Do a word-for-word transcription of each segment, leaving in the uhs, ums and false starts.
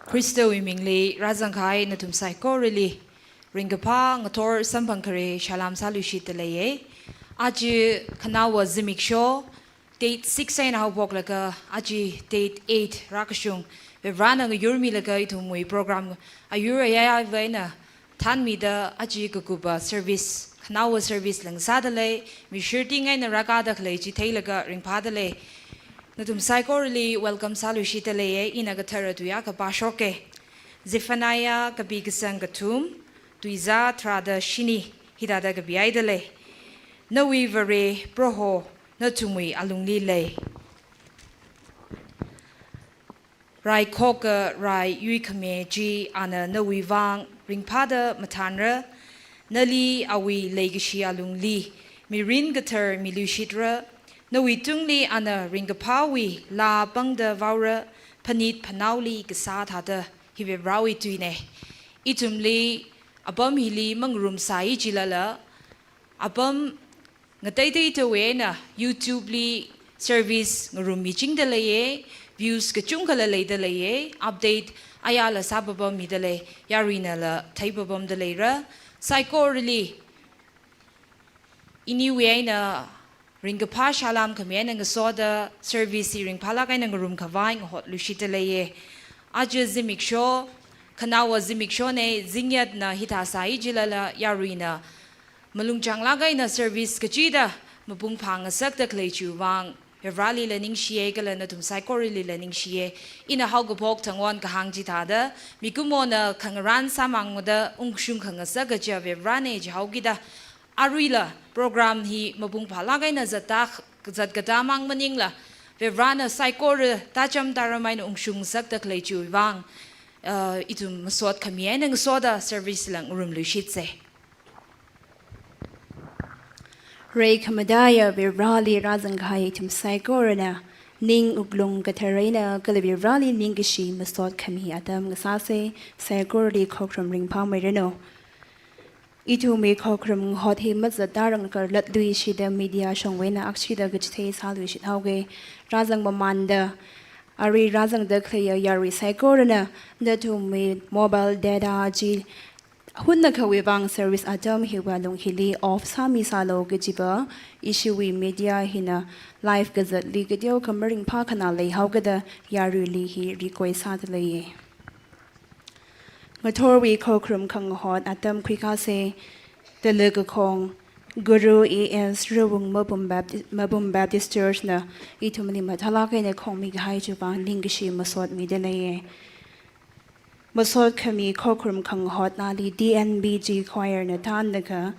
Khristawui mingli rāzangkahai nathum saikorali ringkaphā ngathor samphang khare salam sāluishitda leiye. Aja khanaowa zimiksho date six eina haophoklaga aja date eight rākashung Varivarana ngayurmilaga ithumwui program ayur ayāvā eina thanmida aja kakupa service, khanaowa service la ngasāda lei, mishirting eina rākāda khalei chi theilaga ringphāda lei. Nathum saikorali welcome sāluishitda leiye, ina kathara tui akha pāshoke. Zephaniah kapi kasang kathum, tuizā tharāda shini, hithāda kapihaida lei. Nawui Vare Proho, nathumwui alungli lei. Raikhoka rai yuikhami chi ana nawui vang ringphāda mathānra, nali awui leikashi alungli mirin kathar miluishitra, nawuitungli ana ringkaphāwui laa pangda vaora, phanit phanaoli kasā thāda. Hi Varivarawui tuine. Ithumli apam hili mangarumsai jilala, apam ngateiteitawui eina YouTube li service ngarummichingda leiye, views kachungkhala leida leiye, update ayāla sāpapammida lei, yaruinala theipapamda leira. Saikorali iniwui eina ringkaphā salam khami eina ngasoda service hi ringphālāk eina ngarumkhavai ngahotluishitda leiye. Aja zimiksho, khanaowa zimikshone, zingyatna hithāsai jilala yaruina malung changlāk eina service kachida mapung phāngasakda khalei chiwui vang Varivaralila ningshiye kala nathum saikoralila ningshiye. Ina haokaphok thangwon kahāng chithāda, mikumona khangarān sāmangda ungshung khangasak kaja Varivarane jihaokida, aruila program hi mapung phālāk eina zatta, zatkatā mang maningla, Varivarana saikora tācham tāram eina ungshungsakda khalei chiwui vang, uh, ithum masot khami eina ngasoda service la ngarumluishitse. Rei khamataiya Varivarali rāzangkahai ithum saikorana ning wuklung kathar eina kala Varivarali ningkashi masot khami atam ngasāse. Saikorali khokharum ringphāmeiranu. Ithumwui khokharum ngahot hi mazattarang kharlatluishitda media shongwui eina akshida kachithei sāluishit haoke. Rāzang mamānda, arui rāzangda khaleiya yarui saikorana nathumwui mobile data chi hunnakhawui vang service atam hiwui alung hili off sāmisālu kajiva, ishiwui media hina live kazatli kateokha maringphā khanā leihaokida yaruili hi request sāda leiye. Ngathorwui khokharum khangahot atam khuikāse. Tala kakhong Guru A S Rawung Mabum Bapti-, Mabum Baptist Church na ithumli mathālāk eina khongmikahai chiwui vang ningkashi masot mida leiye. Masot khami khokharum khangahotnali D N B G choir na thānlaga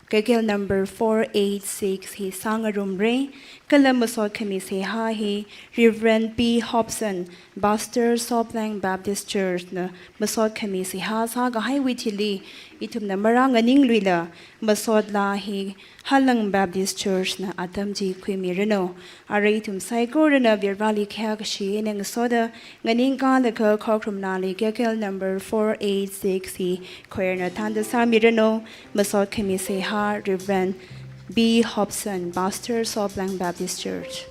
K K L number four eight six hi sāngarumre. Kala masot khami seihā hi Reverend P Hobson, Pastor, Soplang Baptist Church na masot khami seihā sākahaiwui thili ithumna marānganingluila, masot laa hi Halang Baptist Church na atam chi khuimiranu. Arui ithum saikorana Varivarali khayākashi eina ngasoda nganingkālaga khokharum laali K K L number four eight six hi choir na thānda sāmiranu. Masot khami seihā Reverend B Hobson, Pastor, Soplang Baptist Church.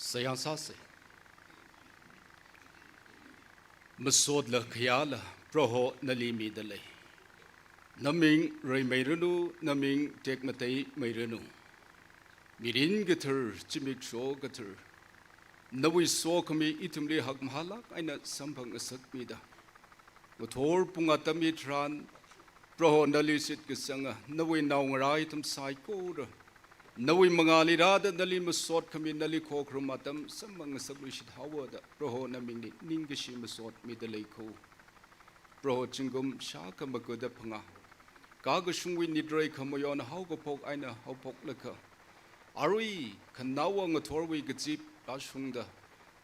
Seihā sāsa. Masotla khayāla Proho nali midalei. Naming reimeiranu, naming tekmateimeiranu. Mirin kathar, zimiksho kathar, nawui sokhami ithumli hakmahālāk eina samphang ngasakmida, ngathor pung atam hitharan, Proho nali shitkasanga nawui naongarā ithum saikora, nawui mangāli rāda nali masotkhami, nali khokharum atam samphang ngasakluishit haowa da, Proho namingli ningkashi masot midalei kho. Proho zingkum shākha maga da phangā, kakashungwui nitrei khamayon haokaphok eina haophoklaga, arui khanaowa ngathorwui kazip rāshungda,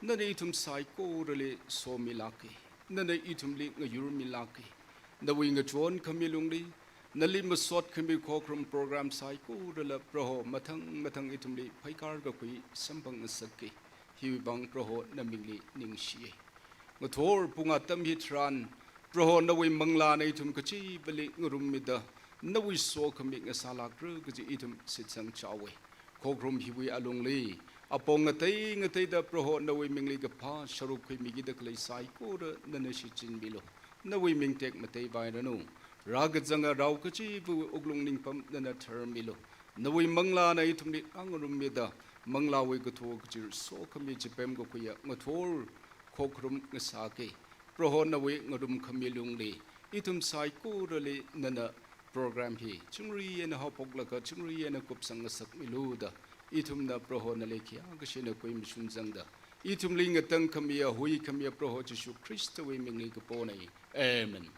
nana ithum saikorali somilāka, nana ithumli ngayurmilāka. Nawui ngachonkhami lungli, nali masotkhami khokharum program saikorala Proho mathang mathang ithumli phaikar kakhui samphang ngasaka. Hiwui vang Proho namingli ningshiya. Ngathor pung atam hitharan, Proho nawui manglāna ithum kachivali ngarummida, nawui sokhami ngasālākra kaji ithum shitsang chaowa. Khokharum hiwui alungli, apong ngatei ngateida Proho nawui mingli kaphā sharuk khuimikida khalei saikora nana shichinmilu. Nawui ming tekmateivairanu. Rākazanga rao kachivawui wuklung ningpam nana tharmilu. Nawui manglāna ithumli rāngarummida, manglāwui kathor kachir sokhami chipem kakhuiya ngathor khokharum ngasaka. Proho nawui ngarumkhami lungli, ithum saikorali nana program hi chingri eina haophoklaga chingri eina kupsang ngasakmilu da, ithumna Proho nali khayākashi eina kui mashun zangda, ithumli ngatangkhamiya, huikhamiya Proho Jishu Khristawui mingli kapona. Amen.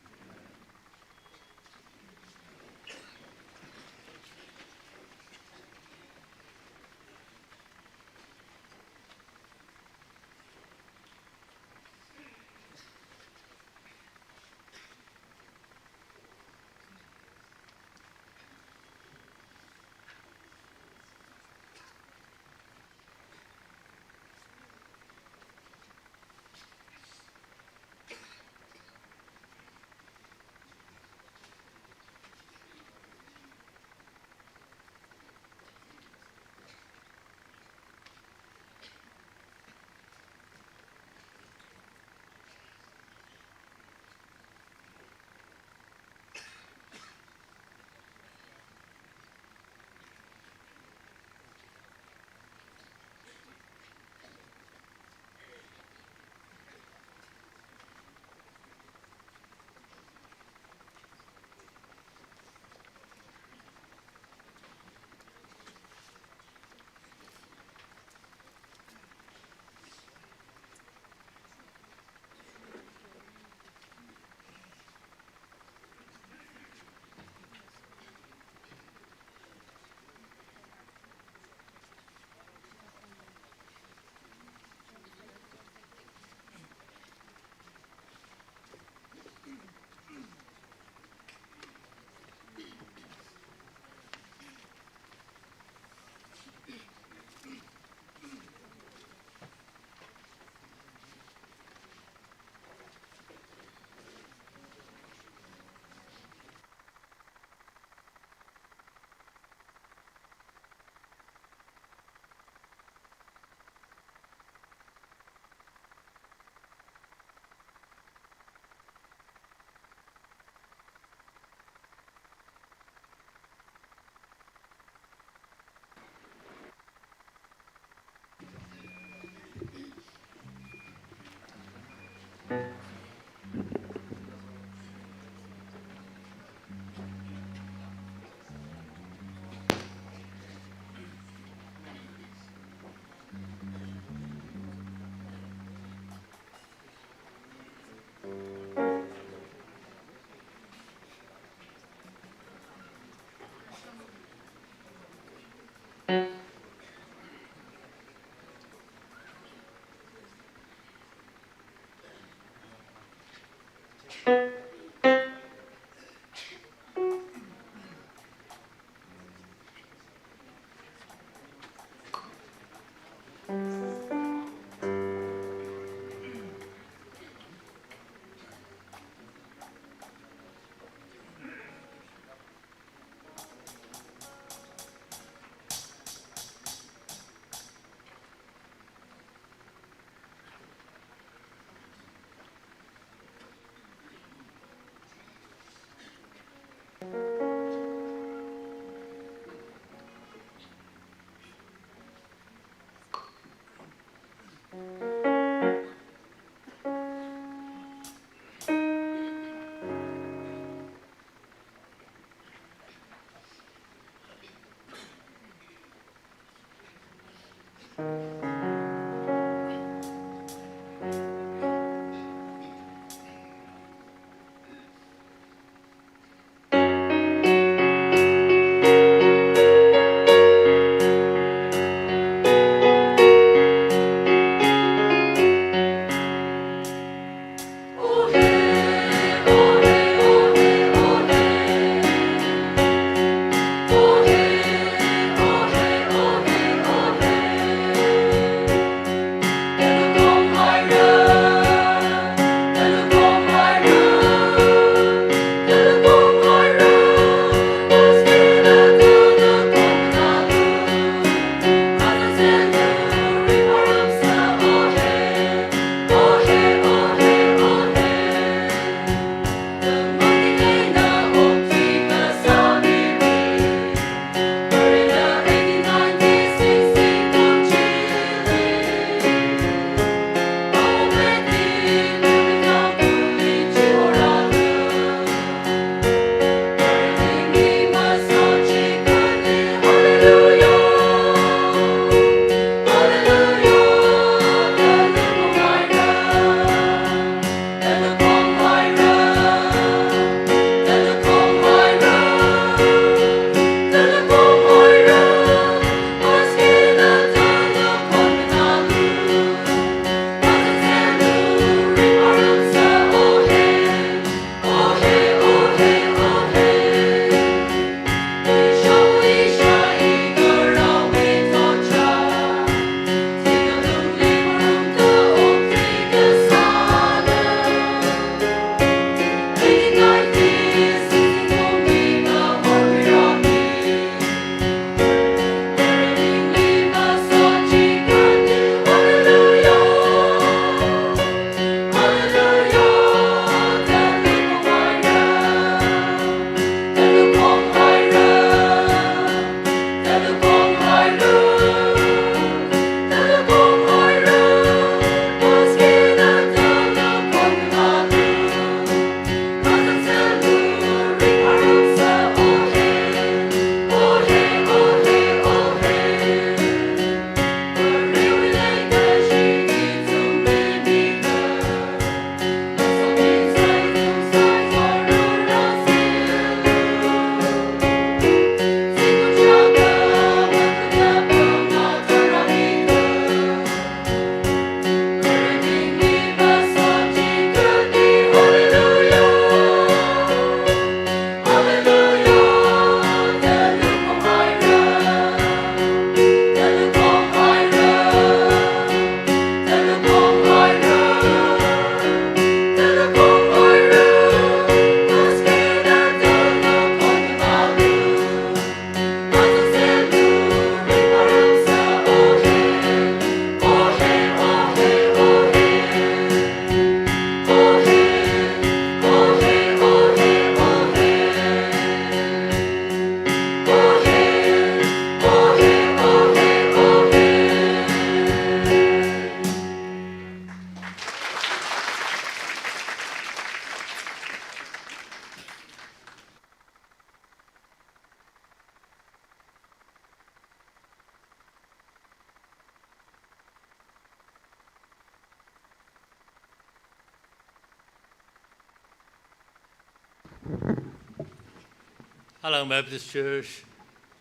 Halang Baptist Church,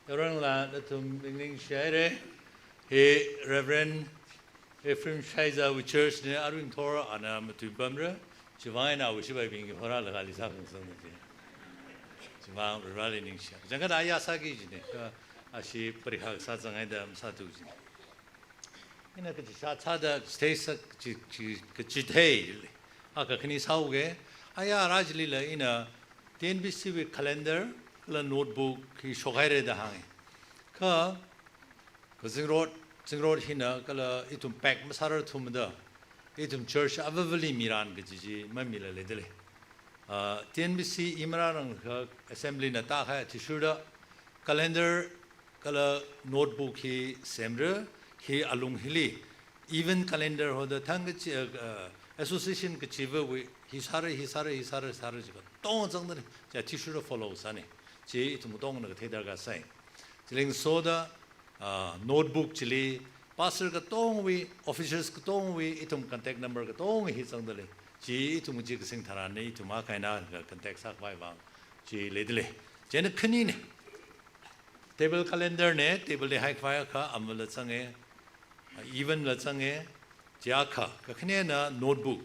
yaronla nathum ningshi haira. Hi Reverend Ephraim Shaiza wui church ne, aruing thor ana matuipamra. Chiwuivang eina awui shipaibing hora laga lisa kungsang ne. Chiwuivang Vareli ningshi. Jangkada aya sāki jine, ka ashi parikha sāzanghaida masāthu jine. Ina kachishā sāda stage sā kachi, chi, kachithei. Akha khani sāuge, aya rajlila ina T N B C wui calendar, kala notebook hi shokhaira da hānga. Kha, kha zingrot, zingrot hina kala ithum pack masārar thumda, ithum church avavali miran kaji chi mamila leidalei. Ah, T N B C i marāranglakha assembly na tākahai athishurda calendar kala notebook hi semra, hi alung hili event calendar hoda thang kachi, ah, ah, association kachiva̱wui hi sāra, hi sāra, hi sāra, sāra chi katonga zangdalei, chi athishurda follow sāna. Chi ithum katongana kathei darkar sai. Chilingsoda, ah, notebook chili, pastor katongawui, officers katongawui, ithum contact number katonga hi zangdalei. Chi ithum chi kasing tharan ne, ithum akha eina akha contact sākhavai vang chi leidalei. Chieina khanine. Table calendar ne, table li haikhavai akha, amala zanga, event la zanga, chi akha, kakhanena notebook.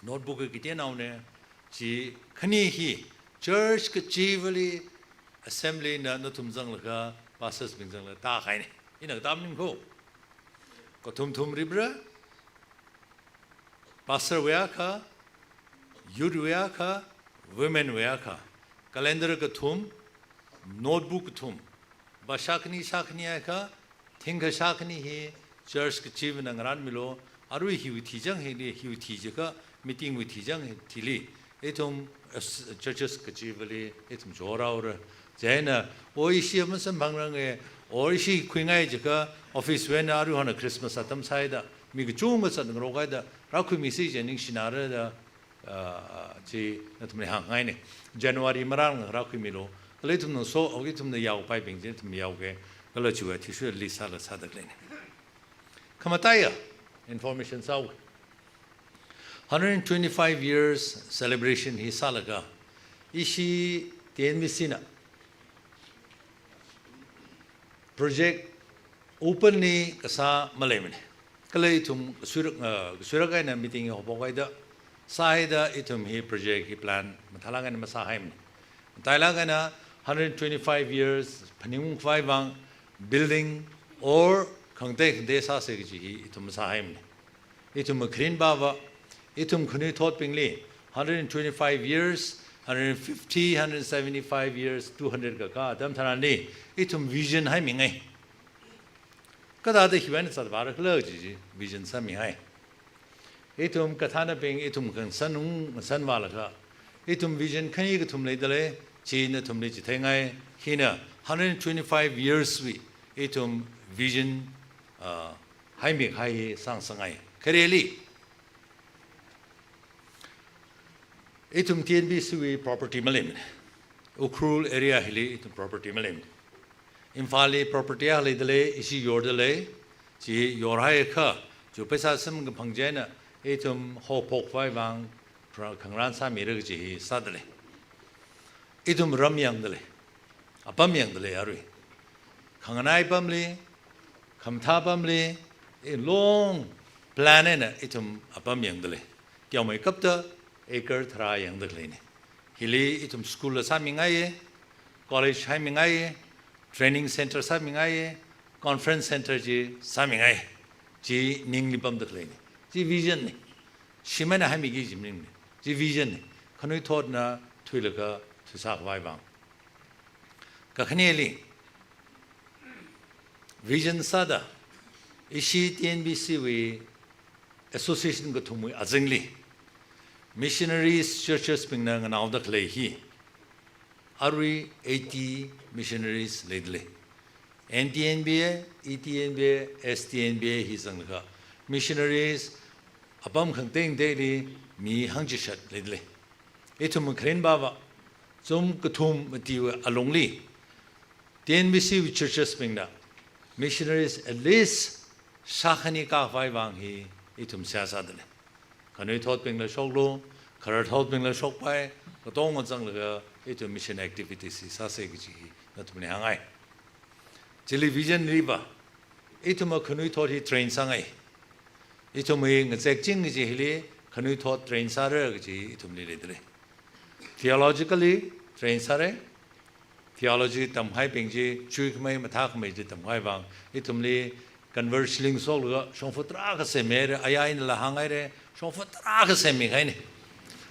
Notebook hi kateonaone, chi khani hi church kachivali assembly na nathum zanglaga, pastors bing zanglaga tākahaine. Ina katam ning ko. Kathum thum ripra, pastor wui akha, youth wui akha, women wui akha, calendar kathum, notebook kathum, bashakni shakni akha, thingkha shakni hi church kachivana ngarānmilu, arui hiwui thichang hili, hiwui thichikha, meeting wui thichang hi thili, ithum, as churches kachivali, ithum choraora. Chieina, o ishi masamphangrange, o ishi khuingai jiakha, office wui eina arui hona Christmas atam sāhaida, mi kachungkha sat ngarokhaida, rākhuimisi je ningshinara da, ah, chi nathumli hāngngaine. January marānglakha rākhuimilu. Kala ithumna so, o ithumna yaopaibing chi ithum yaoke. Kala chiwui athishurda list sāla sādaleine. Khamataiya, information sāuge. Hundred and twenty-five years celebration hi sālaga, ishi T N B C na project openly kasā maleimane. Kala ithum kasuirak, ah, kasuirak eina meeting hi haophokhaida, sāhaida ithum hi project hi plan mathālāk eina masāhaimane. Matailāk eina hundred twenty-five years phaningungkhavai vang building or khangatei khangatei sāsa kaji hi ithum masāhaimane. Ithum makharinpava, ithum khanuithotbingli, hundred and twenty-five years, hundred and fifty, hundred and seventy-five years, two hundred kakā atam tharanli, ithum vision haimingai. Kathāda hiwui eina zatvārakhala kaji chi vision sāmingai. Ithum kathānabing, ithum khangasanung, ngasanvālaga, ithum vision khani kathum leidalei, chi nathumli chitheingai, hina hundred and twenty-five years wui, ithum vision, ah, haimikahai hi sāngasakngai. Khareli, ithum T N B C wui property maleimane. Ukhrul area hili ithum property maleimane. Imphalli property akha leidalei, ishi yordalei, chi yorhaiakha, chi paisa samkaphang chieina, ithum haophokhavai vang, pra-, khangarān sāmira kaji hi sādalei. Ithum ram yangdalei, apam yangdalei arui. Khanganai apamli, khamathā apamli, i long plan eina ithum apam yangdalei. Teomeikapta acre tharā yangdakhaleine. Hili ithum school la sāmingaiye, college haimingaiye, training center sāmingaiye, conference center chi sāmingai. Chi ningli pamdakhaleine. Chi vision ne. Shim eina haimiki kaji maningmane. Chi vision ne. Khanuithotna thuilaga thuisākhavai vang. Kakhaneli, vision sāda, ishi T N B C wui association kathumwui azingli, missionaries churches bingna nganaodakhalei hi, arui eighty missionaries leidalei. N T N B A, E T N B A, S T N B A hi zanglaga, missionaries apam khangatei ngateili mi hangchishat leidalei. Ithum makharinpava, zum kathum matiwui alungli, T N B C wui churches bingna, missionaries at least shākhani kākhavai vang hi ithum seihā sādalei. Khanuithotbingla shoklu, khararthaobingla shokpai, katonga zanglaga ithum mission activities hi sāsa kaji hi nathumli hāngngai. Chili vision liva, ithum khanuithot hi train sāngai. Ithum hi ngazekching kaji hili khanuithot train sāra kaji ithumli leidalei. Theologically train sāra. Theology tamhaibing chi chuikhamei mathākhamei chi tamhai vang, ithumli convert shilling soklaga shongfa tarākha semmihaira, aya inala hānghaira, shongfa tarākha semmihaina.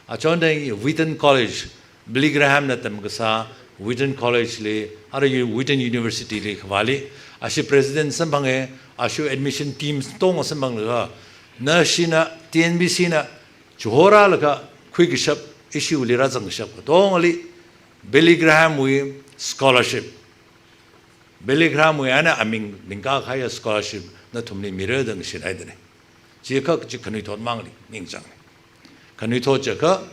Achonda Wheaton College, Billy Graham na tamkasā Wheaton College li, ara U-, Wheaton University li khavāli, ashi president samphanga, ashi admission team tong samphanglaga, nashina, T N B C na, chihorālaga khuikashap, ishiwuili rāzangkashap katongali, Billy Graham wui scholarship, Billy Graham wui eina aming ningkakahai scholarship nathumli mira da ngashinhaidalei. Chiakha chi khanuithot mangli ningchāng. Khanuithot chiakha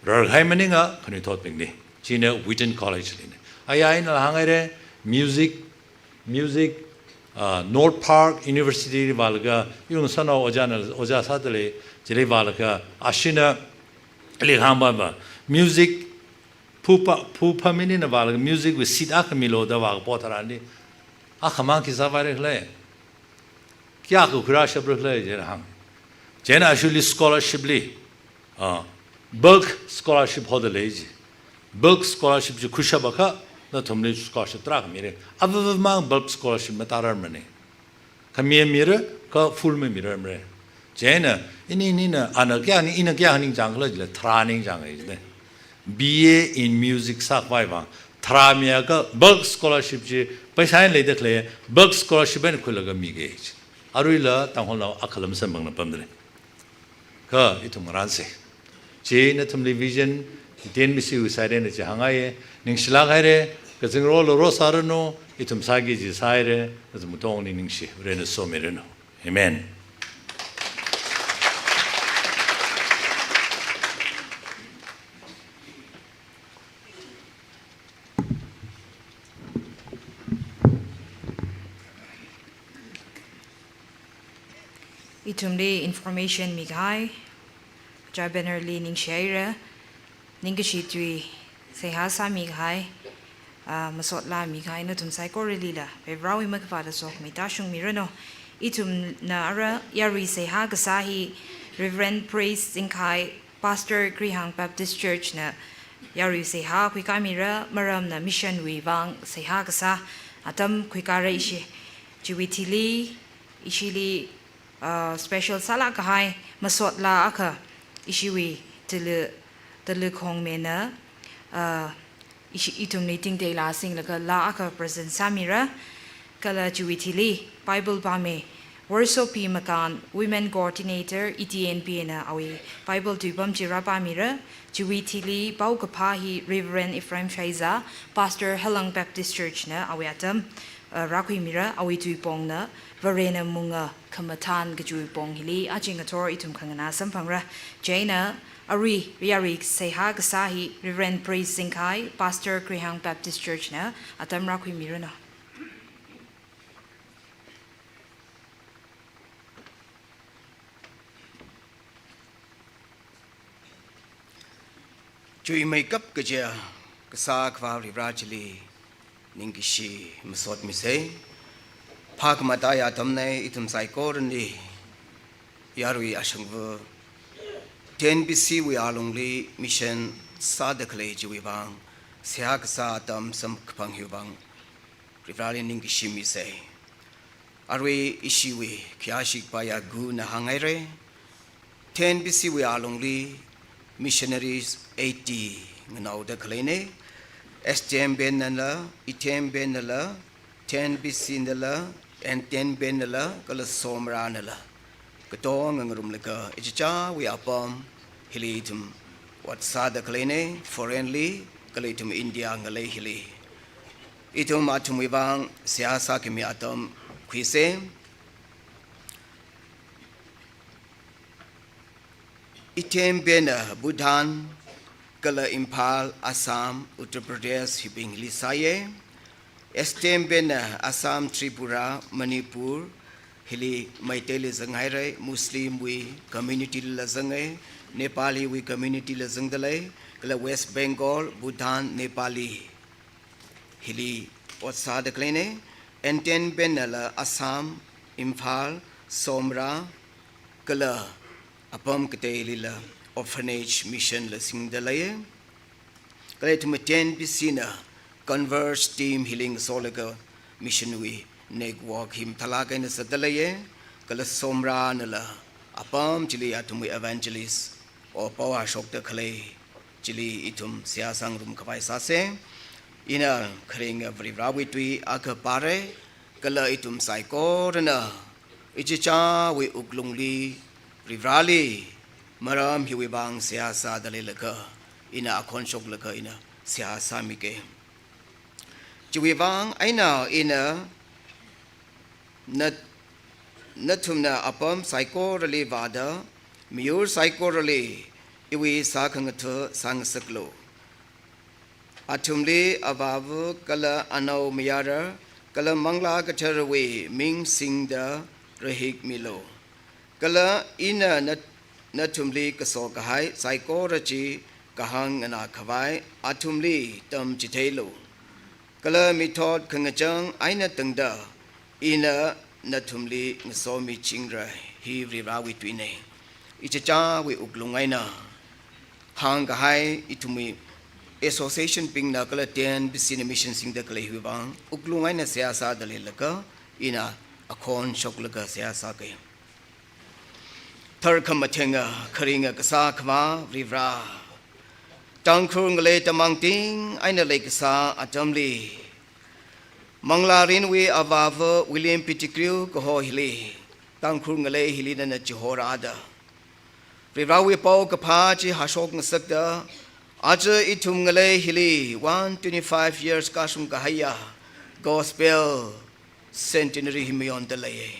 rarhai maninga khanuithotbingli. China Wheaton College lina. Aya inala hānghaira, music, music, ah, North Park University li vālaga, yung sano ojana, oja sādalei, chili vālaga, ashina, li hāngba ba, music, phupa, phupa minina vālaga, music wui seat akha milu da vākapo tharanli, akhamang khi sāvāra khala, kayākha khuirāshapra khala, china hāng. China ashili scholarship li, ah, bulk scholarship hodalei ji. Bulk scholarship chi khuishapakha, nathumli scholarship tarākha mira. Avāvamang bulk scholarship matararmana. Khami mira, kha full mamirarmara. China, ini, inina, ana kayākha ning, ina kayākha ningchāng khala jila, tharā ningchānga jila. B A in music sākhavai vang, tharā miakha bulk scholarship chi, paisa eina leida khalei, bulk scholarship eina khuilaga miga ji. Aruila, Tangkhulnao akhalam samphangna pamdalei. Kha ithum ngarānsa. Chi nathumli vision, T N B C wui side eina chi hāngngaiya, ningshilāk haira, kazingrolu rosāranu, ithum sāki kaji sāhaira, nathum katongli ningshi, Varena somiranu. Amen. Ithumli information mikahai, kaja banner li ningshihaira, ningkashi tui seihā sāmikahai, ah, masot lāmikahai nathum saikoralila, Varivarāwui makhavāta sokhami tāshungmiranu. Ithumna ara yarui seihā kasā hi Reverend Praise Zingkhai, Pastor Grihang Baptist Church na yarui seihā khuikāmira, maramna mission wui vang seihā kasā atam khuikāra ishi. Chiwui thili, ishili, ah, special sālāk kahai masot laa akha ishiwui tili, tili khongmena, ah, ishi ithumli tingteila singlaga laa akha present sāmira. Kala chiwui thili Bible pāmi, Worship Makan, Women Coordinator, E T N P na awui Bible tuipam chi rāpāmira. Chiwui thili paokaphā hi Reverend Ephraim Shaiza, Pastor Halang Baptist Church na awui atam, uh, rākhuimira, awui tuipongna Varena munga khamathān kajiwui pong hili aja ngathor ithum khanganā samphangra. Chieina arui yarui seihā kasā hi Reverend Praise Zingkhai, Pastor Grihang Baptist Church na atam rākhuimiranu. Chuimeikap kaja kasā Akhava Varivarā chili ningkashi masot misa. Phākhamataiya atamna ithum saikorali yarui ashangva T N B C wui alungli mission sāda khalei chiwui vang, seihā kasā atam samkaphang hiwui vang Varivarāli ningkashi misa. Arui ishiwui khayāshi kapaiya guna hānghaira. T N B C wui alungli missionaries eighty nganaoda khaleina. S T M Band nala, E T M Band nala, T N B C nala, N T N Band nala, kala Somra nala, katonga ngarumlaga ichichāwui apam hili ithum ot sāda khaleina, foreign li, kala ithum India ngalei hili. Ithum athumwui vang seihā sākhami atam khuisa. E T M Band na Bhutan, kala Imphal, Assam, Uttar Pradesh hibingli sāya. S T M Band na Assam, Tripura, Manipur hili Meiteili zanghaira, Muslim wui community lila zanga, Nepali wui community la zangda lei, kala West Bengal, Bhutan, Nepali hili ot sāda khaleina, N ten pen nala Assam, Imphal, Somra, kala apam kateilila orphanage mission la singda lei. Kala ithum ten B C na Converge team hili ngasolaga mission wui network hi mathālāk eina zatda leiya, kala Somra nala apam chili athumwui evangelist o pao hāshokda khalei chili ithum seihā sāngarum khavai sāsa. Ina kharinga Varivarāwui tui akha pāra, kala ithum saikorana ichichāwui wuklungli Varivarāli maram hiwui vang seihā sāda leilaga, ina akhon shoklaga ina seihā sāmiga. Chiwui vang eina ina na, nathumna apam saikorali vāda, miyur saikorali iwui sākhangatha sāngasaklu. Athumli avāva kala anaomayara kala Manglā Katharawui ming singda rahikmilu. Kala ina na, nathumli kaso kahai saikora chi kahāng nganā khavai athumli tamchitheilu. Kala mithot khangachang eina tangda ina nathumli ngasomichingra. Hi Varivarāwui tuina. Ichichāwui wuklung eina hāngkahai ithumwui association bingna kala ten B C na mission singda khalei hiwui vang wuklung eina seihā sāda leilaga ina akhon shoklaga seihā sāga. Tharkhamathenga kharinga kasā Akhava Varivarā, Tangkhul ngalei tamangting eina leikasā atamli, Manglārinwui avāva William Pettigrew kaho hili, Tangkhul ngalei hili nana chihorāda, Varivarāwui paokaphā chi hāshok ngasakda, aja ithum ngalei hili one twenty-five years kashung kahaiya Gospel Centenary hi mayonda leiya.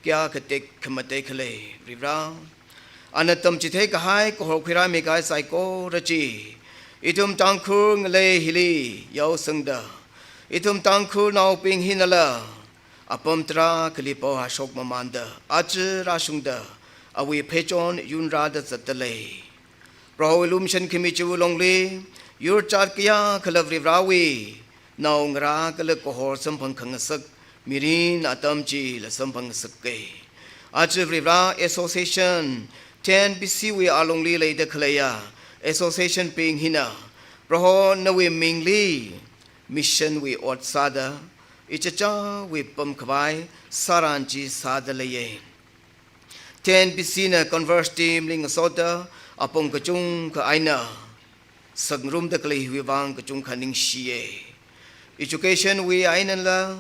Kayākha tekhamatei khalei Varivarā. Ana tamchithei kahai kahor khuirāmi kahai saikora chi ithum Tangkhul ngalei hili yaosangda, ithum Tangkhulnaobing hinala apam tarākhali pao hāshok mamānda, aja rāshungda, awui pheichon yunrāda zatda lei. Prohowui lumashan khami chiwui longli, yurchat kayākhala Varivarāwui naongarā kala kahor samphang khangasak mirin atam chila samphang ngasaka. Aja Varivarā association, ten B C wui alungli leida khaleiya association bing hina, Proho nawui mingli mission wui ot sāda, ichichāwui pamkhavai sāran chi sāda leiya. Ten B C na Converge team li ngasoda apong kachungkha eina sāngarumda khalei hiwui vang kachungkha ningshiya. Education wui einala,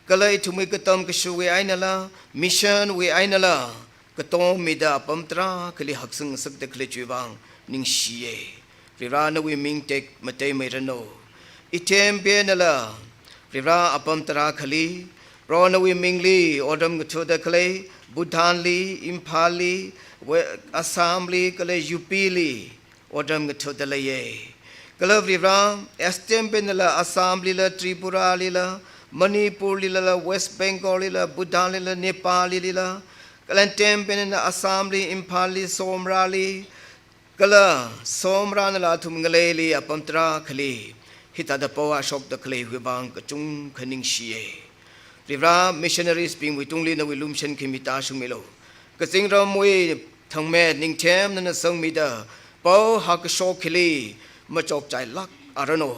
kala ithumwui katam kashuwui einala, mission wui einala, katom mida apam tarākhali haksang ngasakda khalei chiwui vang ningshiya. Varivarā nawui ming tekmateimeiranu. Ithempi einala, Varivarā apam tarākhali, Proho nawui mingli otram ngatha̱da khalei, Bhutan li, Imphal li, We-, Assam li, kala U P li otram ngatha̱da leiya. Kala Varivarā, S T M pen einala Assam lila, Tripura lila, Manipur lila, West Bengal lila, Bhutan lila, Nepal lila, kala N T M pen eina Assam li, Imphal li, Somra li, kala Somra einala athum ngaleili apam tarākhali hithāda pao hāshokda khalei hiwui vang kachungkha ningshiya. Varivarā, missionaries bingwui tungli nawui lumashan khami tāshungmilu. Kazingramwui thangmet ningthem nana sangmida, pao hākashok hili machokchailāk aranu.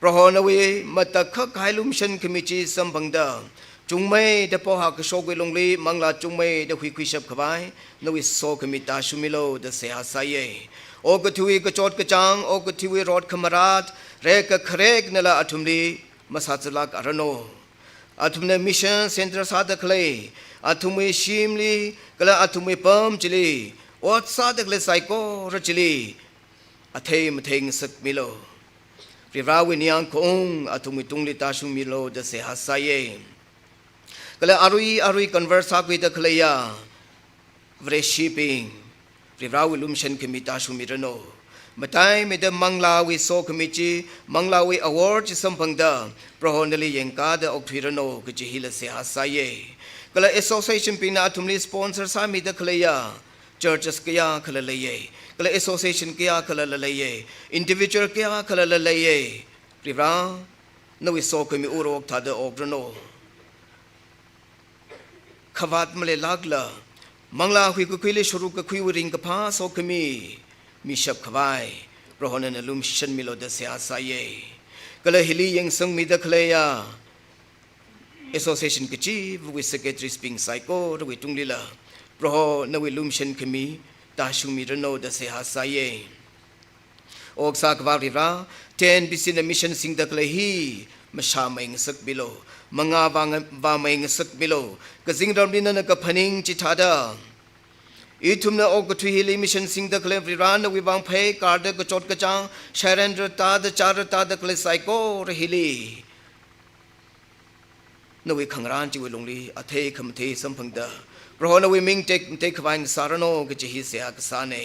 Proho nawui matakhak kahai lumashan khami chi samphangda, chungmeida pao hākashokwui lungli manglā chungmeida huikhuishap khavai, nawui sokhami tāshungmilu da seihā sāya. Okathuiwui kachot kachāng, okathuiwui rot khamarat, rekkakharek einala athumli masāzālāk aranu. Athumna mission center sāda khalei, athumwui shimli, kala athumwui pam chili ot sāda khalei saikora chili athei mathei ngasakmilu. Varivarāwui ningyāng kaung athumwui tungli tāshungmilu da seihā sāya. Kala arui arui convert sākhuida khaleiya Vareshibing, Varivarāwui lumashan khami tāshungmiranu. Mataimeida manglāwui sokhami chi, manglāwui awor chi samphangda, Proho nali yangkāda okthuiranu kaji hila seihā sāya. Kala association bingna athumli sponsor sāmida khaleiya Churches kayākhala leiya, kala association kayākhala leiya, individual kayākhala leiya. Varivara, nawui sokhami urok thāda okranu. Khavāt maleilākla, manglā huikakhuili shuruk kakhuiwui ringkaphā sokhami mishap khavai Proho nana lumashanmilu da seihā sāya. Kala hili yangsangmida khaleiya association kachivawui secretaries bing saikorawui tunglila, Proho nawui lumashan khami tāshungmiranu da seihā sāya. Okasā Akhava Varivara, ten B C na mission singda khalei hi mashāmei ngasakmilu, mangā vā nga-, vāmei ngasakmilu, kazingramli nana kaphaning chithāda, ithumna okathui hili mission singda khalei Varivara nawui vang phei karda kachot kachāng, shairan rātāda chā rātāda khalei saikora hili nawui khangarān chiwui lungli athei khamathei samphangda, Proho nawui ming tekmatei khavai ngasāranu kaji hi seihā kasāna.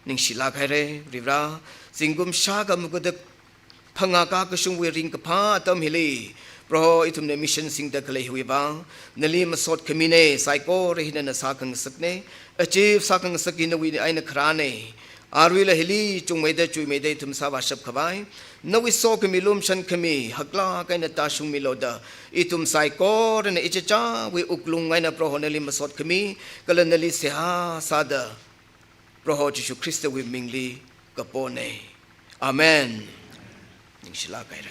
Ningshilāk haira, Varivara, zingkum shākha magada phangā kakashungwui ringkaphā atam hili, Proho ithumna mission singda khalei hiwui vang nali masot khamina, saikora hi nana sākhangasakna, achieve sākhangasak hi nawui eina kharāna. Aruila hili chungmeida chuimeida ithum sāvāshap khavai, nawui sokhami lumashan khami haklāk eina tāshungmilu da, ithum saikorana ichichāwui wuklung eina Proho nali masot khami, kala nali seihā sāda, Proho Jishu Khristawui mingli kapona. Amen. Ningshilāk haira.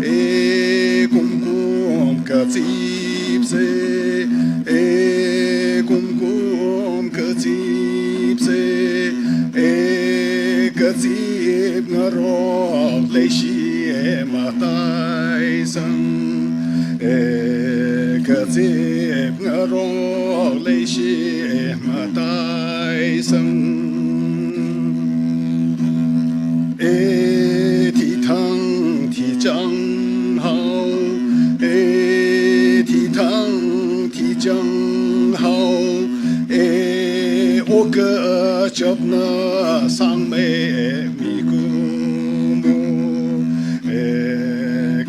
E kumkum kazipsa, e kumkum kazipsa, e kazip ngarok leishi mataisang, e kazip ngarok leishi mataisang. E thithang thichang hao, e thithang thichang hao, e okachapna sangmei mikumo, e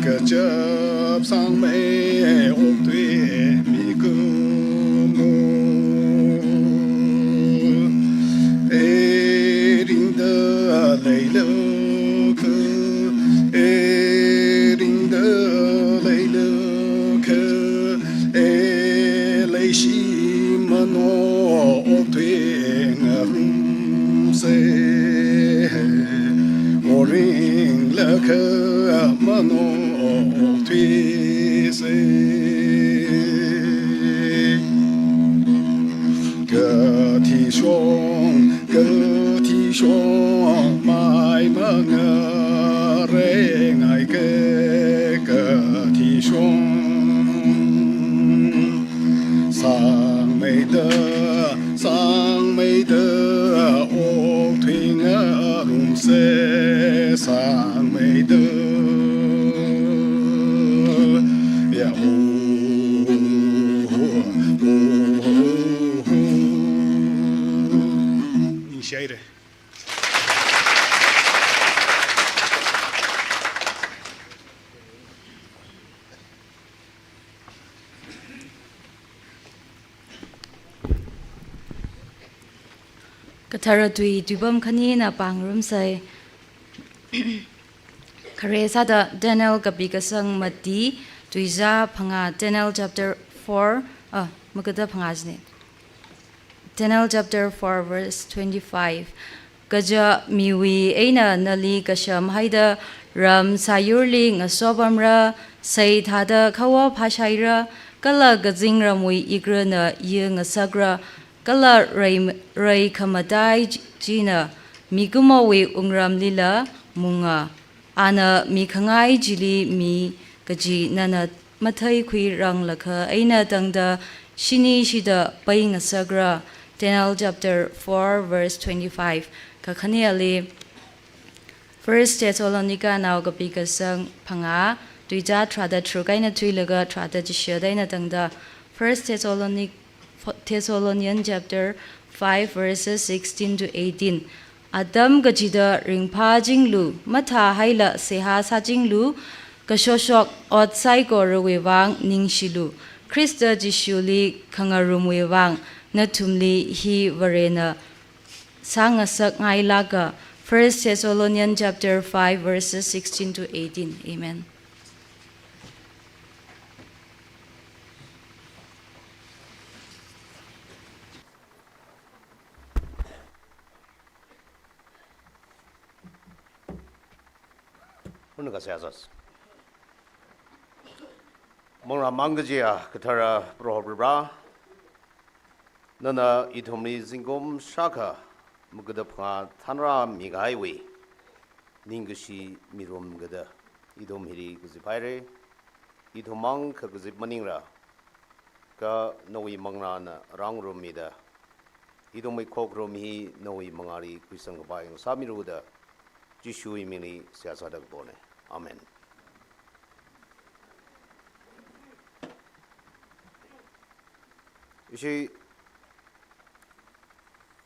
kachap sangmei okthui mikumo. E ringda leilakha, e ringda leilakha, e leishi mano okthui ngarumsa, oringlakha mano okthuisa. Kathishong, kathishong mai mangarengaika, kathishong. Sangmeida, sangmeida okthui ngarumsa, sangmeida. Ya, o, o, o, o. Ningshi haira. Kathara tui, tuipam khanina pāngarumsa. Khare sāda Daniel kapi kasang mati, tuizā phangā, Daniel chapter four, ah, magada phangā jine. Daniel chapter four verse twenty-five. Kaja miwui eina nali kasham haida ram sāyurli ngasopamra, Seithāda khawa phāshaira, kala kazingramwui ikrana yi ngasakra, kala rei, rei khamatai chi-, china mikumowui wungramlila munga. Ana mikhangai chili mi kaji nana matheikhuiranglakha eina tangda shini shida pai ngasakra. Daniel chapter four verse twenty-five. Kakhaneli First Thessalonica nao kapi kasang phangā, tuicha tharāda tharuk eina thuilaga tharāda chishat eina tangda. First Thessalonic, Thessalonian chapter five verses sixteen to eighteen. Atam kachida ringphāchinglu, mathāhaila seihā sāchinglu, kashoshok ot saikorawui vang ningshilu, Khrista Jishuli khangarumwui vang nathumli hi Varena sāngasakngailāka. First Thessalonians chapter five verses sixteen to eighteen. Amen. Unakasā sas. Manglā mang kajiya kathara Proho Varivara, nana ithumli zingkum shākha magada phangā thānrāmi kahaiwui ningkashi mirum kada ithum hili kazip haira. Ithum mang kha kazip maningla, kha nawui manglāna rāngarummida, ithumwui khokharum hi nawui mangāli khuisang kapai ngasāmilu da, Jishuwui mingli seihā sāda kapona. Amen. Ishi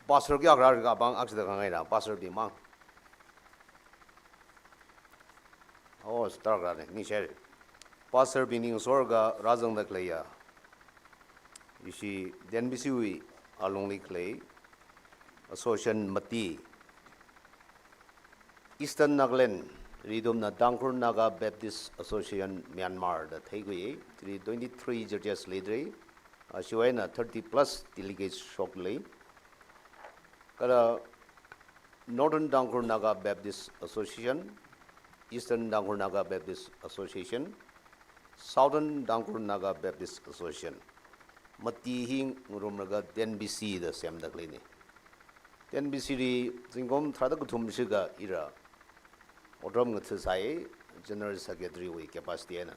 pastor kayākha rāra kapang akshida khangaina, pastor bing mang. Oh, star rāra ne, ningshire. Pastor bing ningshorga rāzangda khaleiya, ishi D N B C wui alungli khalei association mati, Eastern Nagaland, ithumna Tangkhul Naga Baptist Association Myanmar da theikhui, chili twenty-three churches leidalei, ashiwui eina thirty plus delegates shokdalei. Kala Northern Tangkhul Naga Baptist Association, Eastern Tangkhul Naga Baptist Association, Southern Tangkhul Naga Baptist Association, mati hi ngarumlaga T N B C da semda khaleina. T N B C li zingkum tharāda kathum shikha ira otram ngatha sāi, General Secretary wui capacity eina.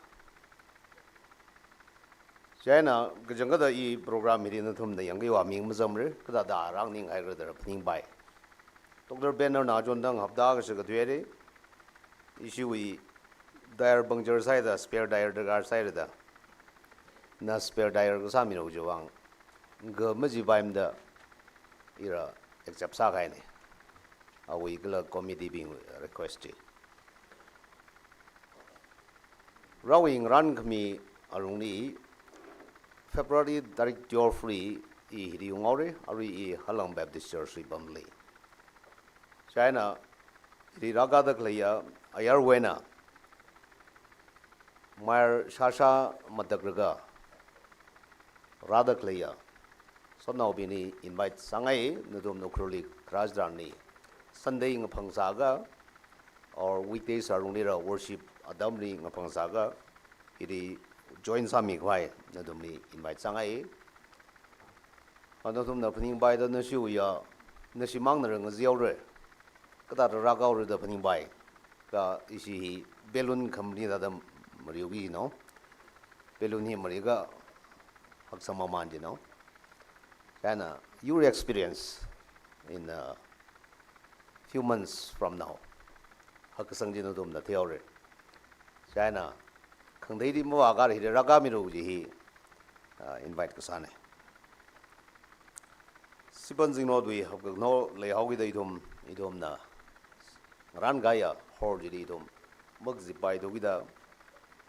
Chieina kachangkhatta i program hili nathumna yangkahaiwui vang ming mazangmara, kathāda rānganing haira da phaningpai. Doctor Banner na chonthang hapta kashi kathuira, ishiwui tyre puncture sāhaida, spare tyre darkar sāhaira da, na spare tyre kasāmilu chiwui vang, kha majipaimada ira accept sākahaina, awui kala committee bing request chi. Rāwui ngarānkhami alungli February tarik twelve li i hili unghaora, arui i Halang Baptist Church li pamli. Chieina hili rākada khaleiya ayarwui eina mile shāshā mataklaga rāda khaleiya sotnaobingli invite sāngai, nathum Ukhrulli kharā chitharanli Sunday ngaphang sāakha or weekdays alunglila worship atamli ngaphang sāakha hili join sāmikhavai nathumli invite sāngai. Nathumna phaningpaida nashiwui ya, nashi mang nara ngazihaora, kathāda rākhaora da phaningpai. Kha ishi hi balloon company thāda mariuki no. Balloon hi mariakha haksang maman chi no. Chieina your experience in, uh, few months from now, hakkasang chi nathumna theihaora. Chieina khangateili mavākha hili rākāmilu kaji hi, uh, invite kasāna. Siphan zingnotwui hapkaknao leihaokida ithum, ithumna ngarānkahaiya hall chili ithum makazippai thukida,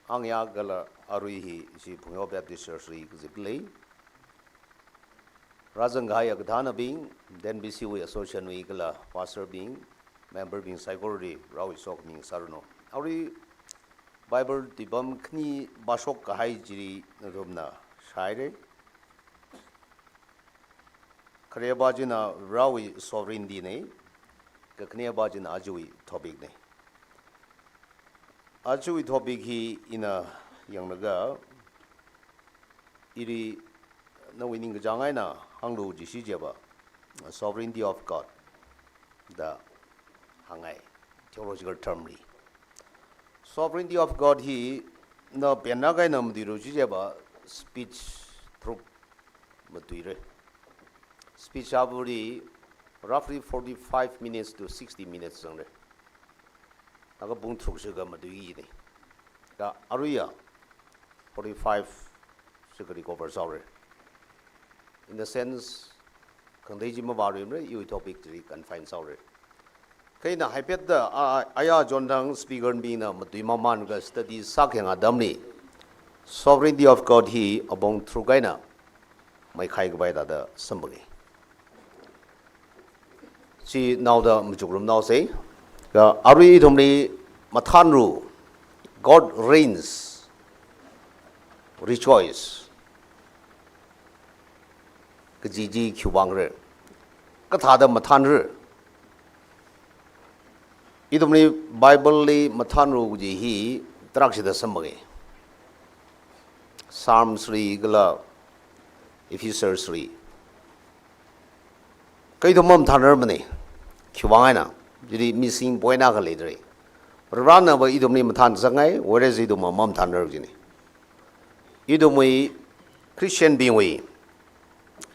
angya kala arui hi ishi Phungyo Baptist Church li kazip lei. Rāzangkahaiya kathānabing, T N B C wui association wui kala pastor bing, member bing saikorali rāwui sokhami sāranu. Arui Bible tuipam khani vāshok kahai chili nathumna shāhaira. Khareva china rāwui sovereignty na, kakhaneva china ajawui topic na. Ajawui topic hi ina Yanglaga, ili nawui ningkachāng eina hānglu jishi jiva, sovereignty of God da hāngai, theological term li. Sovereignty of God hi na penna kaina matuilu jishi jiva, speech through matuira. Speech avali roughly forty-five minutes to sixty minutes zangra. Laga pung tharuk shikha matuira. Kha aruiya forty-five shikhali cover sāhaora. In the sense, khangatei chi mavāluimara, iwui topic chili confine sāhaora. Kha ina haipet da, a, a, aya chonthang speaker bingna matuimaman kha study sākhayang atamli, sovereignty of God hi apong tharuk eina maikhai khavai thāda samphanga. Chi naoda machukrum naosa. Kha arui ithumli mathānlu, God reigns, rejoice kaji chi khiwui vāngra, kathāda mathānra. Ithumli Bible li mathānlu kaji hi tarākha shida samphanga. Psalms li kala Ephesians li. Kha ithum mamathānrarmana, khiwui vāng eina, chili missing point akha leidalei. Varivarana va ithumli mathānsāngai, whereas ithum mamathānrar kajina. Ithumwui Christian bingwui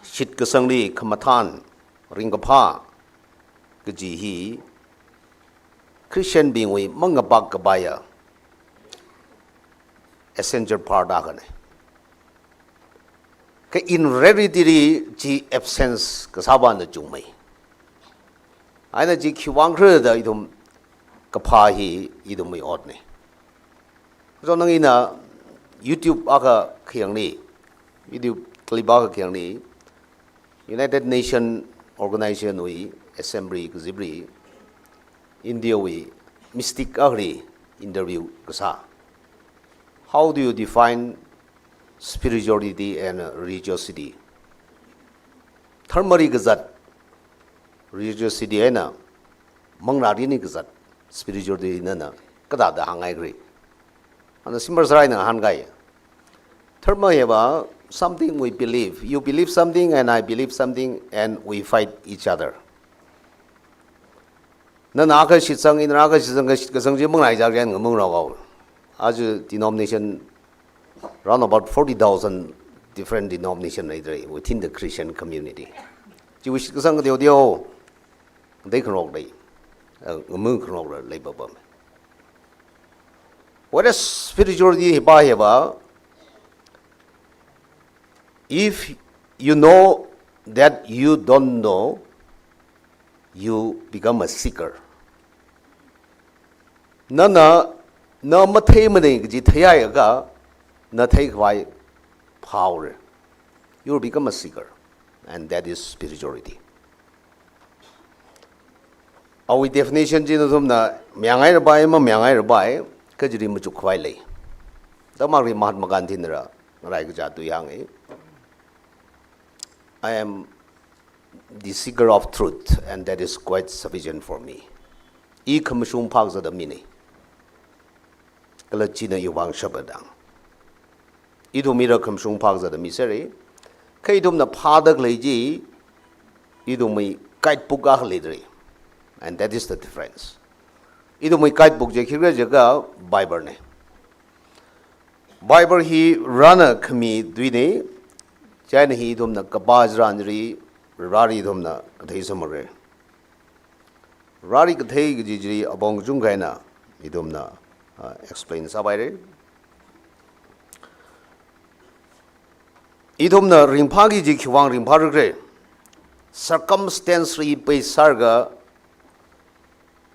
shitkasangli khamathān, ringkaphā kaji hi Christian bingwui mangapak kapaiya essential part akhana. Kha in reality li chi absence kasāvana chungmei. Eina chi khiwui vāng khala da ithum kaphā hi ithumwui otna. Kachonthang ina YouTube akha khayangli, YouTube clip akha khayangli, United Nation Organization wui Assembly kazipli, India wui mystic akhali interview kasā. How do you define spirituality and religiosity? Dharmali kazat religiosity eina manglāli ni kazat spirituality nana kathāda hāngngaikhala? Ana simple sārai na hāngkai. Dharma hiva something we believe. You believe something and I believe something and we fight each other. Nana akha shitsang, ina akha shitsang, kha shitkasang chi manglā chākha ngamung rao kau. Aja denomination, round about forty thousand different denomination leidalei within the Christian community. Chiwui shitkasang kateo teo, dei khangarok lei, uh, ngamung khangarok lei, lei papam. What is spirituality hiva hiva? If you know that you don't know, you become a seeker. Nana, na matheimana kaji theihaiakha, na theikhavai phāhaora. You will become a seeker, and that is spirituality. Awui definition chi nathumna mayāngai rabai, mamayāngai rabai, kha chili machuk khavai lei. Dharma ri Mahatma Gandhi nara ngarai kachā tui hānga. I am the seeker of truth, and that is quite sufficient for me. I khamashung phākazata mina. Kala china iwui vāng shapatang. Ithum mira khamashung phākazata mi sāra. Kha ithumna phādakhalei chi, ithumwui guidebook akha leidalei. And that is the difference. Ithumwui guidebook chi khikhala jiakha Bible na. Bible hi Varena khami tuina, chieina hi ithumna kapā tharan chili, Vareli ithumna kathei sāmara. Vareli kathei kaji chili apong kachungkha eina ithumna, uh, explain sāpaira. Ithumna ringphāki kaji khiwui vāng ringphārakhala? Circumstance li base sālaga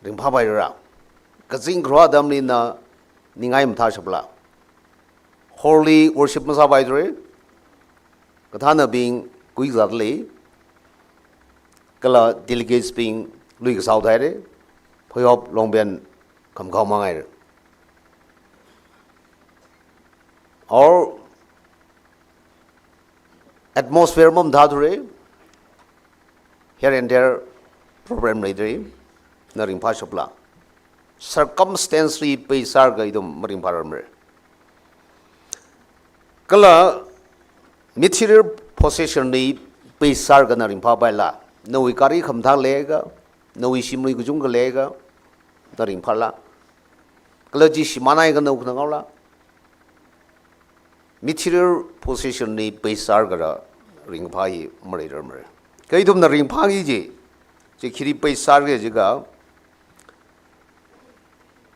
ringphāpaira. Kazing kharā atamli na ningai mathāshapla? Hall li worship masāpaithura. Kathānabing kuikazat lei. Kala delegates bing lui kasā thaira. Pheihop longben khamkhao mangaira. Or atmosphere mamathāthura, here and there problem leidalei, na ringphāshapla? Circumstance li base sālaga ithum maringphārarmara. Kala material possession li pheisālaga na ringphāpaila, nawui gari khamathā leiakha, nawui shimli kachungkha leiakha, na ringphāla. Kala chi shimānhaiakha na wukkhanang haola. Material possession li pheisālaga ringkaphā hi maleirarmara. Kha ithumna ringphāki kaji chi, chi khili pheisāra jiakha,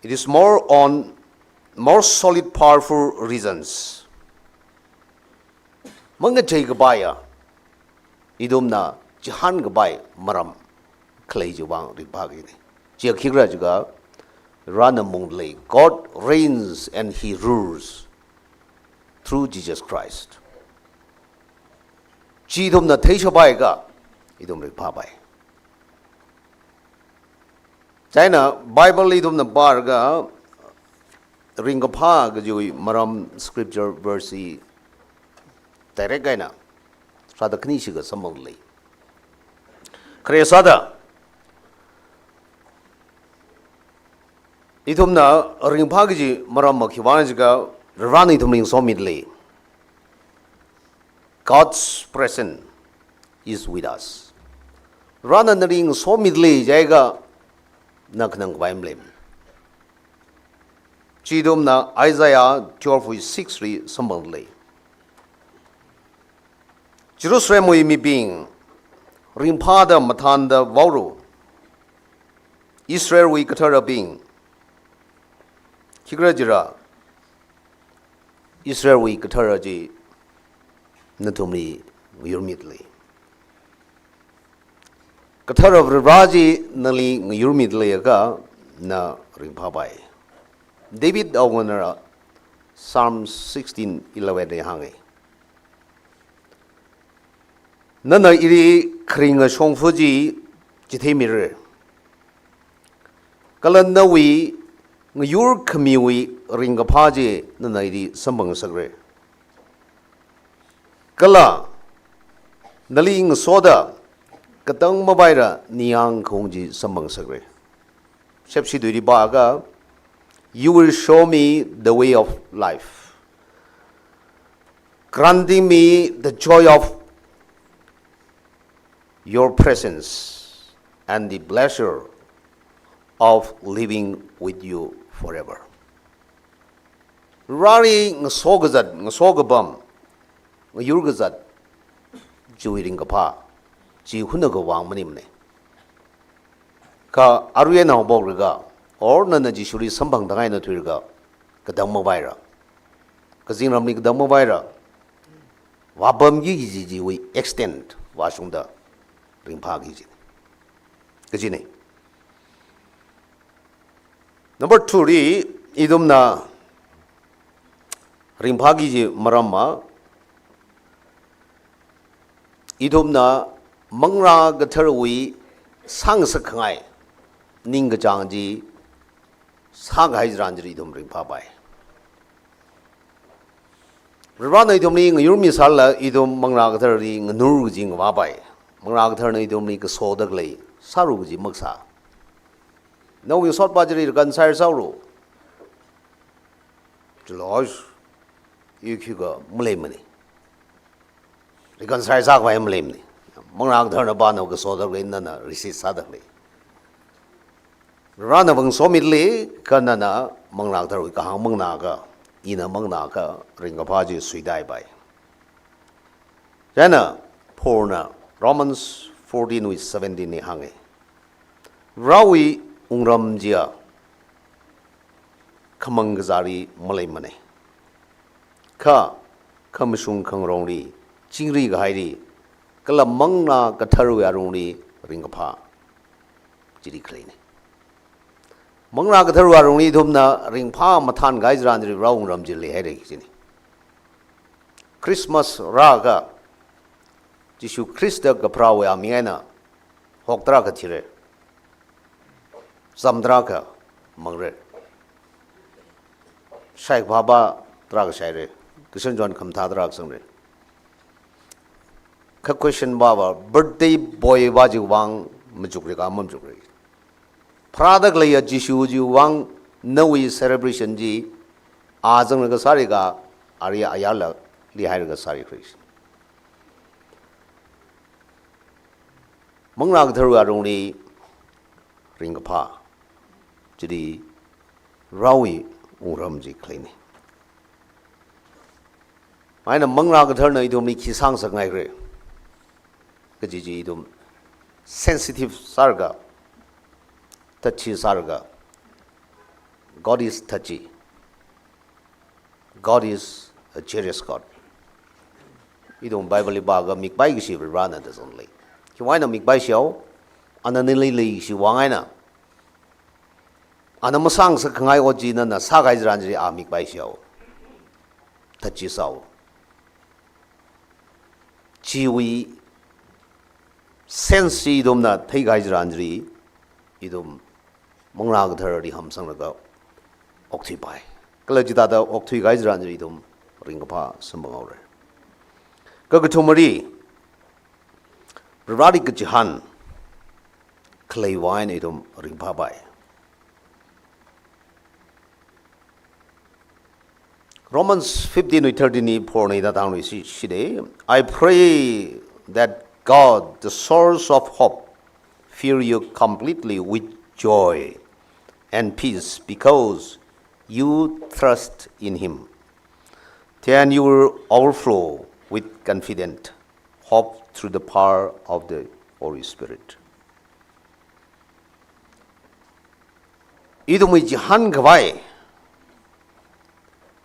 it is more on more solid, powerful reasons. Mangacheikapaiya, ithumna chihānkapai maram khalei chiwui vang ringphākina. Chi khikhala jiakha, Varena mungli, God reigns and He rules through Jesus Christ. Chi ithumna theishapaiakha, ithum ringphāpai. Chieina Bible ithumna pālaga, ringkaphā kajiwui maram scripture verse hi direct eina sāda khanishikha samphangli. Khare sāda, ithumna ringphā kaji maram ma khiwui vang jiakha, Varena ithumli ngasomilu. God's presence is with us. Varena nali ngasomilu jiakha, na khanangkhavai maleimana. Chi ithumna Isaiah twelve wui six li samphangli. Jerusalemwui mibing, ringphāda mathānda vaoru. Israelwui katharabing, khikhala jiakha, Israelwui kathara chi nathumli ngayurmilu. Kathara Vare chi nali ngayurmilu akha, na ringphāpai. David awunganara Psalm sixteen eleven li hānga. Nana ili kharinga shongfa chi chitheimira. Kala nawui ngayurkhamiwui ringkaphā chi nana ili samphangsakra. Kala nali ngasoda katang mapaira ningyāng khaung chi samphangsakra. Shepshi tuili pāakha, "You will show me the way of life, granting me the joy of your presence and the pleasure of living with you forever." Vareli ngaso kazat, ngaso kapam, ngayur kazat chiwui ringkaphā chi hunakha vang maningmana. Kha arui eina haophoklaga, or nana Jishuli samphangda eina thuilaga, katang mapaira. Kazingramli katang mapaira. Vāpamki kaji chiwui extent vāshungda ringphāki kaji, kajina. Number two li, ithumna ringphāki kaji maram ma, ithumna Manglā Katharawui sāngasakkhangai ningkachāng chi sākahai tharan chili ithum ringphāpai. Varena ithumli ngayurmisālala ithum Manglā Katharali nganur kaji ngavāpai. Manglā Katharana ithumli kasodakhalei sāra kaji makasā. Nawui ngasotpa chili reconcile sāra. Chilo, i khikha maleimana. Reconcile sākhavai maleimana. Manglā Katharana pa nawui kasodakhalei nana resist sādakhalei. Varena vāngasomilu, kha nana Manglā Katharawui kahāng manganāakha, ina manganāakha, ringkaphā chi suitaipai. Chieina Paulna Romans fourteen wui seventeen li hānga. Varewui wungram chiya khamang kazāli maleimana. Kha khamashung khangarongli, chingri kahaili, kala Manglā Katharawui alungli ringkaphā chili khaleina. Manglā Katharawui alungli ithumna ringphā mathānkahai tharan chili Varewui wungram chili leihaira kajina. Christmas rāakha, Jishu Khrista kapharāwui aming eina hok tarākha thira, zam tarākha mangra, shaikaphā pa tarākha shaira, kashan chon khamathā tarākha sangra. Kha question pa va, birthday boy pa chiwui vang machukra kha mamachukra? Pharādakhaleiya Jishu chiwui vang nawui celebration chi a zanglaga sāra kha, ali ayarla li hailaga sāri Christ. Manglā katharawui alungli ringkaphā chili Varewui wungram chi khaleina. Chieina Manglā Katharana ithumli khi sāngasakngaikhala kaji chi ithum sensitive sālaga, touchy sālaga, God is touchy. God is a jealous God. Ithum Bible li pālaga mikpai kashi Varena da zangli. Khiwui vang eina mikpaishihaowa, ana nali leikashi vang eina. Ana masāngasakngai ot chi nana sākahai tharan chili a mikpaishihaowa. Touchy sāhaowa. Chiwui sense chi ithumna theikahai tharan chili, ithum Manglā Katharali hamsanglaga okthuipai. Kala chithāda okthuikahai tharan chili ithum ringkaphā samphanghaora. Kakathumali, Vareli kachihān khalei vang eina ithum ringphāpai. Romans fifteen wui thirteen li phonaida tangli shi, shide, "I pray that God, the source of hope, fill you completely with joy and peace because you trust in him. Then you will overflow with confident hope through the power of the Holy Spirit." Ithumwui chihānkhavai,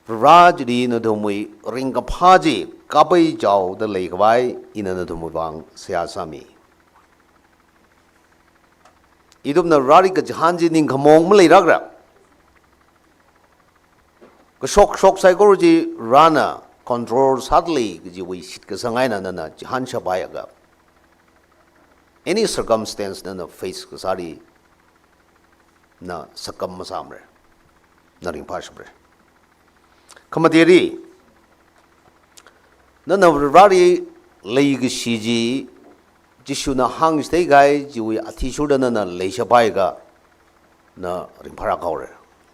Vare chili nathumwui ringkaphā chi kapaichaoda leikhavai ina nathumwui vang seihā sāmi. Ithumna Vareli kachihān chi ningkhamong maleilākla, kashok shok saikora chi Varena control sāda lei kajiwui shitkasang eina nana chihānshap haiakha, any circumstance nana face kasāli na succumb masāmara, na ringphāshapra. Khamateli, nana Vareli leikashi chi, Jishuna hāngchitheikahai chiwui athishurda nana leishap haiakha, na ringphālāk haora.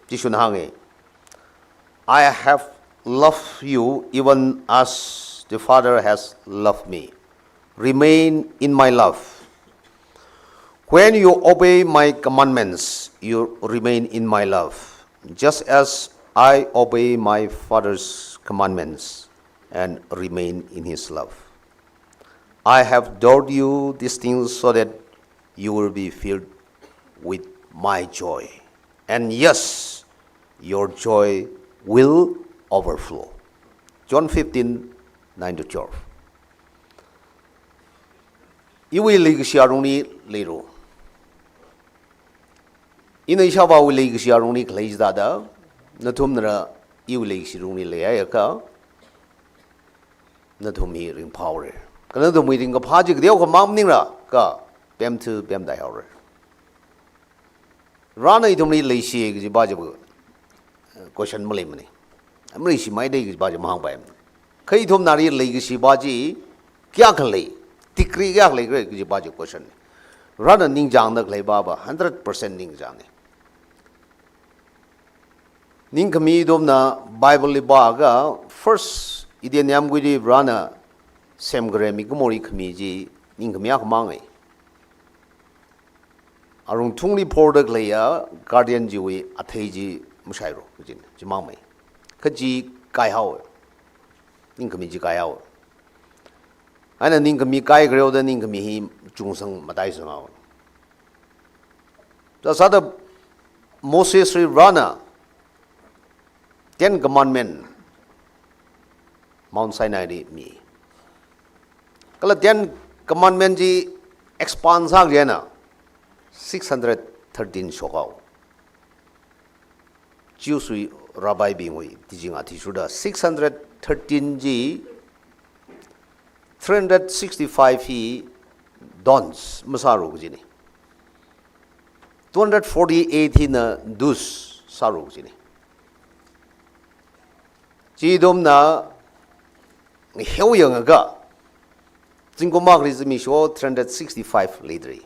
Jishuna hānga, "I have loved you even as the Father has loved me. Remain in my love. When you obey my commandments, you remain in my love, just as I obey my Father's commandments and remain in his love. I have told you these things so that you will be filled with my joy. And yes, your joy will overflow." John fifteen, nine to twelve. Iwui leikashi alungli leira. Ina ishāvāwui leikashi alungli khalei chithāda, nathumnala iwui leikashi alungli leihaiakha, nathum hi ringphāhaora. Kha nathumwui ringkaphā chi kateokha mang maningla, kha pemthu pemtaihaora. Varena ithumli leishi kajipa chi, eh, question maleimana. Maleishimana da kajipa chi mahāngpaimana. Kha ithumnali leikashipa chi kayākha lei, degree kayākha leikhala kajipa chi question. Varena ningchāngda khaleipa pa hundred percent ningchāngna. Ningkhami ithumna Bible li pāakha, first Eden yāmguili Varena semkhare mikumoli khami chi ningkhami akhamanga. Arung thungli phorda khaleiya garden chiwui athei chi mashaira kajina, chimangmei. Kha chi kaihaowa. Ningkhami chi kaihaowa. Eina ningkhami kaikhareoda ningkhami hi chungsang mataisanghaowa. Chithāda Mosesli Varena Ten Commandment Mount Sinai li mi. Kala Ten Commandment chi expand sākajina six hundred thirteen shokhaowa. Jews wui rabbi bingwui teaching athishurda six hundred thirteen chi three hundred sixty-five hi don'ts masāra kajina. Two hundred forty-eight hina do's sāra kajina. Chi ithumna ngaheoyangakha, zingkum akhali zimiksho three hundred sixty-five leidalei.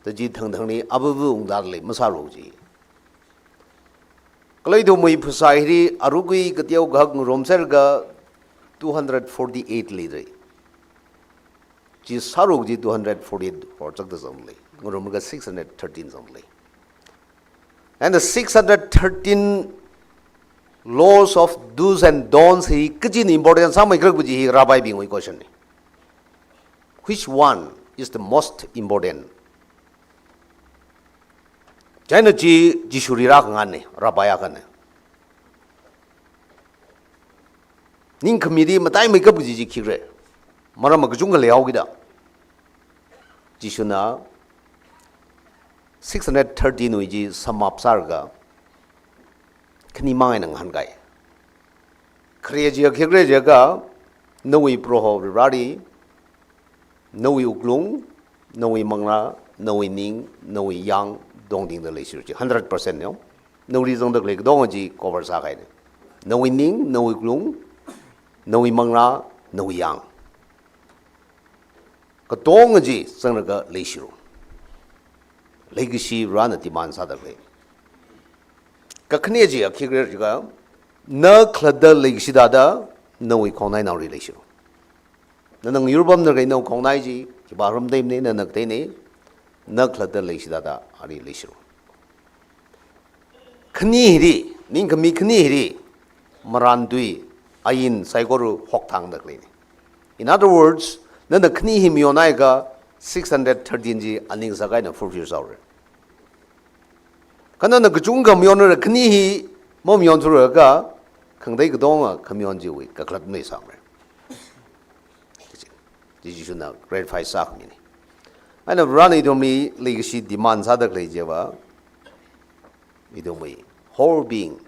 Tachi thangthangli abubu ungdalei masāra kaji. Kala ithumwui phasā hili arui kateokha ngarumserlaga two hundred forty-eight leidalei. Chi sāruk chi two hundred forty-eight horchakda zangdalei. Ngarumlaga six hundred thirteen zangdalei. And the six hundred thirteen laws of do's and don'ts hi kachina important sāmeikhala kaji hi rabbi bingwui question na. Which one is the most important? Chieina chi Jishuli rākhangana, rabbi akhana. Ningkhami hi mataimeikap kaji chi khikhala. Maram kachungkha leihaokida. Jishuna six hundred thirteen wui chi sum up sālaga khanimang eina ngahānkai. Khare chi khikhala jiakha, nawui Proho Vareli, nawui wuklung, nawui manglā, nawui ning, nawui yāng tongtingda leishilu chi hundred percent na. Nawui zangda khalei katonga chi cover sākahaina. Nawui ning, nawui wuklung, nawui manglā, nawui yāng. Katonga chi zanglaga leishilu. Leikashi Varena demand sāda khalei. Kakhane chi khikhala jiakha, na khalatta leikashi thāda, nawui khongnainaoli leishilu. Nana ngayur pamda khalei nawui khongnai chi, khipā ramdei mana, nana ngateina, na khalatta leikashi thāda ali leishilu. Khani hili, ningkhami khani hili, marān tui, ain saikora hokthangda khaleina. In other words, nana khani hi mayonhaiakha six hundred thirteen chi aning sākha eina fulfill sāhaora. Kha nana kachungkha mayonlaga khani hi mamayonthura akha, khangatei katonga khamayon chiwui kakhalat maleisangra. Chi Jishuna clarify sākhamina. Eina Varena ithumli leikashi demand sāda khalei chiva, ithumwui whole being,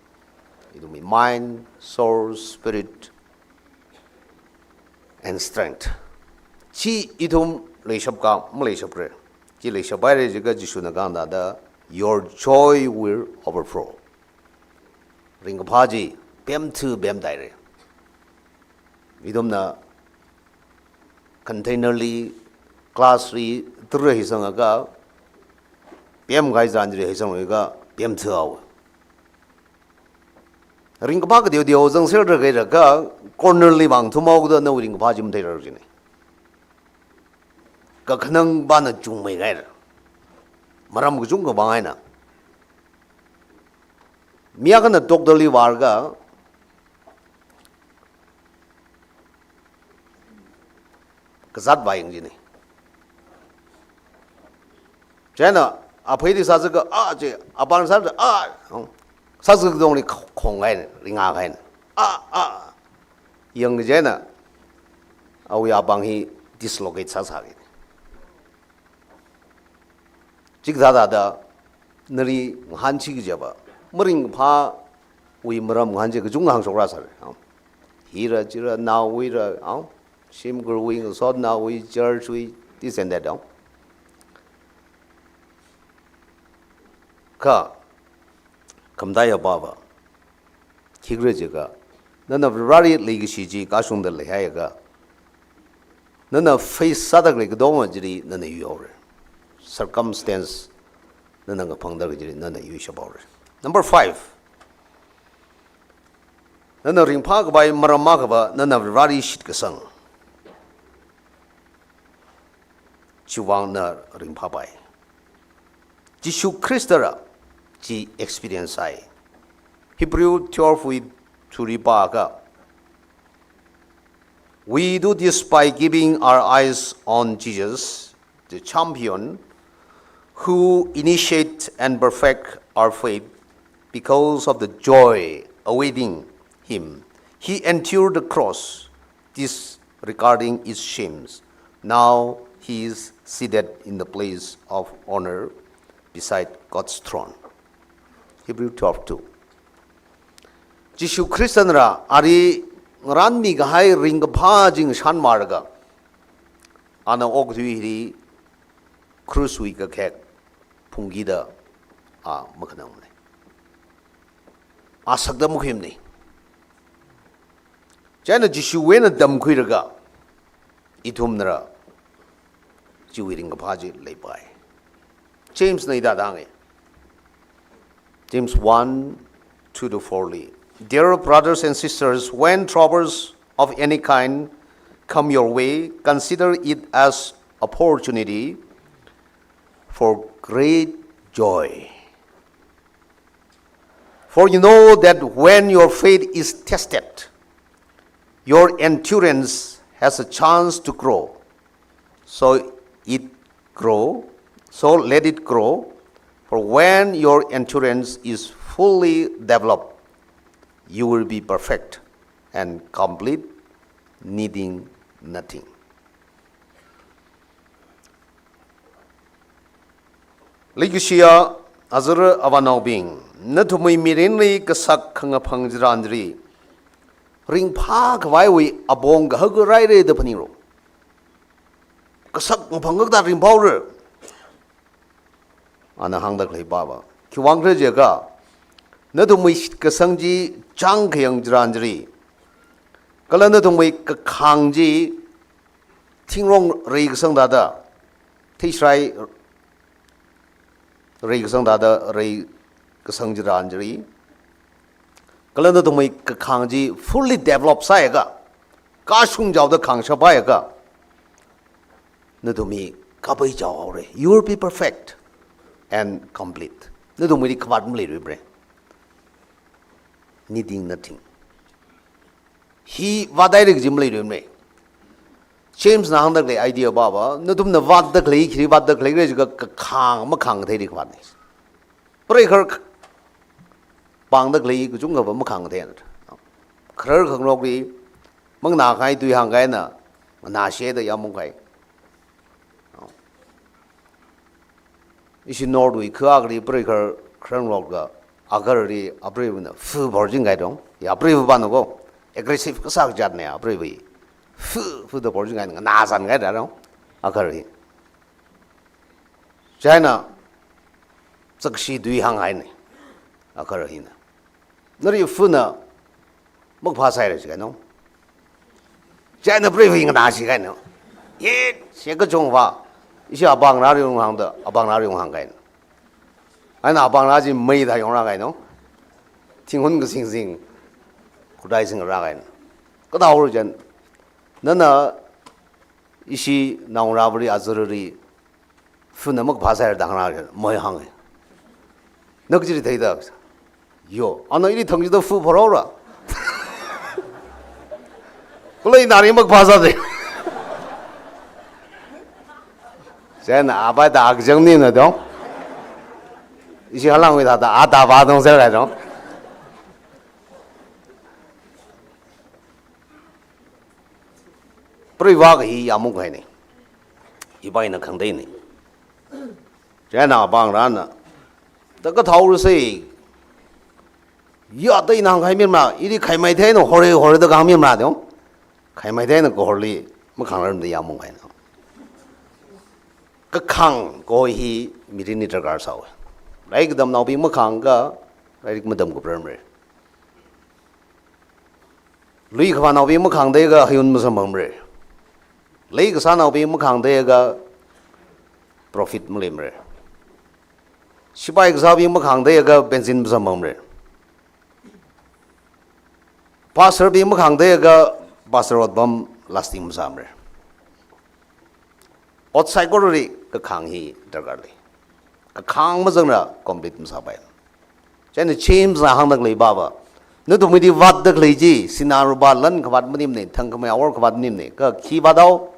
ithumwui mind, soul, spirit, and strength. Chi ithum leishapka, maleishapra. Chi leishaphaira jiakha Jishuna kahāng thāda, "Your joy will overflow." Ringkaphā chi pemthu pemtaira. Ithumna container li, glass li, tara hi sangakha, pemkahai zan chili hi sangakha, pemthuhaowa. Ringkaphā kateo teo zangserda khalei jiakha, corner li vāthumhaoda nawui ringkaphā chi matheira jina. Kakhanang pāna chungmeihaira. Maram kachungkha vāng eina. Mi akhana doctor li vālaga, kazāt vāyang jina. Chieina, apheili sāzaka, a, chi, apāng sāza, a, sāzaka tongli khong-, khonghaina, ringhaina. A, a. Yang chieina, awui apāng hi dislocate sāsāki. Chikathā thāda, nali ngahānki kajiva, maringkaphāwui maram ngahān chi kachungkha hāngshok rāsāra. Hira, chira, naowuira, shimkhurwui, ngasotnaowui, church wui, this and that. Kha, khamataiya pava. Khikhala jiakha, nana Vareli leikashi chi kashungda leihaiakha, nana face sāda khalei katonga chili nana yuihaora. Circumstance nana ngaphangda khalei chili nana yuishaphaora. Number five. Nana ringphākhavai maram akhava nana Vareli shitkasang. Chiwuivang na ringphāpai. Jishu Khristala chi experience sāi. Hebrew twelve wui thuri pāakha, "We do this by keeping our eyes on Jesus, the champion, who initiate and perfect our faith. Because of the joy awaiting him, he endured the cross, disregarding its shames. Now he is seated in the place of honor beside God's throne." Hebrew twelve two. Jishu Khristana ali ngarānmikahai ringkaphā chi ngashanmalaga, ana okathui hili krushwui kakhek phungkida a makhanangmana. A sakda makhuimana. Chieina Jishuwui eina tamkhuilaga, ithumnala chiwui ringkaphā chi leipai. Jamesna hithāda hānga. James one, two to four li. Dear brothers and sisters, when troubles of any kind come your way, consider it as opportunity for great joy. For you know that when your faith is tested, your endurance has a chance to grow. So it grow, so let it grow. For when your endurance is fully developed, you will be perfect and complete, needing nothing. Leikashiya azar avānaobing, nathumwui mirinli kasak khangaphang chitharan chili ringphākhavaiwui apong kahak raire da phaninglu. Kasak ngaphang kakta ringphāhaora. Ana hāngda khalei pava, khiwuivang khala jiakha, nathumwui shitkasang chi chāngkhayang chitharan chili, kala nathumwui kakhang chi thingrong reikasang thāda, theisharai reikasang thāda reikasang chitharan chili, kala nathumwui kakhang chi fully develop sāhaiakha, kashung chaoda khangshap haiakha, nathum hi kapai chaohaora. You will be perfect and complete. Nathumwuili khavāt maleirumara. Needing nothing. Hi vāthaira kaji maleirumara. James na hāngda khalei idea pava, nathumna vātda khalei, khi vātda khalei khala jiakha kakhang makhangkathei khavātna. Preikhar k-, pāngda khalei kachungkhava makhangkatheina. Kharar khangarokli, manganākahai tui hāngkahaina, nganāshida yamung kahai. Ishi North wui kha akhali preikhar kharanglokda, akharli apreivana fu phorching kahai dong. Ya apreiva pāna ko, aggressive kasā kajatna apreiva. Fu, fuda phorching kahai, nganāsang kahai da dong. Akharli. Chieina, sakshi tui hānghaina. Akharlina, nali funa makaphā sāhaira jikahaina. Chieina preiva nganāshi kahaina. Ye, she kachungva, ishi apāngnali unghāngda, apāngnali unghāng kahaina. Eina apāngna chi meida yongra kahaina. Thinghun kasing sing, khutai singra kahaina. Kathāhaora chieina, nana ishi naongarāli, azarli, funa makaphā sāhaira da hāngra, mei hānga. Na kachili theida? Yo, ana ili thang chida fu phorhaora. Kala ina ri makaphā sāda. Chieina abai da akjang nina dong. Ishi halangwui thāda, a da ba dong sāra dong. Preiva kahi yamung kahaina. Hiva ina khangateina. Chieina apāngrana, da kathāhaosa, ya da ina hāngkahai mimara, ili khaimei theina hore hore da kahāng mimara dong. Khaimei theina kahorli makhāngrarmada yamung kahaina. Kakhang kaho hi mirinli darkar sāhaowa. Lairik katamnaobing makhāngakha, lairik matamkaprarmara. Lui kavānaobing makhāngda kha hayun masamphangra. Lei kasānaobing makhāngda kha profit maleimara. Sipai kasābing makhāngda kha benzin masamphangra. Pastor bing makhāngda kha pastor otpam lasting masāmara. Ot saikorali kakhang hi darkar lei. Kakhang mazangla complete masāpai. Chieina James na hāngda khalei pava, nathumwuili vātda khalei chi, sinā lupā lan khavāt maningmana, thangkhamei awor khavāt maningmana, kha khi vāthao,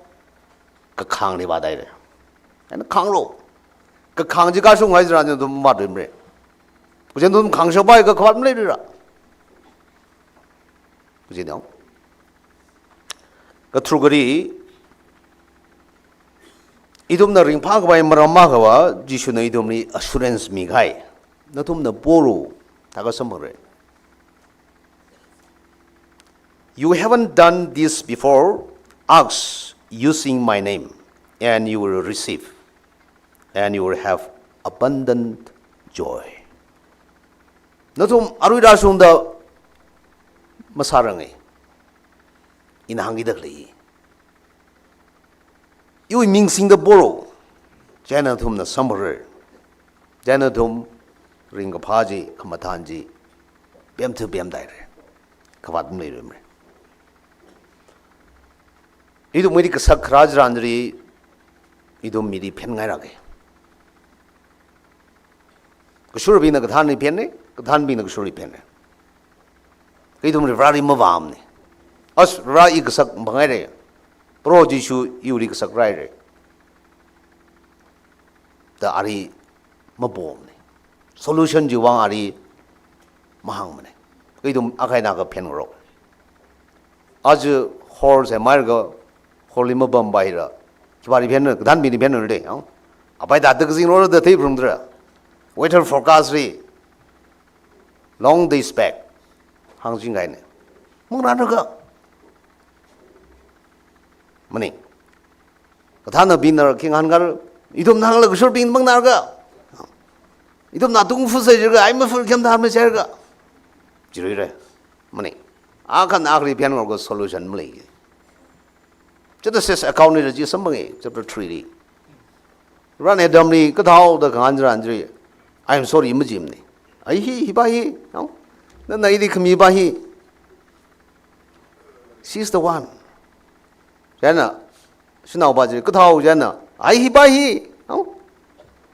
kakhangli vāthaira. Eina khanglu. Kakhang chi kashunghai tharan nathum vātluimara. Khuichān nathum khangshappai kha khavāt maleilui ra. Khuichān dong. Katharukali, ithumna ringphākhavai maram akhava, Jishuna ithumli assurance mikahai. Nathumna polu, thākha samphangra. "You haven't done this before, ask using my name, and you will receive, and you will have abundant joy." Nathum arui rāshungda masāranga. Ina hāngkida khalei. Iwui ming singda polu. Chieina nathumna samphangrar. Chieina nathum ringkaphā chi, khamathān chi, pemthu pemthaira. Khavāt maleiluimara. Ithumwuili kasak kharā chitharan chili, ithum mili phenngairake. Kashurbingna kathānli phenne, kathānbingna kashurli phenne. Kha ithum Vareli mavāmane. As Vare, i kasak maphangaire. Proho Jishu iwuili kasak rāhaire, da ali mapomane. Solution chiwui vang ali mahāngmane. Kha ithum akha eina akha phenngarok. Aja hall semhairaka, hall li mapampai hila, khipāli phenna, kathānbingli phenna de, yāng. Apai da tak zingrora da theiphalungdara. Weather forecast li, long days back, hāngchingkahaine. Manganānraka. Maning. Kathānabingna khi ngahānkhala, ithumna hānglaga kashurbing manganānraka. Ithumna tungfusai jiraka, ai mafur khemda machiraka. Chiluire. Maning. Akha eina akhali phenngarokka solution maleiki. Genesis account li chi samphange, chapter three li. Varena Adamli kathāo da khangahān chitharan chili, "I am sorry," majimane. Ai hi, hipa hi, no? Nana ili khamipa hi. She's the one. Chieina, shanaopa chili kathāo chieina, "Ai hipa hi," no?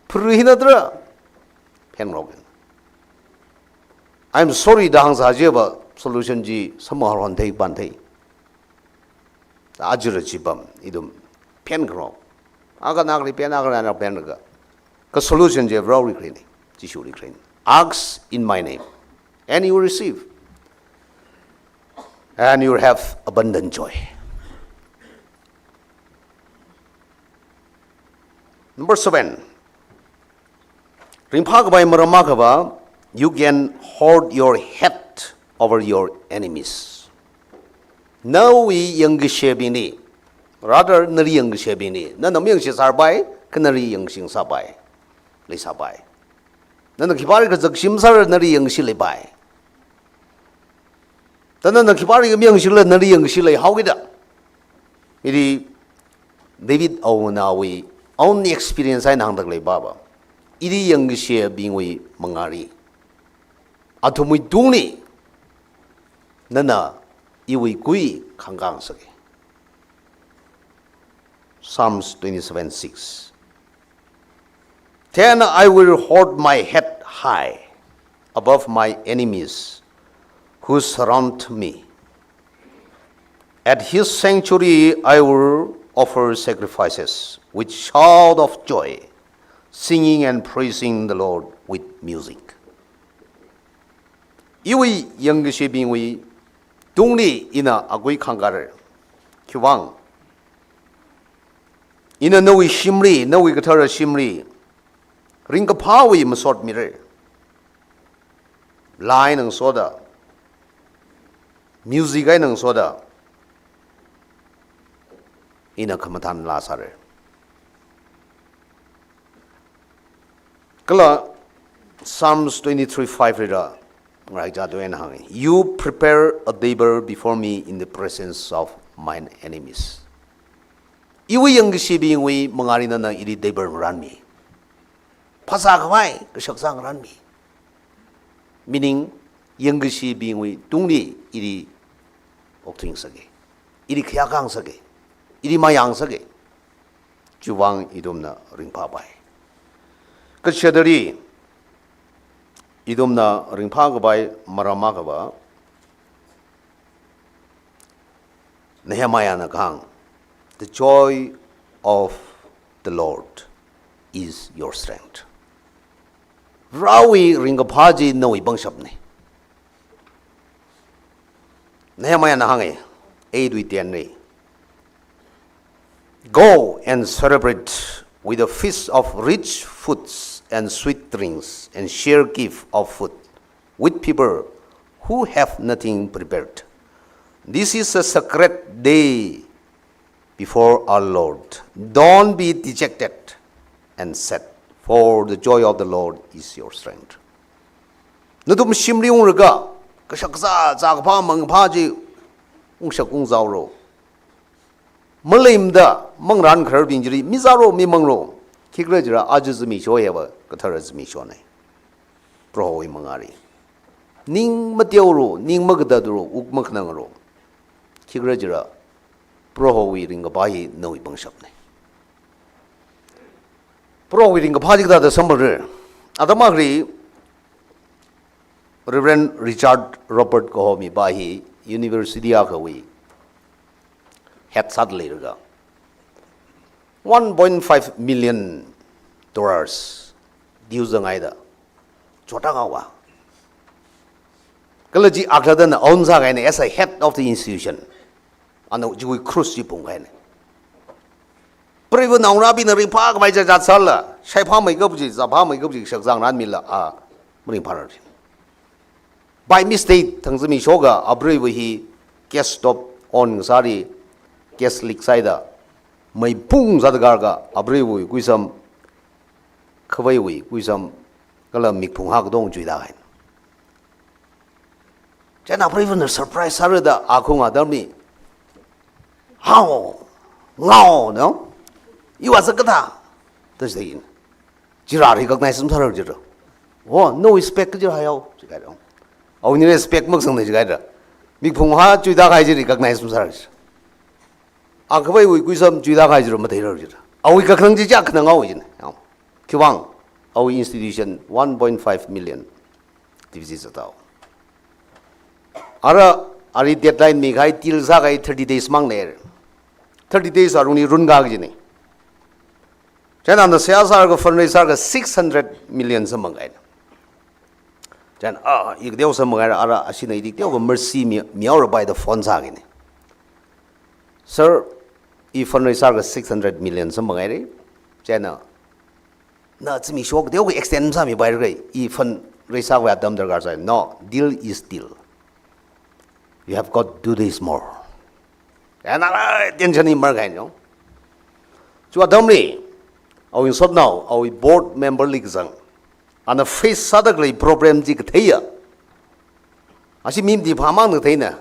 Phuri hi natra. Phenngarok. "I am sorry" da hāngsā chiva solution chi samphang haoran thei, pān thei. Aja rāchipam, ithum phenngarok. Akha eina akhali phen, akha eina akha phenngarok. Kha solution chi Vareli khalei, Jishuli khalei. "Ask in my name, and you will receive, and you will have abundant joy." Number seven. Ringphākhavai maram akhava, you can hold your head over your enemies. Nawui yangkashebingli, rather, nali yangkashebingli, nana mayangshisāpai, kha nali yangkashingasāpai, leisāpai. Nana khipāli kazakshim sāra, nali yangkashi leipai. Thāda nana khipāli mayangshilaga nali yangkashi leihaokida. Hili David awunawui own experience eina hāngda khaleipa. Ili yangkashebingwui mangāli, athumwui tungli nana iwui kui khangkāngasake. Psalms twenty-seven six. "Then I will hold my head high above my enemies who surround me. At his sanctuary I will offer sacrifices with shout of joy, singing and praising the Lord with music." Iwui yangkashebingwui tungli ina akui khangkāra. Khiwuivang? Ina nawui shimli, nawui kathara shimli, ringkaphāwui masot mira. Laa eina ngasoda, music eina ngasoda, ina khamathān laa sāra. Kala Psalms twenty-three five lila ngaraichā tui eina hānga, "You prepare a table before me in the presence of mine enemies." Iwui yangkashebingwui mangāli nana ili table ngarānmi. Phasā khavai kashakzā ngarānmi. Meaning, yangkashebingwui tungli ili okthuingasake, ili khayākāngasake, ili mayāngasake. Chiwuivang ithumna ringphāpai. Kachithāli, ithumna ringphākhavai maram akhava, Nehemiahna kahāng, "The joy of the Lord is your strength." Varewui ringkaphā chi nawui pangshapna. Nehemiahna hānga, eight wui ten li, "Go and celebrate with a feast of rich foods and sweet drinks, and share gift of food with people who have nothing prepared. This is a sacred day before our Lord. Don't be dejected and sad, for the joy of the Lord is your strength." Nathum shimli unglaga, kashakzā, zākaphā, mangkaphā chi ungshak ungzaolu. Maleimada mangarān khararbing chili mizālu, mimanglu. Khikhalajila aja zimiksho hiva kathara zimikshona. Prohowui mangāli ning mateolu, ning makatatlu, wuk makhananglu. Khikhalajila Prohowui ringkaphā hi nawui pangshapna. Prohowui ringkaphā chi kathāda samphangrar? Atam akhali Reverend Richard Robert kaho mipā hi university akhawui head sāda leilaga, one point five million dollars due zanghaida, chotā kahaowa. Kala chi akhalattana own sākahaina as a head of the institution. Ana chiwui cross chi phungkahaina. Preiva naongarābingna ringphākhavai jajat sālala, shaiphāmeikap chi, zāphāmeikap chi shakzang ranmila, a, maringphārar. By mistake, thang zimiksho akha apreiva hi gas stove on sāli, gas leak sāhaida, mei phung sāda kharka, apreiva kuisam, khavaiwui kuisam, kala mikphung hak dong chuitāhaina. Chieina apreivana surprise sārada, akhung atamli, "Hao, ngao, no? Iwui sā kathā?" da jida ina. Chila recognize masārar jida. "Oh, nawui spec kaji hayao," jikahaira. Awui nira spec makasangna jikahaira. Mikphung hak chuitākahai chi recognize masārar jida. Akhavaiwui kuisam chuitākahai chi matheirar jida. Awui kakhanang chi chakhanang haowa jina. Khiwuivang, awui institution one point five million deficit sātao. Ara, ari deadline mikahai, deal sākahai thirty days mangna. Thirty days alungli runkā kajina. Chieina ana seihā sālaga fundraise sālaga six hundred million samphangkahaina. Chieina, a, i kateo samphanghaira, ara, ashina ili kateokha mercy mi, mihaora da phone sākahaina. "Sir, i fundraise sālaga six hundred million samphanghaira. Chieina, na zimiksho kateokha extend sāmipaira, i fundraise sākhavai atam darkar sāi." "No, deal is deal. You have got two days more." Chieina ara tension hi markahaina. Chi atamli, awui ngasotnao, awui board member li kazang, ana face sāda khalei problem chi katheiya, ashi mi mati phāmang katheina,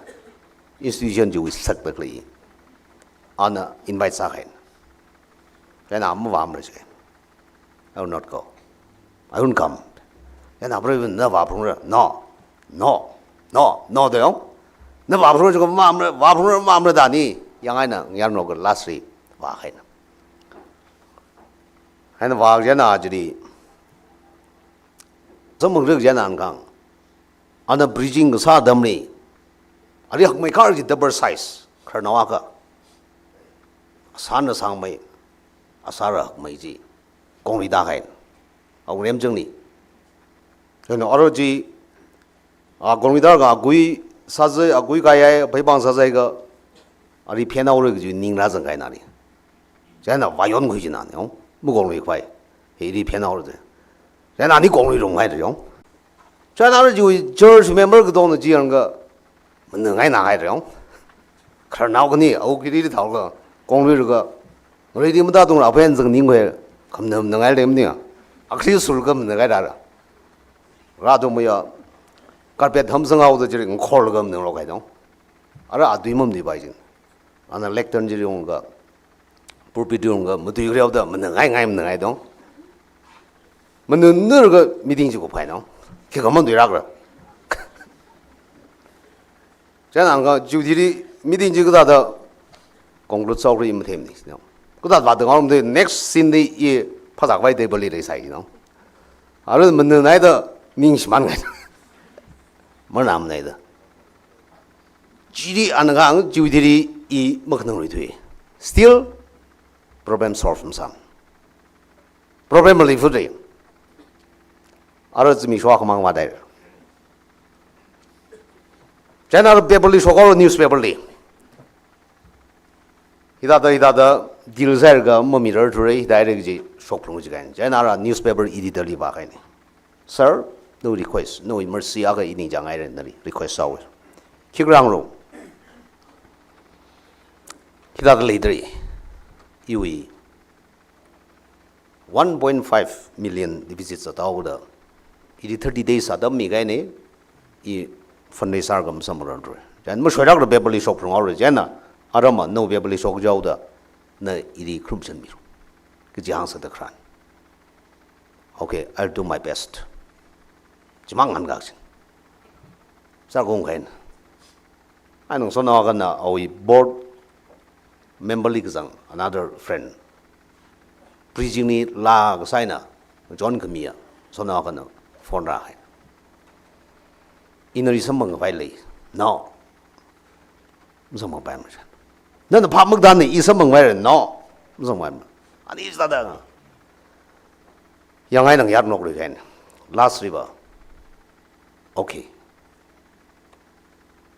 institution chiwui sakda khalei, ana invite sākahaina. Chieina mavāmara jikahaina. "I will not go. I won't come." Chieina apreivana, "Na vāphungra." "No, no, no, no," da yong. "Na vāphungra," jikha, "Mamra, vāphungra, mamra," da ni. Yangaina, ngayarnao akha last li vākahaina. Chieina vā chieina chili, samphangrar chieina ana kahāng, ana preaching kasā atamli, ali hakmei car chi double size, khararnao akha. Asāna sāngmei, asāra hakmei chi kongri tākahaina. Awui remchangli. Chieina ara chi, a, kongri tālaga akui sāzai, akui kayai, pheipāng sāzai akha, ali phenhaora kaji ning rāzangkahaina ali. Chieina vāyonkhui jina ni, yong. Makongri khavai. Hi ili phenhaora da. Chieina ani kongri runghaira yong. Chieina ara chiwui church member katongna chi yangakha, manā ngaina haira yong. Khararnao akhani, awui kiri thaolaga, kongrilaga, ngarei di matatung ra aphen zangning khavai, khamana manā ngailei maning. Akhali sulaga manā ngairara. Rātungmeiya, carpet hamsang haoda chili ngakhorlaga manā ngarokhai dong. Ara atui mamatipai jina. Ana lectern chili unglaga, pulpit li unglaga, matui khareo da, manā ngai ngai, manā ngai dong. Manā naraga meeting chi kupkahai dong. Khikha matuilākra. Chieina anga duty li meeting chi kathāda conclude sāhaora matheimana. Kathāda vāda ngarumda next scene li i phazā khavai table li leisai, you know. Ara manā naida ning shimānngai. Marnam naida. Chili ana kahāng duty li i makhanangluithui. Still, problem solve masāmana. Problem maleifutrai. Ara zimiksho akhamang vādaira. Chieina ara paper li shokhaora, newspaper li. Hithāda, hithāda deal sālaga mamirarthurai, hithāda kaji shokphungra jikahaina. Chieina ara newspaper editor li vākahaina. "Sir, nawui request, nawui mercy akha i ningchāngngaira, nali request sāhaowa. Khikha rāngarok. Hithāda leidalei. Iwui one point five million deficit sāthaoda, ili thirty days atam mikahaina, i fundraise sālaga masamphangrar. Chieina mashoilākla paper li shokphunghaora, chieina aramva nawui paper li shokhaoda, na ili kharumchanmira," kaji hāngsāda kharāna. "Okay, I'll do my best." Chimang ngahānkā kajina. Sākungkahaina. Ana ngasotnao akhana awui board member li kazang another friend. Preaching li laa kasā eina, join khamiya, sonao akhana phone rāhai. Ina ri samphang khavai lei. No. Masamphangpaimara. Nana phap makatā ni, i samphangpaira, no. Masamphangpaimara. Ani sāda. Yangai nang yar nok ri kahaina. Last river. Okay.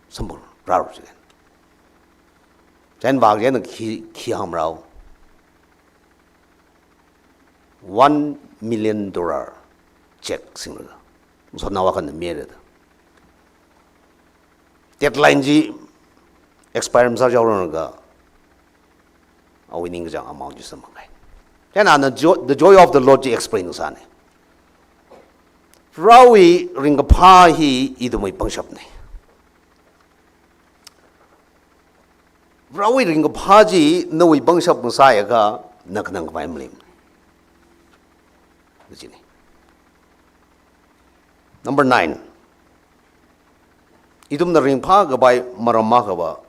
Samphang rāra chi kahaina. Chieina vak chieina khi, khi hāngrao. One million dollar check singra. Sonao akhana mira da. Deadline chi expire masāhaoranga, awui ningkachāng amount chi samphang kahai. Chieina ana jo-, the joy of the Lord chi explain sāna. Varewui ringkaphā hi ithumwui pangshapna. Varewui ringkaphā chi nawui pangshap masāakha, na khanang khavai maleimana. Kajina. Number nine. Ithumna ringphā khavai maram akhava,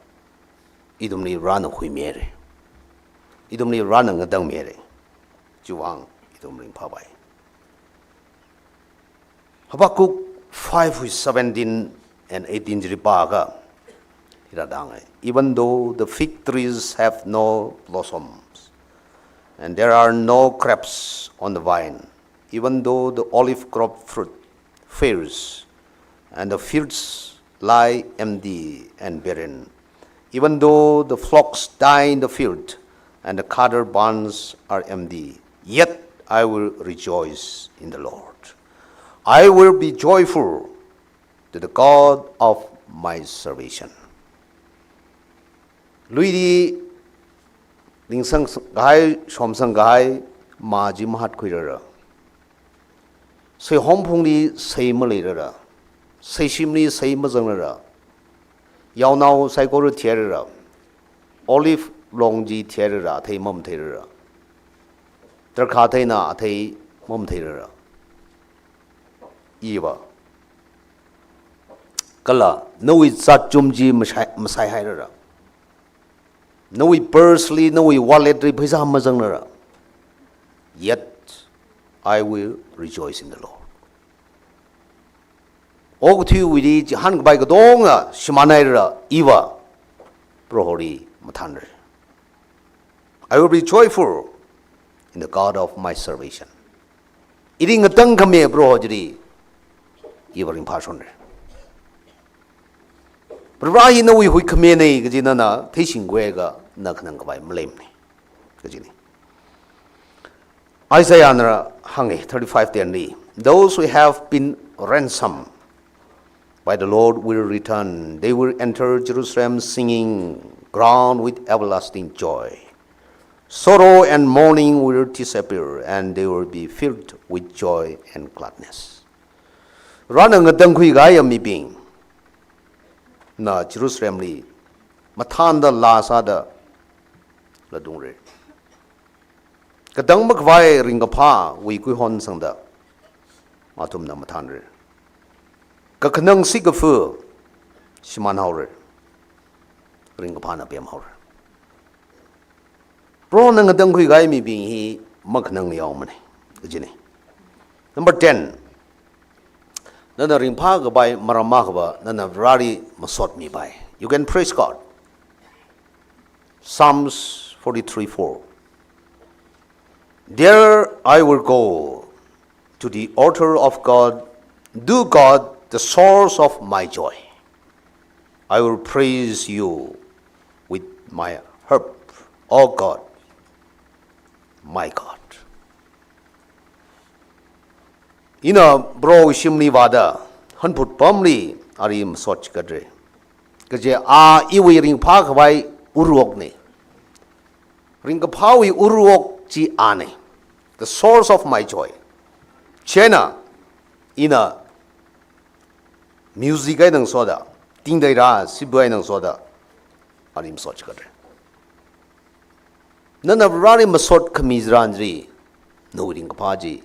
ithumli Varena huimira. Ithumli Varena ngatangmira. Chiwuivang ithum ringphāpai. Habakkuk five wui seventeen and eighteen chili pāakha, hithāda hānga. Even though the fig trees have no blossoms, and there are no grapes on the vine, even though the olive crop fruit fails, and the fields lie empty and barren, even though the flocks die in the field, and the cattle barns are empty, yet I will rejoice in the Lord. I will be joyful to the God of my salvation. Luili lingsang kahai, shomsang kahai, mā chi mahatkhuirara. Seihomphungli sei maleirara. Seishimli sei mazangrara. Yaonao saikora theirara. Olive long chi theirara, athei mamatheirara. Drakhā theina athei mamatheirara. Iva. Kala, nawui zat chum chi masai-, masaihairara. Nawui purse li, nawui wallet li pheisā mazangrara. Yet, I will rejoice in the Lord. Okathuiwuili chihān kapai katonga shimānhairara, iva Proholi mathānra. I will be joyful in the God of my salvation. Ili ngatangkhami Proho chili, iva ringphāshonra. Proho hi nawui huikhamina kaji nana theishingkhuiakha na khanang khavai maleimana. Kajina. Isaiah nara hānga, thirty-five ten li, "Those who have been ransomed by the Lord will return. They will enter Jerusalem singing, crowned with everlasting joy. Sorrow and mourning will disappear, and they will be filled with joy and gladness." Varena ngatangkhui kahaiya mibingna Jerusalemli mathānda laa sāda ladungra. Katang makhavai ringkaphāwui kuihon sangda athumna mathānra. Kakhanang sikafu shimānhaora. Ringkaphāna pemhaora. Prohona ngatangkhui kahai mibing hi makhanangli yaomana. Kajina. Number ten. Nana ringphā kapai maram akhava, nana Vareli masot mipai. You can praise God. Psalms forty-three four. There I will go to the altar of God, to God, the source of my joy. I will praise you with my harp, O God, my God. Ina Proho shimli vāda, hanphut pamli ali masot chikatra. Kaje a iwui ringphā khavai urokna. Ringkaphāwui urok chi ana. The source of my joy. Chieina, ina music eina ngasoda, tingdai ra, sibu eina ngasoda, ali masot chikatra. Nana Vareli masot khami tharan chili, nawui ringkaphā chi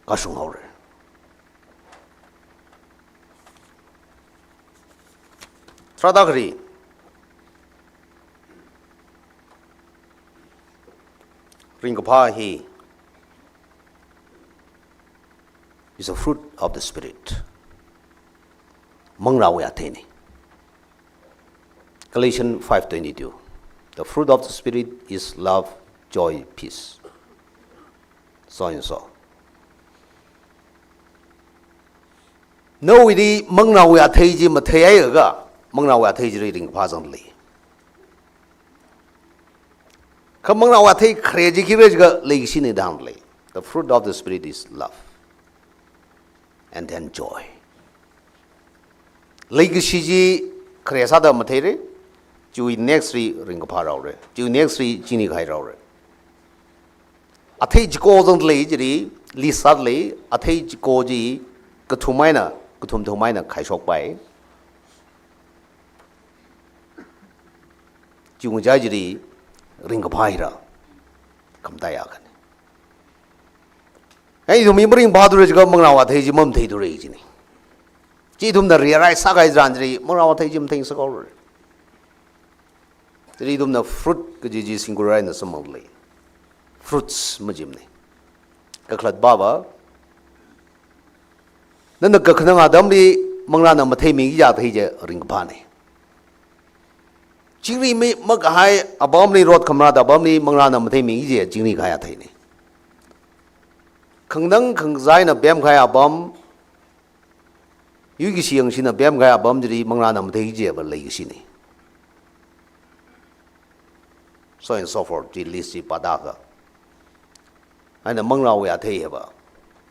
kashunghaora. Tharāda kharei, Ringkaphā hi is a fruit of the Spirit. Manglāwui atheina. Galatians five twenty-two. The fruit of the Spirit is love, joy, peace. So and so. Nawuili manglāwui athei chi matheiakha, manglāwui athei chili ringkaphā zangda lei. Kha manglāwui athei khare chi khikhala jiakha leikashina da hāngda lei. The fruit of the Spirit is love and then joy. Leikashi chi khare sāda matheira, chiwui next li ringkaphā rāhaora, chiwui next li chingri kahai rāhaora. Athei chiko zangda lei chili, list sāda lei, athei chiko chi kathum eina, kathum thum eina khaishokpai. Chi ngachai chili ringkaphā hira khamataiya khan. Ai, ithum mi maringphāthura jiakha manglāwui athei chi mamatheithura jina. Chi ithumna realize sākahai tharan chili manglāwui athei chi matheingasakhaora. Chili ithumna fruit kaji chi singular eina samphangda lei. Fruits majimana. Kakhalatva va, nana kakhanang atamli manglāna matheimi kaji athei chi ringkaphāna. Chingri mi makahai apamli, rot khamarāda apamli manglāna matheimi kaji chingri kahai atheina. Khanganang khangazā eina pemkahai apam, yuikashi yangshina pemkahai apam chili manglāna mathei kaji va leikashina. So and so forth, chi list chi pāda kha. Eina manglāwui athei hiva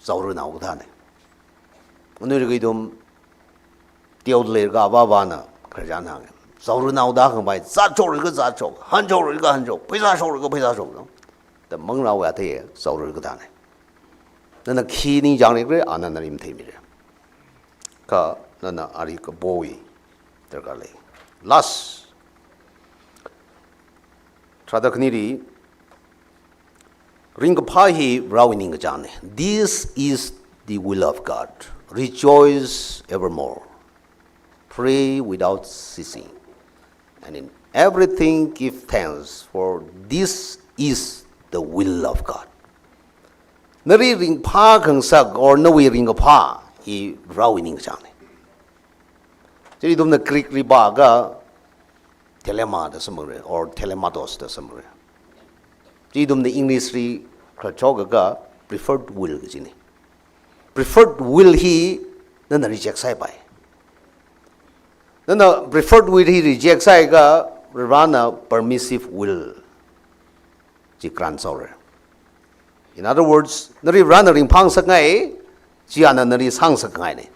zaurunao kathāna. Anuilaga ithum teoda leilaga avāvana khararchan hānga. Zaurunao da hāngpai, zat shoklaga zat shok, han shoklaga han shok, pheisā shoklaga pheisā shok, no? Da manglāwui athei zaurunao kathāna. Nana khi ningchāngli khala, ana nali matheimira. Kha nana ali kapowui darkar lei. Last. Tharāda khanili, ringkaphā hi Varewui ningkachāngna. This is the will of God. Rejoice evermore. Pray without ceasing. And in everything give thanks, for this is the will of God. Nali ringphākhangasak or nawui ringkaphā hi Varewui ningkachāngna. Chili ithumna Greek li pāakha thelema da samphanga or thelematos da samphanga. Chi ithumna English li khararchok akha preferred will kajina. Preferred will hi nana reject sāpai. Nana preferred will hi reject sāakha Varena permissive will chi grant sāhaora. In other words, nali Varena ringphāngasakngai, chi ana nali sāngasakngaina.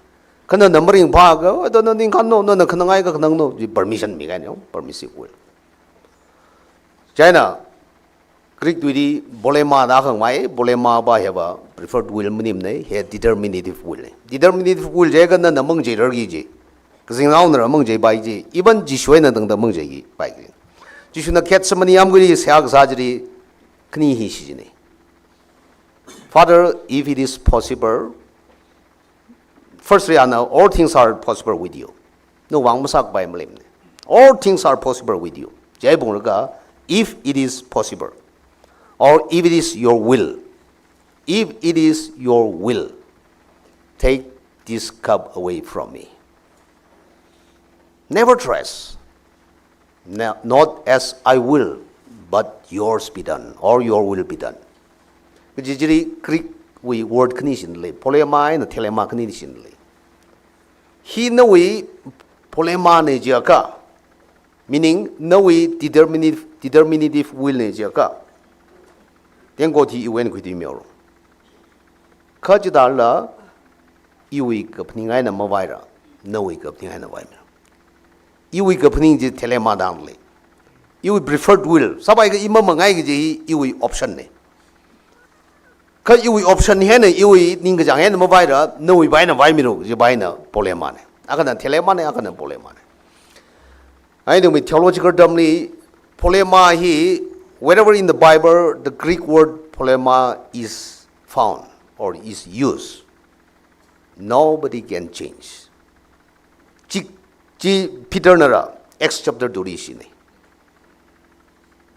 Kha nana maringphāakha, "Oi, da nana ningkhano, nana khanangngai akha khanangno," chi permission mingaina, permissive will. Chieina, Greek tuili polema da hāngmei, polema va hiva preferred will maningmana, hi determinative will na. Determinative will jiakha nana mangachei rarki kaji. Kazingnaona rāmangacheipai kaji. Even Jishu eina tangda mangachei kajipai kaji. Jishuna Gethsemane yāmguili seihā kasā chili khani hi shichinna. "Father, if it is possible," firstly, ana, "All things are possible with you." Nawui vang masākapai maleimana. "All things are possible with you." Chieina punglaga, "If it is possible, or if it is your will, if it is your will, take this cup away from me. Nevertheless, no-, not as I will, but yours be done, or your will be done." Kaji chili Greek wui word khani shichinda lei, polema eina thelema khani shichinda lei. Hi nawui polemana jiakha, meaning nawui determinative, determinative will na jiakha, tengkot hi iwui eina khuithuimihaolu. Kha chithālala, iwui kaphaning eina mavaira, nawui kaphaning eina vaimira. Iwui kaphaning chi thelema da hāngda lei. Iwui preferred will, sāpaiakha i mamangai kaji hi iwui option na. Kha iwui option hi eina, iwui ningkachāng hi eina mavaira, nawui va eina vaimilu, chiva eina polemana. Akhana thelemana, akhana polemana. Ai, ithumwui theological term li, polema hi, wherever in the Bible, the Greek word polema is found or is used, nobody can change. Chi, chi Peter nala, Acts chapter two li shichinna.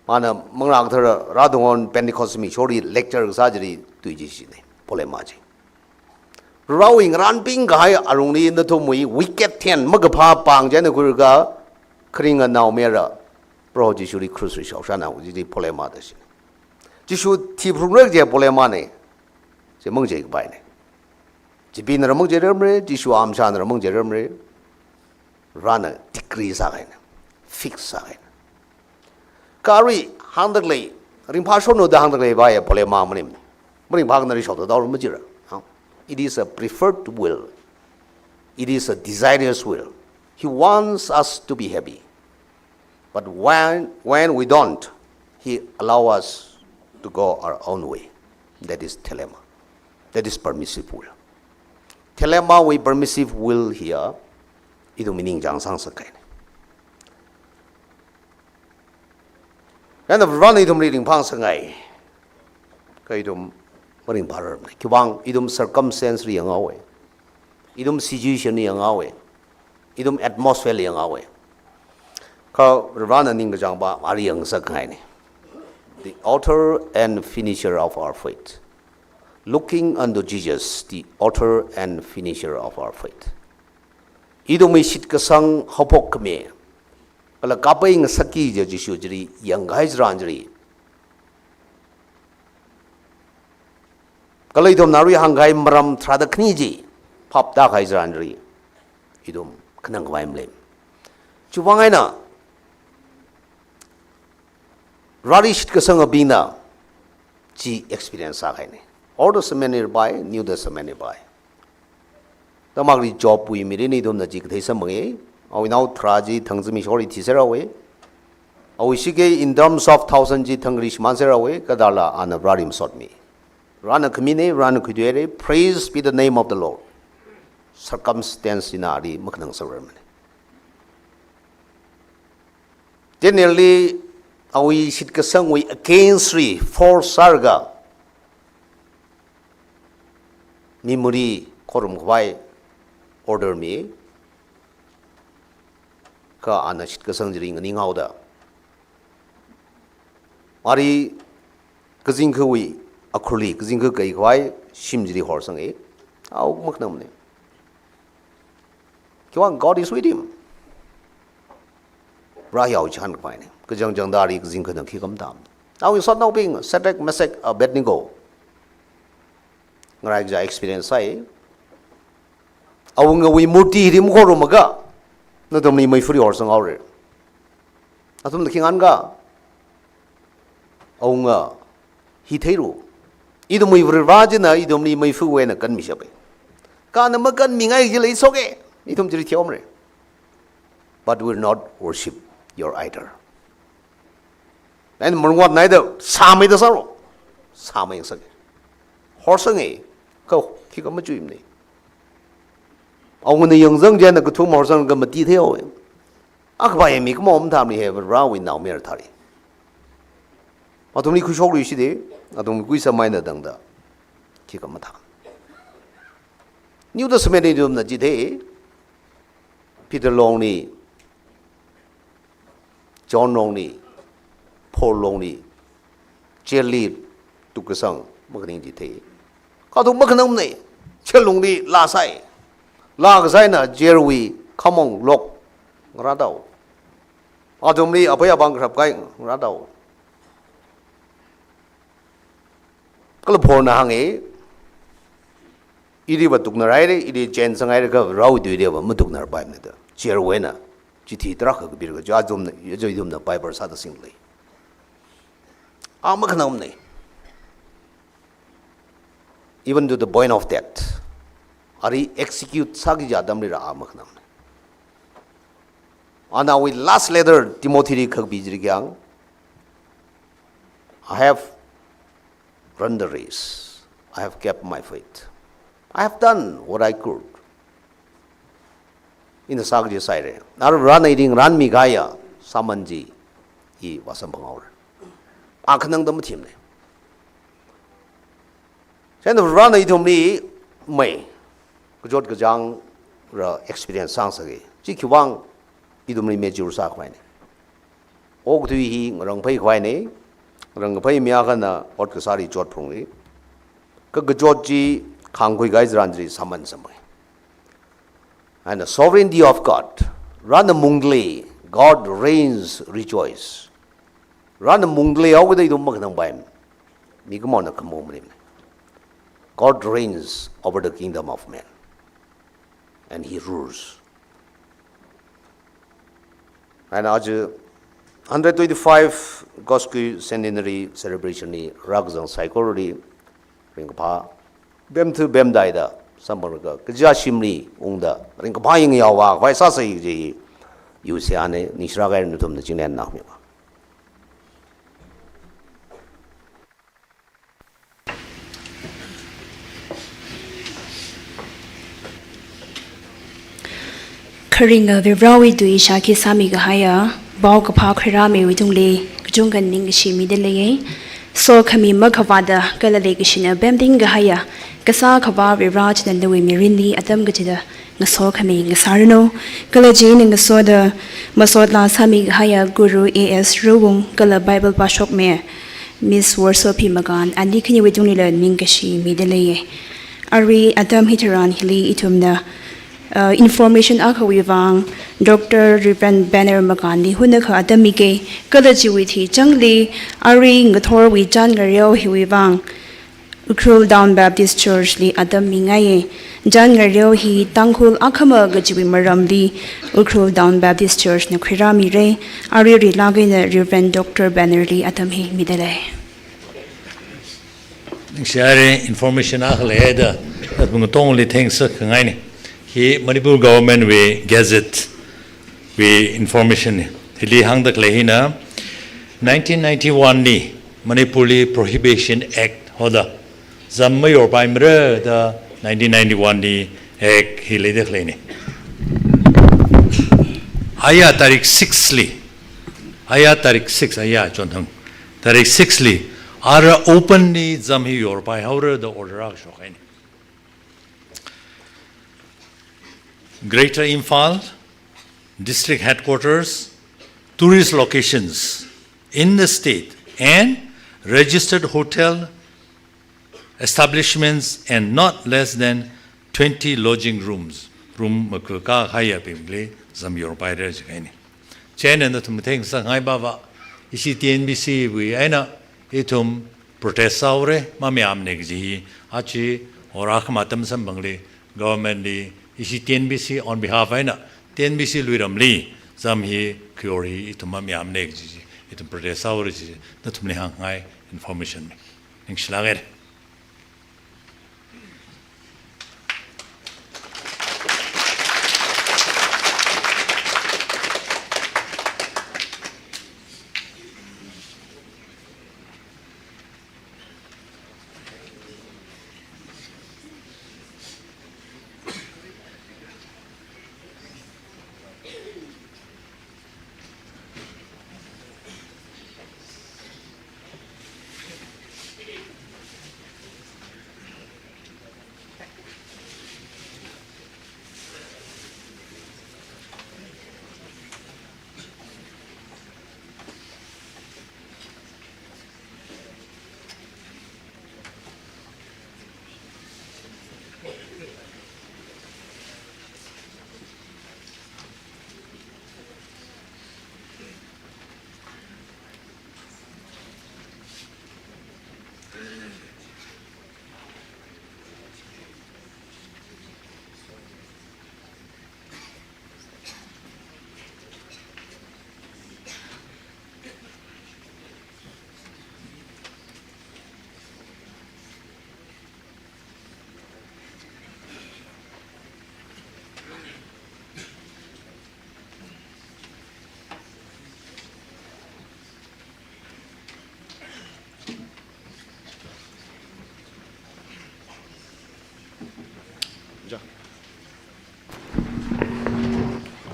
Mana manglā kathara rātungwon Pentecost mishori lecture kasā chili tui chi shine, poema chi. Varewui ngarānping kahai alungli nathumwui wicked thing makaphā pāng china khuilaga kharinga naomayara Proho Jishuli krushli shaoshānao kaji chi poema da shine. Jishu thiphungra kaji poema ne. Chi mangchei kapai ne. Chibinara mangcheirarmara, Jishu amshānara mangcheirarmara. Varena decree sākahaina, fix sākahaina. Kha arui hāngda khalei, ringphāshonu da hāngda khalei va ya poema maning. Maringphākhanang ri shaoda daormara majira. Ha? It is a preferred will. It is a desirous will. He wants us to be happy. But when, when we don't, he allow us to go our own way. That is telema. That is permissive will. Telemawui permissive will hiya, ithum ningchāng sāngasakkahaina. Chieina Varena ithumli ringphāngasakngai. Kha ithum maringphārarmana. Khiwuivang ithum circumstance li yanghaowa. Ithum situation li yanghaowa. Ithum atmosphere li yanghaowa. Kha Varena ningkachāng va, ali yangngasakngaina. The author and finisher of our faith. Looking unto Jesus, the author and finisher of our faith. Ithumwui shitkasang haophokkhami, kala kapai ngasakki kaji Jishu chili yangkahai tharan chili, kala ithumna arui hāngkahai maram tharāda khani chi phap tākahai tharan chili, ithum khanang khavai malei. Chiwuivang eina, Vareli shitkasangabingna chi experience sākahaina. Old Testament li pai, New Testament li pai. Tamakli Jobwui mirin ithumna chi kathei samphanga. Awui nao tharā chi thangzami shokli thiser haowa. Awui shiki in terms of thousand chi thangkhali shimānser haowa, kathāla ana Vareli masotmi. Varena khamina, Varena khuithuira, praise be the name of the Lord. Circumstance china ali makhanangsakrarmana. Danielli awui shitkasangwui against li force sālaga mi mali khorum khavai order mi, kha ana shitkasang chili nganinghaoda, ali kazingkhawui akhurli, kazingkha kaikhawui shim chili horsanga, awo makhanangmana. Khiwuivang God is with him. Rāyao chān khavai ne. Kachangchangda ali kazingkhana khikha mathāmana. Awui sotnaobing, Shadrach, Meshach, Abednego, ngarai kaja experience sāi. Awungawui murti hili makhorumakha, nathumli meifali horsanghaora. Athumna khi ngahānkha, awunga, hi theilu. Ithumwui Varivarā china ithumli meifawui eina kanmishapa. Kha ana makanmingai kaji leishoka. Ithum chili theomara. But will not worship your idol. Eina marungot naida sāmeida sālu. Sāmei ngasaka. Horsanga, kha khikha machuimana. Awungana yangzang chieina kathum horsanglaga mati theihaowa. Akhavai mi khamong mathāmana he Varewui naomayara thāli. Athumli khuishokluishita, athumli khuisam eina tangda, khikha mathā. New Testament li ithumna chithei, Peter longli, John longli, Paul longli, jail li tukkasang makhaning chithei. Kha athum makhanangmana, jail lungli laa sai. Laa kasā eina jail wui khamong lock ngarāthaowa. Athumli apai apāng kharap kahai ngarāthaowa. Kala Paulna hānga, iliva tuknarhaira, ili jail sanghaira kha Varewui tuiliva matuknarpaimana da. Jail wui eina chithi tarākha kapira kaja athumna, aja ithumna Bible sāda singlei. A makhanangmana. Even to the point of death. Ali execute sāki kaja atamlila a makhanangmana. Ana awui last letter Timothy li khakapi chili khi hāng, "I have run the race. I have kept my faith. I have done what I could." Ina sāki kaji sāhaira. Ara Varena ili ngarānmi kahaiya sāman chi i vāsamphanghaora. A khanangda mathimana. Chieina Varena ithumli mei, kachot kachāng ra experience sāngasaka. Chi khiwuivang ithumli mature sākhavaina. okathui hi ngarangphei khavai ne, ngarangkaphei mi akhana ot kasāli chotphungli. Kha kachot chi khangkhui kahai tharan chili sāman samphang. And the sovereignty of God. Varena mungli, God reigns, rejoice. Varena mungli haokida ithum makhanangpai. Mikumo na khamong marim. God reigns over the kingdom of man. And he rules. And aja hundred twenty-five Gospel Centenary Celebration li rākazang saikorali ringkaphā pemthu pemtaida samphanglaga, kaja shimli ungda ringkaphā yangyaowa khavai sāsai kaji hi yuseihā ne, ningshilāk haira nathumna chingri eina naomiva. Kharinga Varivarāwui tui shākhi sāmi kahaiya, paokaphā khuirāmiwui tungli kachungkha ningkashi mida leiya. Sokhami makhavāta kala leikashina pemting kahaiya, Kasā Akhava Varivarā china nawui mirinli atam kachida ngasokhami ngasāranu. Kala chieina ngasoda masotlā sāmi kahaiya Guru A S Ruwung kala Bible pāshokmi Miss Worsophi Makan, ani khaniwui tunglila ningkashi mida leiya. Arui atam hitharan hili ithumna, uh, information akhawui vang Doctor Reverend Banner Makanli hunakha atam mika, kala chiwui thichangli arui ngathorwui chān ngareo hiwui vang Ukhrul Town Baptist Church li atam mingaiya. Chān ngareo hi Tangkhul akhama kajiwui maramli Ukhrul Town Baptist Church na khuirāmira. Arui rilāk eina Reverend Doctor Banner li atam hi mida lei. Ningshi haira, information akha leida, nathum katongli theingasak khangaina. Hi Manipur Government wui Gazette wui information ni. Hili hāngda khalei hina, nineteen ninety-one li Manipurli Prohibition Act hoda zam mayorpaimara da nineteen ninety-one li Act hi leida khaleina. Aya tarik six li, aya tarik six, aya chonthang tarik six li, ara openly zam hi yorpai haora da order akha shokhaina. Greater Imphal, district headquarters, tourist locations in the state, and registered hotel establishments and not less than twenty lodging rooms, room makakā kahaiya bingli zam yorpaira jikahaina. Chieina nathum theingasak ngai bava, ishi T N B C wui eina ithum protest sāhaora, mamayāmana kaji hi, aja hora khamatam samphangli, government li, ishi T N B C on behalf eina, T N B C luiramli zam hi khuiyor hi ithum mamayāmana kaji chi, ithum protest sāhaora chi, nathumli hāngngai information ni. Ningshilāk haira.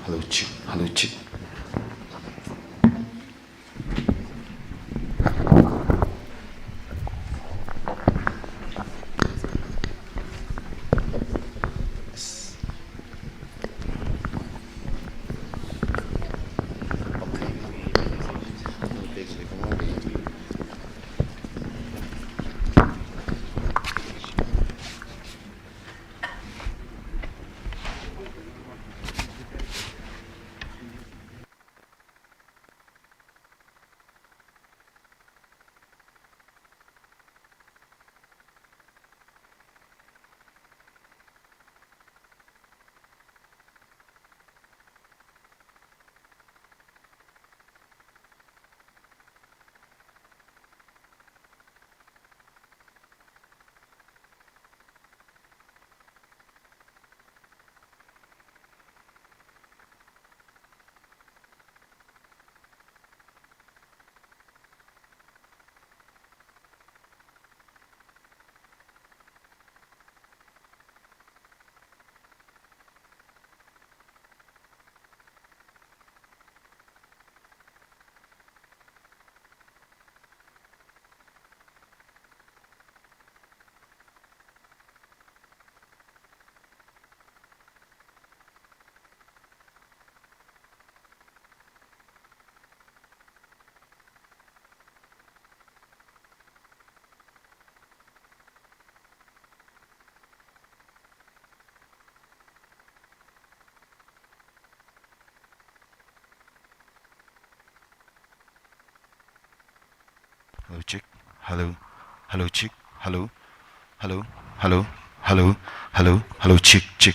Hello, check. Hello, check. Hello, check. Hello. Hello, check. Hello. Hello. Hello. Hello. Hello. Hello, check, check.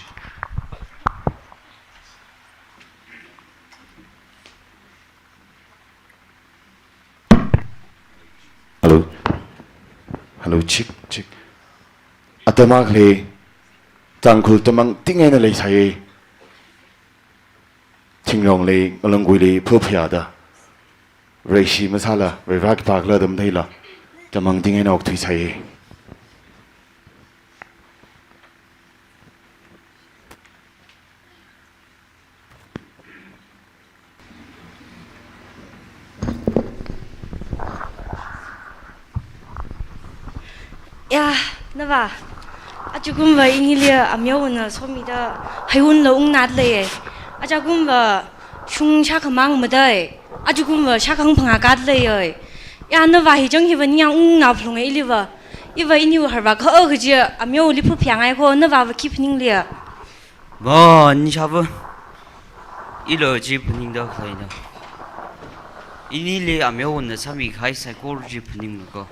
Hello. Hello, check, check. Atam akhali Tangkhul tamang ting eina leisai. Thinglongli, ngalungguili, phaphayāda. Reishi masāla, Varivara khipākhala atam theila, tamang ting eina okthuisai. Ya, nava. Ajakumva inili amyawona somida haiwunla ungnat leiye. Ajakumva shung shākhamang madai. Ajakumva shākhang phangā kat leiye. Ya, nava hi chang hiva ningyāng ungnā phalunge iliva. Iva iniwui harva kha kaji amyawoli phaphayāngai kho, navava khi phaningli. Ba, nishāva. Ilo chi phaningda khaleina. Inili amyawona sāmikahai saikora chi phaninglu ko.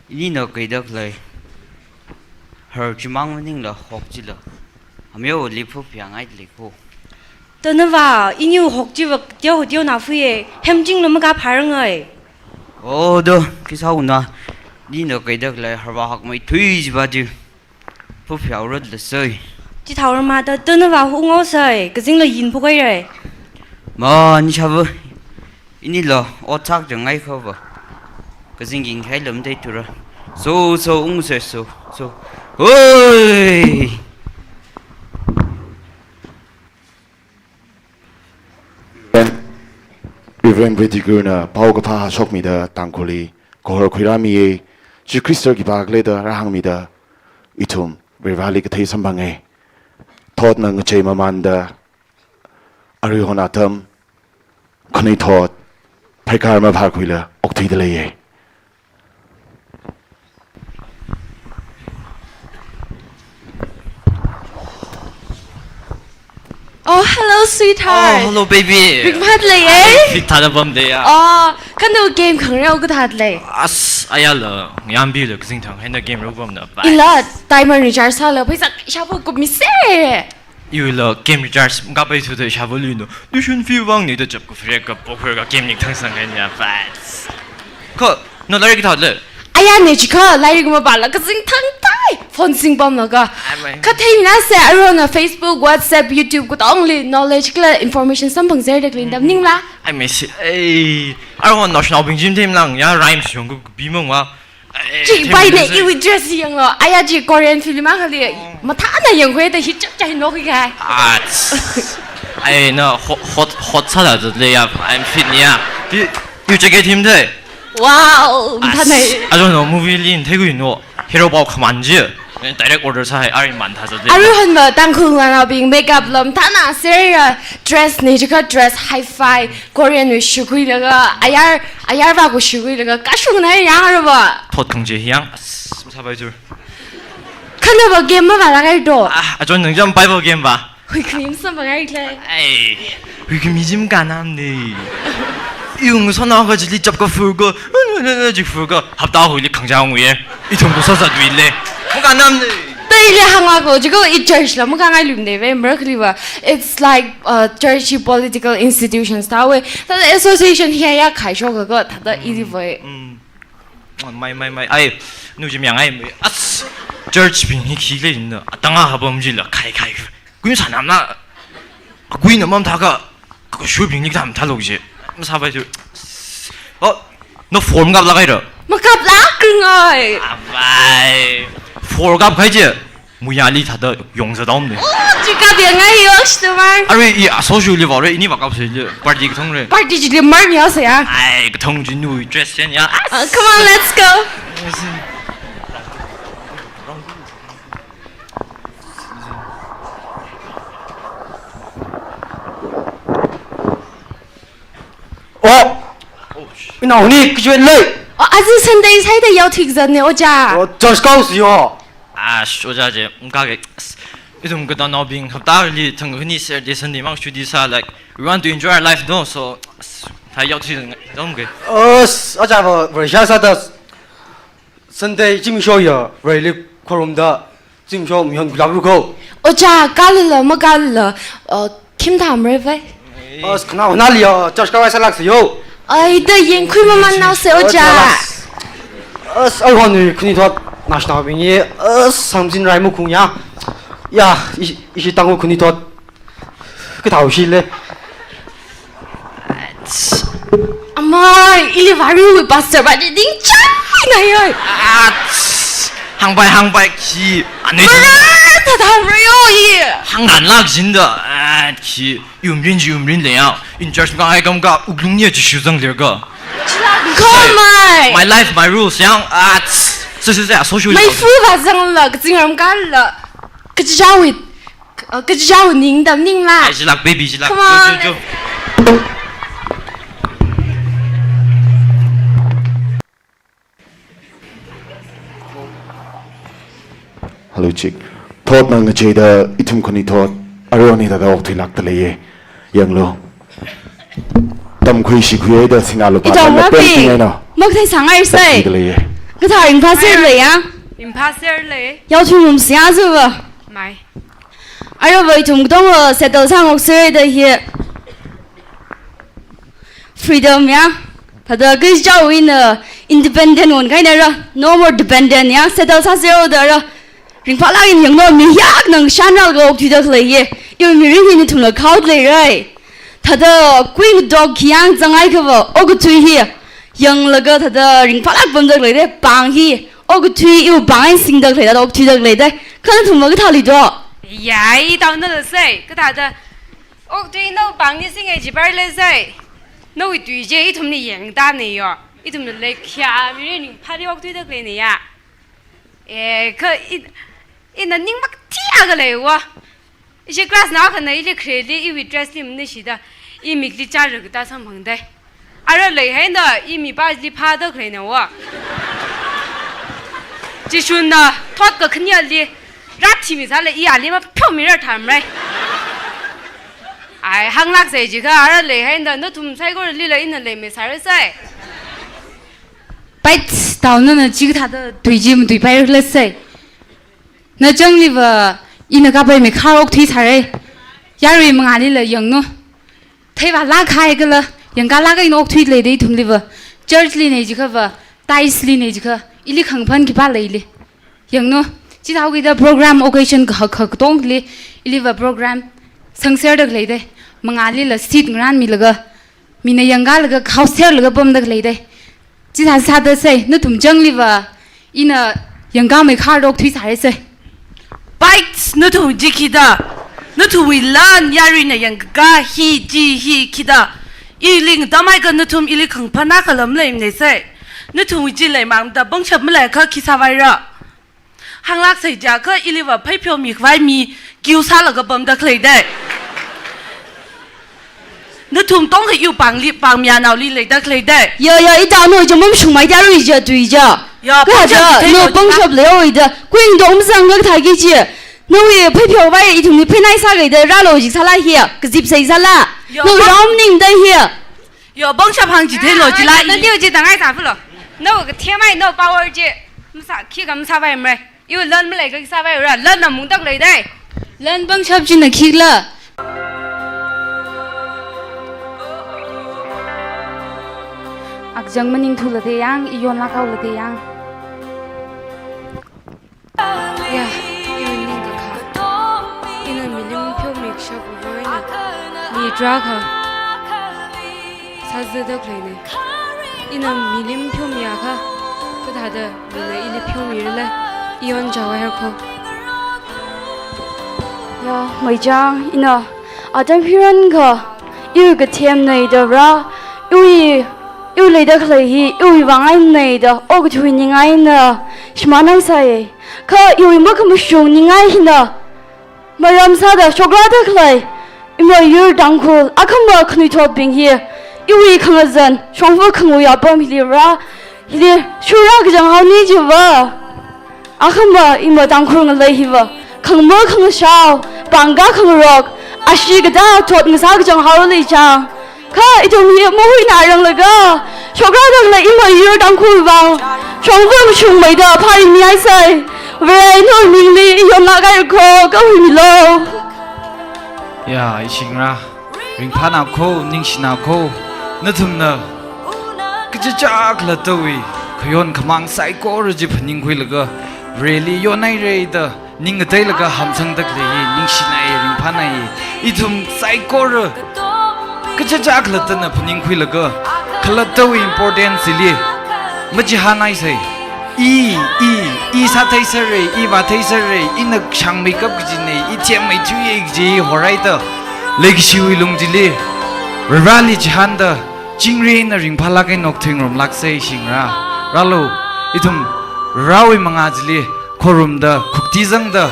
Inina kaida khalei. Har chimang maningla hok chila. Amyawoli phaphayāngai lei ko. Tanava, iniwui hok chiva teo teo na fuye. Hemchingla makapharangai. Oh, do, khi sāuna. Inina kaida khalei harva hakmeithui chiva chi. Phaphayāra lasai. Chithāra mada, tanava hung osai, kazingla yin phukai rai. Ma, nishāva, inila otsak jangai khava. Kazing yinghai lam dai tura. So, so, ungsai, so, so. Oi! Reverend Vetikurna paokaphā hashokmida Tangkhulli kahor khuirāmiye, Jesu Khrista khipākhala da rāhāngmida, ithum Varivarali kathei samphange. Thotna ngachei mamānda, aruihon atam, khanuithot, phaikar maphākhuila okthuida leiye. Oh, hello, sweetheart. Oh, hello, baby. Ringphālei, eh? Ai, fit thāda pamde ya. Oh, kha na game khangareo kathālei? As, ayala, yambi le kazing thang, hena game rao pamna. Ila, timer recharge sāla, pheisā shāpha kupmise. Iwuila game recharge kapai thuda ishāvā luino. Tuition fee vangna da chapka free ka poker ka game nik thang sang hai nia, bas. Kha, na lairik thālei? Aya ne chikha, lairik mapāla kazing thang tai. Phone singpamlaga. Ai mai. Kha theimina se, arona Facebook, WhatsApp, YouTube katongli knowledge kala information samphangzerda khalei dam ningla. Ai mai si, ei, arona national bing gym themlang ya rhymes yong ku bimang wa. Chi paine, iwui dress yanglo. Aya chi Korean film akhali mathāna yangkhuida hi chapchai nokhui kahai. Ach. Ai na hot, hot, hot sāda zatle ya. I'm fit nia. Iwui jacket himde. Wow, mathāna. I don't know, movie li theikhui no. Hero pao khaman chi. Direct order sāhai, ari man thā zatle. Aruihonva Tangkhul nanaobing makeup lam thāna sera dress ne chikha dress hi-fi. Korean wui shukhuilaga, ayar, ayarva ku shukhuilaga, kashungna yangrava. Thot khangachei yang, as, masāpai tur. Kha nava game mavālākai do. Ah, achon nang jam Bible game va. Huikhami samphangaiklei. Ai, huikhami chi makānamne. Yung sona ka chili chapka fur ko, chik fur ko, hapta huili khangachang uye. Ithum ko sāzat uile. Makānamne. Taile hānga ko, chiko i church la makāngai lumne ve, marakhaliva. It's like, uh, church hi political institutions thāwe. Thāda association hi ya khai shoka ko, thāda ili voi. Mm. Mai, mai, mai. Ai, nu jim yang ai. As, church bing hi khi lei na. Atanga hapam jila khai, khai. Kuimasānamna. Kuina mamthāka. Kashubing nik tam thālok je. Masāpai tu. Oh, na form kaplākaira? Makaplākngai. Abai. Four kapkhai je. Muyali thāda yongza daomne. Oh, chi kapyangai yo, shtumar. Are, i aso shu li vare, ini va kapse li. Party kathong re. Party chili mar ni asa ya. Ai, kathong chi nu dress chen ya. Uh, come on, let's go. Oh! Inaoni, kajuan lei! Oh, aja Sunday saida yao thik zatne, oja. Oh, church kau si yo. Ash, oja je, ngka ke. Ithum katanaobing, hapta li thang khani Saturday, Sunday mang chuti sā, like, we want to enjoy our life, no? So, Thai yau chi zang, zang ke. As, aja ba, Vareshi sāda, Sunday zimiksho ya, Vareli khorumda, zimiksho mayonlākra ko. Ojā, kalala, makalala, uh, khim thamre vai. As, khana, khana liya, church kavai sālāksa yo. Ai, da yangkhui maman nao se, ojā. As, ahon ni khanuithot, national bing ye, as, samjin rai mukung ya. Ya, i, ishi tangu khanuithot. Kathāo shi le. Amai, ili Varewui pastor ba di ding chai na yoi. Ach, hāngpai, hāngpai khi, anui. Mara, ta ta mara yo i. Hāngnganlāk jin da, ach, khi, yumrin ji yumrin le ya. In church ka ai kam ka, wuklung ye ji shu zang le ka. Chilak ko mai. My life, my rules, yang, ach. So, so, so, social. Mai fu ba zang la, ka zingram ka la. Ka ji jawi. Uh, kachichā ning dam ning la. Ai, jilak, baby, jilak. Come on. Jo, jo, jo. Hello, chick. Thot nang ngacheida ithum khani thot. Aroni da da okthuilākda leiye. Yanglu. Tamkhui shikhui da sinā lupa. Ithum nang rapi. Pen tingai na. Maksai sangai sai. Tamkhui da leiye. Kathā ringphā ser le ya. Ringphā ser le. Yau thum um sia zuwa. Mai. Arava ithum katonga settle sāngok sāda hi freedom ya. Thāda kachichāwui eina independent won kahaina ra, no more dependent ya, settle sāseo da ra. Ringphālāk eina yanglu mi yak nang shanral ga okthuida khalei ye. Iwui mirin hi nathumla khao leirai. Thāda kuingadok khi yang zangai kava, okathui hi yanglaga thāda ringphālāk pamda khalei de, pāng hi, okathui iwui pāng eina singda khalei da, okthuida khalei de. Kha nathumva kathā li do? Yai, tao na la sai, kathāda. Okthui nao pāng ni singai jibar le sai. Nawui tui je, ithumli yangda ne yo. Ithumna le khya, mirin ringphāli okthuida khalei ne ya. Eh, kha i, ina ning makthia khalei wa. Ishi class na khana ili khreli iwui dress li mni shida, i mikli chara kata samphangdai. Ara leihaina i mipāli phāda khaleina wa. Jishunna thot kakhanyali rathi misāla i ali mapheomira thamrai. Ai, hānglāk sai jikha ara leihaina nathum saikoralila ina leimi sāra sai. Pait, tao nana chikathāda tui ji matuipai rala sai. Nachangliva ina kapai mi kharok thui sārai. Yarui mangālila yangnu. Theiva lāk hai kala, yangka lāk eina okthui lei de ithumliva. Church li ne jikhava, tithes li ne jikha, ili khangaphan khipā leili. Yangnu, chithākida program occasion kahak kahak katongli, iliva program sangserda khalei de. Mangālila seat ngaranmilaga, mina yangkalaga, khaoserlaga pamda khalei de. Chithā sāda sai, nathum changliva, ina yangkamei kharok thui sārai sai. Pait, nathum ji khida, nathumwui lan yaruina yangka hi ji hi khida. Ili ngatamhaiakha nathum ili khangaphan akha lam leimane sai. Nathumwui ji leimangda pangshap maleikha khi sāvaira. Hānglāk sai jiakha iliva phaipheomi khavai mi kiu sālaga pamda khalei de. Nathum tongkha iwui pāngli, pāng mayarnaoli leida khalei de. Ya, ya, ita no jam mashungmai da rui ja tui ja. Ya, kaja, pangshap no thei lo pangshap leo ida. Kuing dong zang ga thagi ji. Nawui phaipheo vai ithumli phainai sāgai da ralo jik sāla hiya. Kazip sai sāla. Ya, no pang- ram ning da hiya. Yo, pangshap hāng chithei lo, ah, chila ah, i. Nandi uji tangai sa phulo. No, ka thiamai, no power ji. Masa, khi kam sa bai mre. Iwui lan malei ka sa bai ra. Lan na mungtak lei dai. Lan pangshap china khikla. Akjang maningthu la de yang, i yonlāk hao la de yang. Ya, iwui ningkakha. Ina milim pheomi kashap uva ina. Mi tarākha. Sāzada khaleine. Ina milim pheomiakha. Kathāda mina ili pheomirala. I yon jawa herko. Ya, Meichang, ina. Atam hiranga, iwui kathem nei da ra, iwui, iwui leida khalei hi, iwui vang eina nei da, okathui ningai eina, shimānhai sāi. Kha iwui makhamashung ningai hina, maram sāda shokrāda khalei, ima yur Tangkhul, akhama khanuithotbing hi, iwui khangazan, shongfa khangui apam hili ra, hili shura kachang haoni jiva. Akhama ima Tangkhul ngalei hiva, khangma khangashao, pāngkā khangarok, ashi kathā thot ngasā kachang hao lei chang. Kha ithum hi mahuinaranglaga, shokra dangla ima yur Tangkhul vang, shongfa mashungmeida pharingmi haisai. Vare nawui mingli yonlak haira kho, kahuimilo. Ya, ishingra, ringphāna kho, ningshina kho, nathumna kachichā khalattawui khayon khamāng saikora chi phaningkhuilaga, Vareli yonhaira da ning ngateilaga hamsangda khalei hi ningshinai, ringphānai. Ithum saikora kachichā khalattana phaningkhuilaga, khalattawui importance li machihānhaisai. I, i, i sātheiserra, i vātheiserra, ina shangmeikap kajina, i themmeithuiya kaji horhaida, leikashiwui lung chili Vareli chihānda, chingri eina ringphālak eina okthuingarumlāksei shingra. Rālu, ithum Varewui mangā chili khorumda, khukti zangda,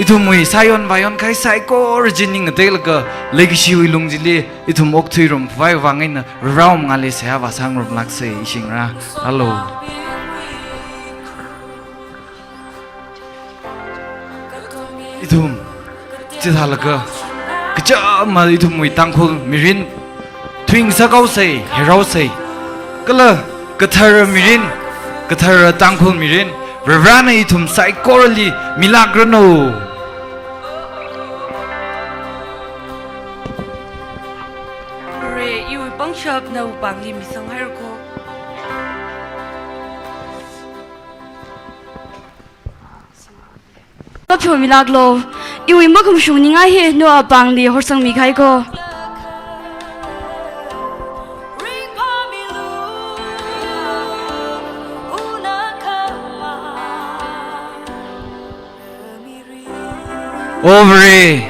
ithumwui sāyon vāyon kahai saikora chi ning ngateilaga, leikashiwui lung chili ithum okthuirumphavai vang eina Varewui mangāli seihā vāsāngarumlāksei shingra. Rālu. Ithum chithālaga, kachāma ithumwui Tangkhul mirin thuingasakhaosei, heraosei. Kala kathara mirin, kathara Tangkhul mirin, Varena ithum saikorali milākranu. Vare, iwui pangshap nawui pāngli misanghaira kho. Kapcho milāklu, iwui makhamashung ningai hi nawui pāngli horsangmi kahai kho. O Vare,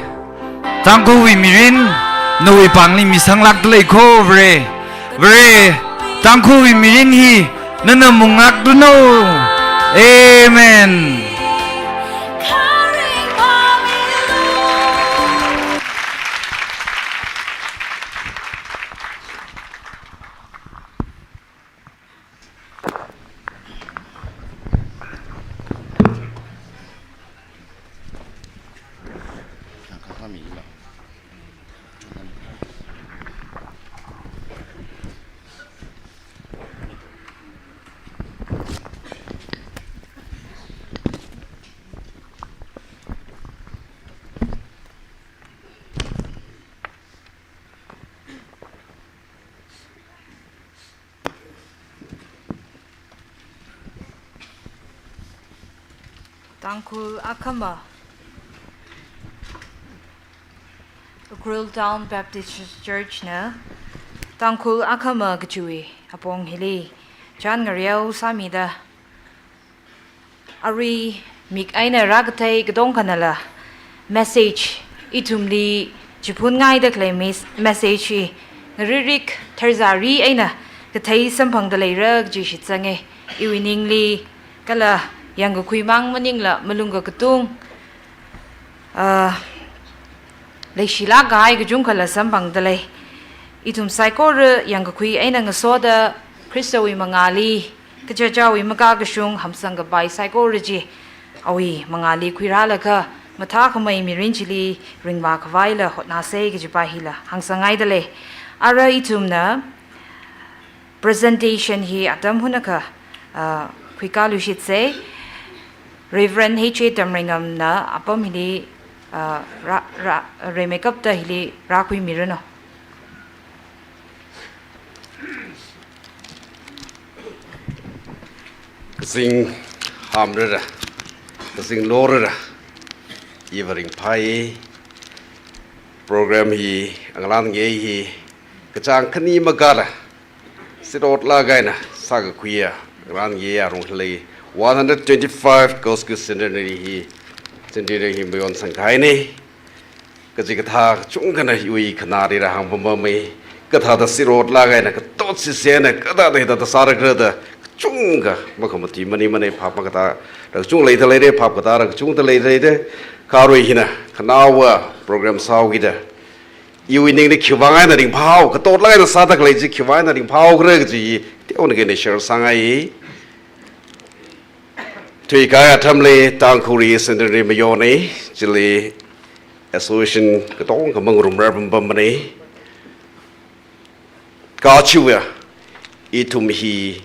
Tangkhulwui mirin nawui pāngli misanglākda lei kho Vare. Vare, Tangkhulwui mirin hi nana munglākranu. Amen. Tangkhul akhama, Ukhrul Town Baptist Church na Tangkhul akhama kachiwui apong hili chān ngareo sāmida, arui mik eina rākathei katongkhanala message, ithumli chiphunngaida khalei mes-, message hi ngaririk tharzari eina kathei samphangda leira kaji shitsanga. Iwui ningli kala yangkakhui mang maningla malung kakatung, ah, leishilāk kahai kachungkhala samphangda lei. Ithum saikora yangkakhui eina ngasoda Khristawui mangāli, kachichāwui makakashung hamsang kapai saikora chi awui mangāli khuirālaga mathākhamei mirin chili ringvā khavaila hotnāsei kajipa hila hāngsangngaida lei. Ara ithumna presentation hi atam hunakha, ah, khuikāluishitsei. Reverend H A Tamreingamna apam hili, ah, rā, rā, reimeikapta hili rākhuimiranu. Kazing hamrara, kazing lorara, iva ringphāi. Program hi, ngalāngei hi, kachāng khani makala, sirotlāk eina sākakhuiya, ngalāngei arung khalei one hundred twenty-five Gospel Centenary hi, Centenary hi mayonsang kahaina. Kachikathā kachungkhana iwui khanāli rāhāngpampamma, kathāda sirotlāk eina katot sisena, kathāda hithāda sārakhala da, kachungkha makhamatui maningmana, phap makatā rā kachung leida leira, phap katā rā kachungda leida leira. Kha arui hina khanaowa program sāhaokida, iwui ningli khiwui vang eina ringphāhao, katotlāk eina sāda khalei chi khiwui vang eina ringphāhaokhala kaji teonakha ina share sāngai. Thuikahai atamli Tangkhulli Centenary mayona, chili association katongkha mangarumrar pampammana. Kachiwui, ithum hi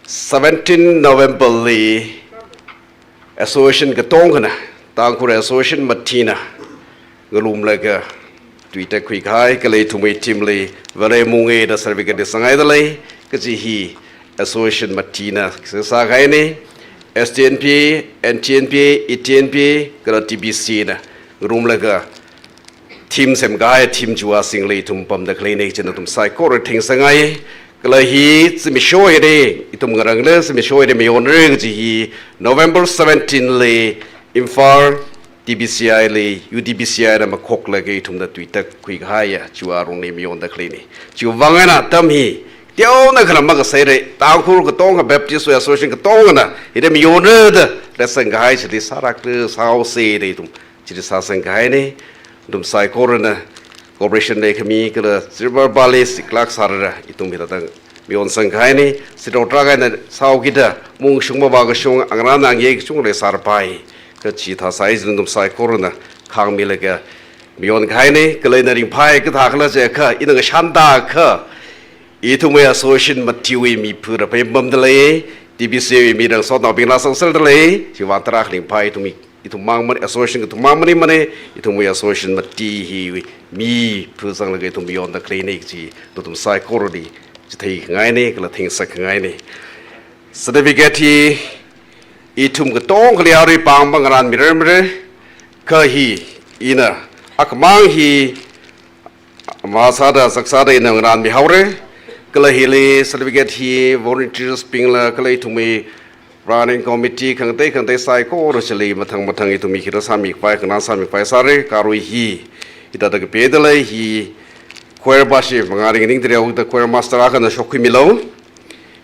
seventeen November li association katongana, Tangkhul association mathina ngarumlaga tuitak khuikahai, kala ithumwui team li Vare Mungena certificate li sanghaida lei, kaji hi association mathina sākahaina, S T N P, N T N P, E T N P, kala T B C na ngarumlaga team semkahai, team chiwui singli ithum pamda khaleina, chieina nathum saikora theingasakngai. Kala hi zimiksho hili ithum ngarānle, zimiksho hili mayonra kaji hi November seventeen li Imphal T B C I li, U T B C I na makhoklaga ithumna tuitak khuikahaiya, chiwui alungli mayonda khaleina. Chiwui vang eina atam hi teonao khanang makasāra, Tangkhul katonga Baptist Association katongana hili mayonra da leisangkahai chili sālākla sāhaosa da ithum chili sāsangkahaina. Nathum saikorana cooperation leikhami kala Silver Valley siklak sārara ithum hithāda mayonsangkahaina. Sitotrak eina sāhaokida mungshung mavākashung, angarān angayei kachungkha leisārapai. Kha chithā sāi chieina nathum saikorana khangmilaga mayonkahaina. Kala ina ringphai kathā khala jiakha, ina ngashantakha ithumwui association mathiwui mi phura phaipamda lei, T B C wui mi rangsotnaobingla sangserda lei, chiwui vang tarākha ringphai. Ithum, ithum mang mana, association kathum mang maningmana, ithumwui association mathi hiwui mi phuzanglaga ithum mayonda khaleina kaji nathum saikorali chitheikhangaina kala theingasakngaina. Certificate hi ithum katongali arui pāng pāng ngarānmirarmara, kha hi ina akhamang hi masāda zaksāda ina ngarānmihaora. Kala hili certificate hi volunteers bingla kala ithumwui running committee khangatei khangatei saikora chili mathang mathang ithum hi khila sāmikhavai, khanā sāmikhavai sāra. Kha arui hi hithāda kapida lei, hi choir bashi mangāli nganingda leihaoda choir master akhana shokkhuimilu.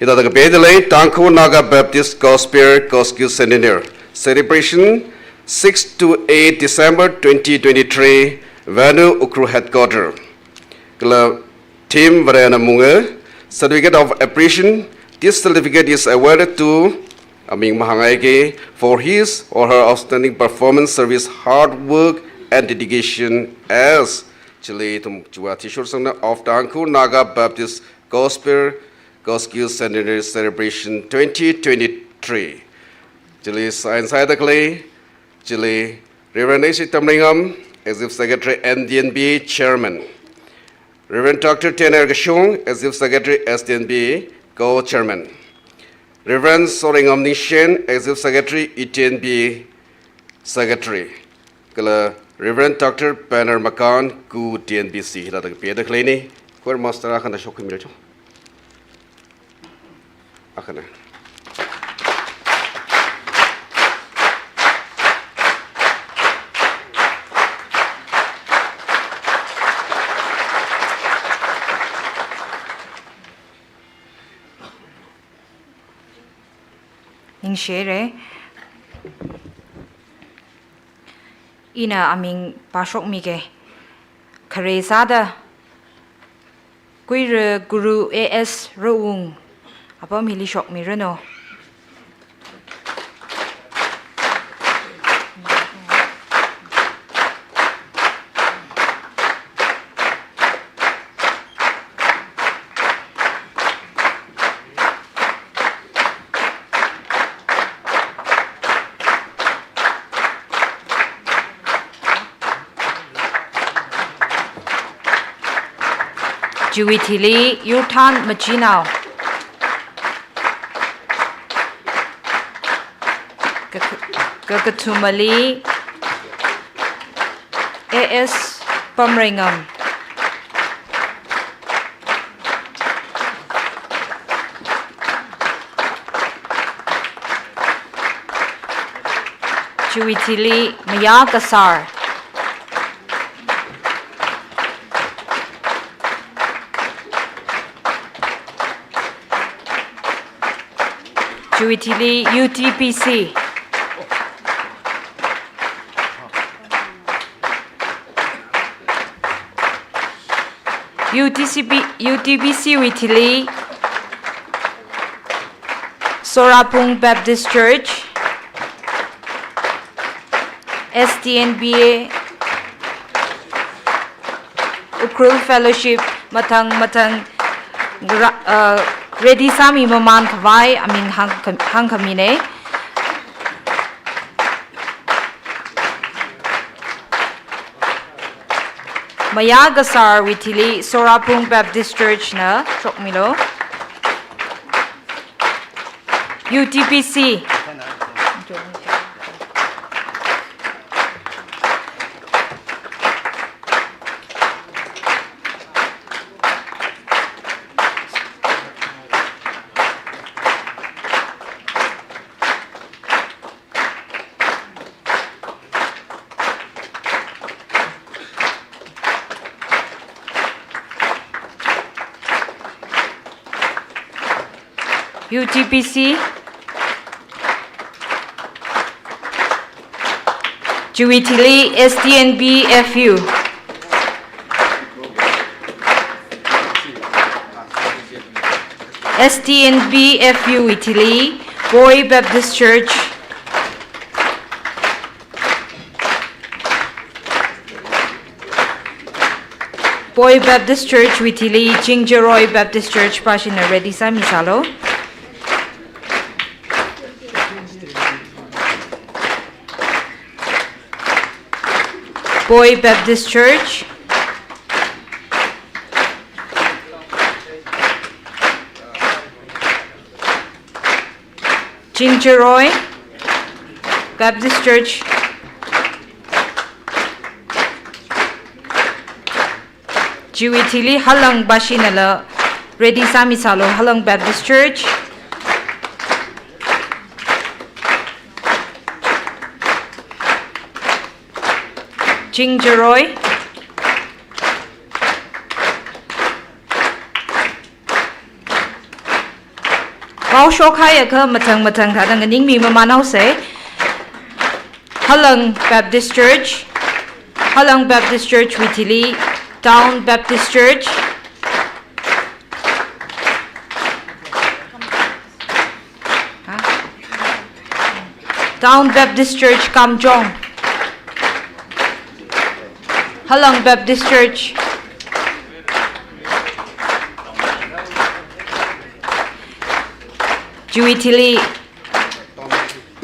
Hithāda kapida lei, Tangkhul Naga Baptist Gospel Goskiu Centennial Celebration, six to eight December twenty twenty-three, venue Ukhrul Headquarter. Kala team Varena Munga, certificate of appreciation. This certificate is awarded to, aming mahāngaike, for his or her outstanding performance, service, hard work, and dedication as, chili ithum chiwui athishurda sangna, of Tangkhul Naga Baptist Gospel Goskiu Centenary Celebration twenty twenty-three. Chili sign sāhaida khalei, chili Reverend A C Tamreingam, Executive Secretary, N T N B Chairman. Reverend Doctor T N R Kashung, Executive Secretary, S T N B, Co-Chairman. Reverend Soreingam Ningshen, Executive Secretary, E T N B Secretary. Kala Reverend Doctor Banner Makan, Ku T N B C, hithāda kapida khaleina. Choir master akhana shokkhuimilu cho. Akhana. Ningshire. Ina aming pāshokmike. Khare sāda Kuira Guru A S Rawung, apam hili shokmiranu. Chiwui thili Yurthan Machinao. Ka-, ka-, kakathumali A S Pamreingam. Chiwui thili Mayar Kasar. Chiwui thili U T B C. U T C B, U T B C wui thili Sorapung Baptist Church, S T N B A, Ukhrul Fellowship, mathang mathang Ra-, uh, ready sāmi mamān khavai aming hāng, hāngkhamine. Mayā kasārwui thili Sorapung Baptist Church na shokmilu. U T B C. U T B C. Chiwui thili S T N B F U. S T N B F U wui thili Boy Baptist Church. Boy Baptist Church wui thili Chingjaroi Baptist Church pāshina ready sāmisālu. Boy Baptist Church. Chingjaroi Baptist Church. Chiwui thili Halang pāshinala ready sāmisālu, Halang Baptist Church. Chingjaroi. Pao shokhaiakha mathang mathang thāda nganingmi mamānhaosa. Halang Baptist Church, Halang Baptist Church wui thili Town Baptist Church. Ha? Town Baptist Church Kamjong. Halang Baptist Church. Chiwui thili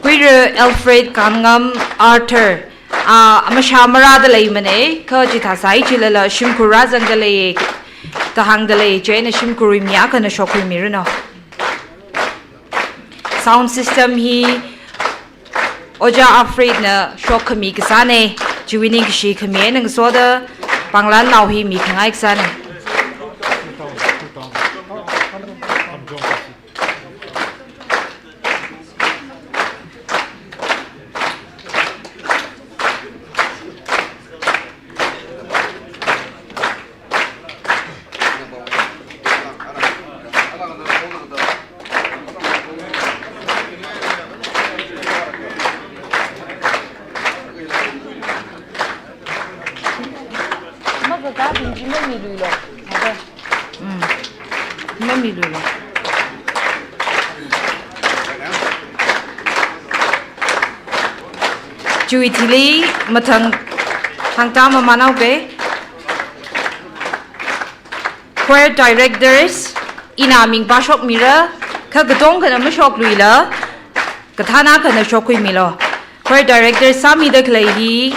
Huira Alfred Kangam Arthur. Ah, amashā marāda leimane, kha chithāsai chilala shimkhur rāzangda lei, da hāngda lei, chieina shimkhurwui mi akhana shokhuimiranu. Sound system hi Ojā Alfred na shokkhami kasāne, chiwui ningkashi khami eina ngasoda panglānnao hi mikhangai kasāne. Makakābing chi mamiluilo. Maka. Mm. Mamiluilo. Chiwui thili mathang hāngta mamānhaope. Choir directors, ina ming pāshokmira, kha katongkhana mashokluila, kathāna akhana shokkhuimilu. Choir director sāmida khalei hi,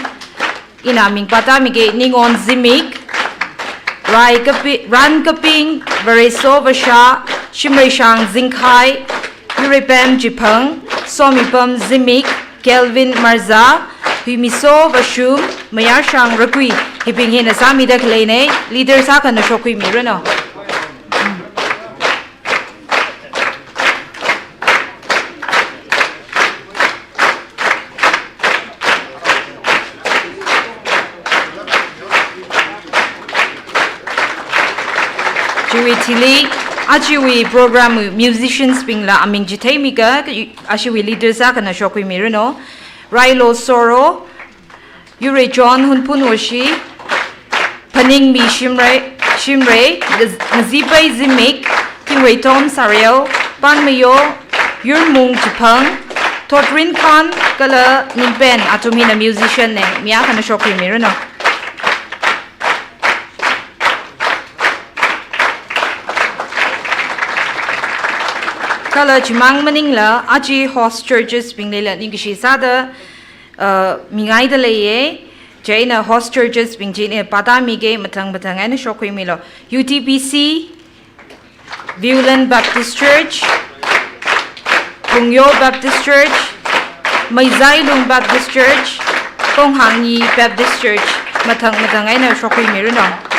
ina ming pātāmige, Ningon Zimik, Rai Kapi-, Ran Kaping, Vareso Vasha, Shimreishang Zingkhai, Yuripem Chiphang, Somipam Zimik, Kelvin Marza, Huimiso Vashum, Mayarshang Rakui, hibing hina sāmida khaleine, leader sākhana shokkhuimiranu. Chiwui thili, ajawui program musicians bingla aming chitheimiga, ashiwui leaders akhana shokkhuimiranu. Railo Soro, Yurei John Hunphunwoshi, Phaningmi Shimrei, Shimrei, Ngaz-, Ngazipei Zimik, Thingwei Tom Sareo, Panmayo, Yurmung Chiphang, Thotrin Khan, kala Ningpen, athum hina musician ne, mi akhana shokkhuimiranu. Kala chimang maningla, aja host churches bingli la ningkashi sāda, uh, mingaida leiya, chieina host churches bing chili pāda miki mathang mathang eina shokhuimilu. U T B C, Viewland Baptist Church, Phungyo Baptist Church, Meizailung Baptist Church, Tonghangyi Baptist Church, mathang mathang eina shokhuimiranu.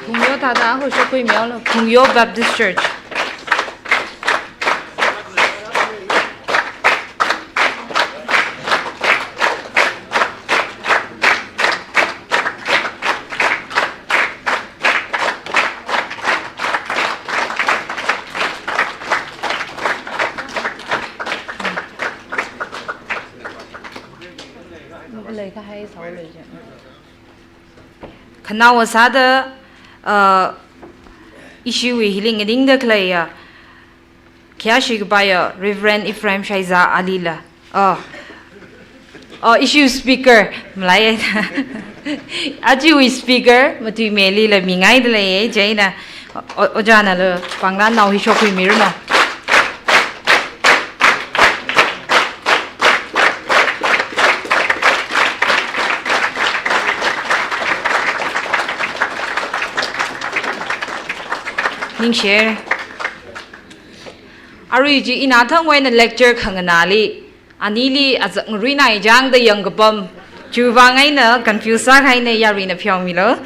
Phungyo thāda ho shokhuimilu, Phungyo Baptist Church. Khanaowa sāda, uh, ishiwui hili nganingda khaleiya, khayāshi kapaiya Reverend Ephraim Shaiza alila. Oh. Oh, ishiwui speaker, malai. Ajawui speaker, Matuimeilila mingaida leiya, chieina, o-, ojānala pānglan nao hi shokhuimiranu. Ningshi. Arui chi ina thangwui eina lecture khanganāli, anili azak ngaruinai chāngda yangkapam, chiwui vang eina confuse sākahaina, yaruina pheomilu.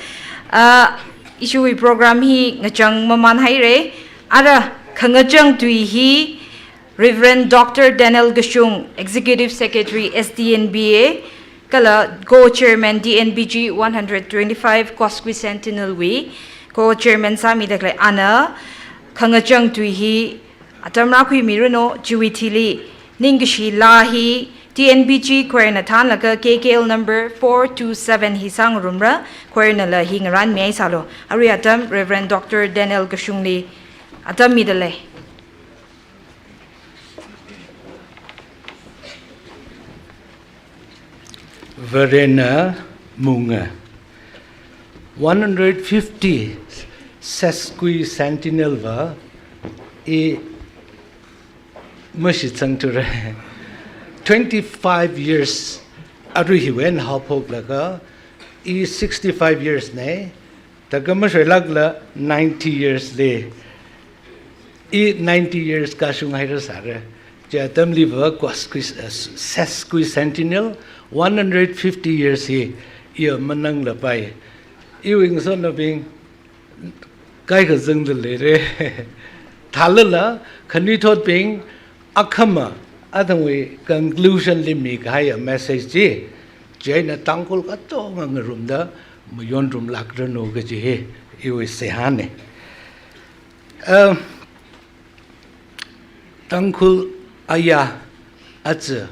Ah, ishiwui program hi ngachang mamānhaira, ara khangachang tui hi Reverend Doctor Daniel Kashung, Executive Secretary, S D N B A, kala Co-Chairman, D N B G one hundred twenty-five Quasquicentennial wui Co-Chairman sāmida khalei ana khangachang tui hi atam rākhuimiranu, chiwui thili ningkashi laa hi T N B G choir na thānlaga K K L number four two seven hi sāngarumra, choir nala hi ngarānmihaisālu. Arui atam Reverend Doctor Daniel Kashungli atam mida lei. Varena munga. One hundred fifty sesquicentennial va i mashitsangthura. Twenty-five years arui hiwui eina haophoklaga i sixty-five years nei. Thākha mashoilākla ninety years lei. I ninety years kashung hairasāra. Chi atamli va Quasquis-, uh, sesquicentennial, one hundred fifty years hi iya mananglapai. Iwui ngasotnaobing kaikha zangda leira. Thālala, khanuithotbing, akhama, athangwui conclusion li mikahaiya message chi, chieina Tangkhul katonga ngarumda mayonrumlākranu kaji hi iwui seihāna. Um, Tangkhul aya, aja,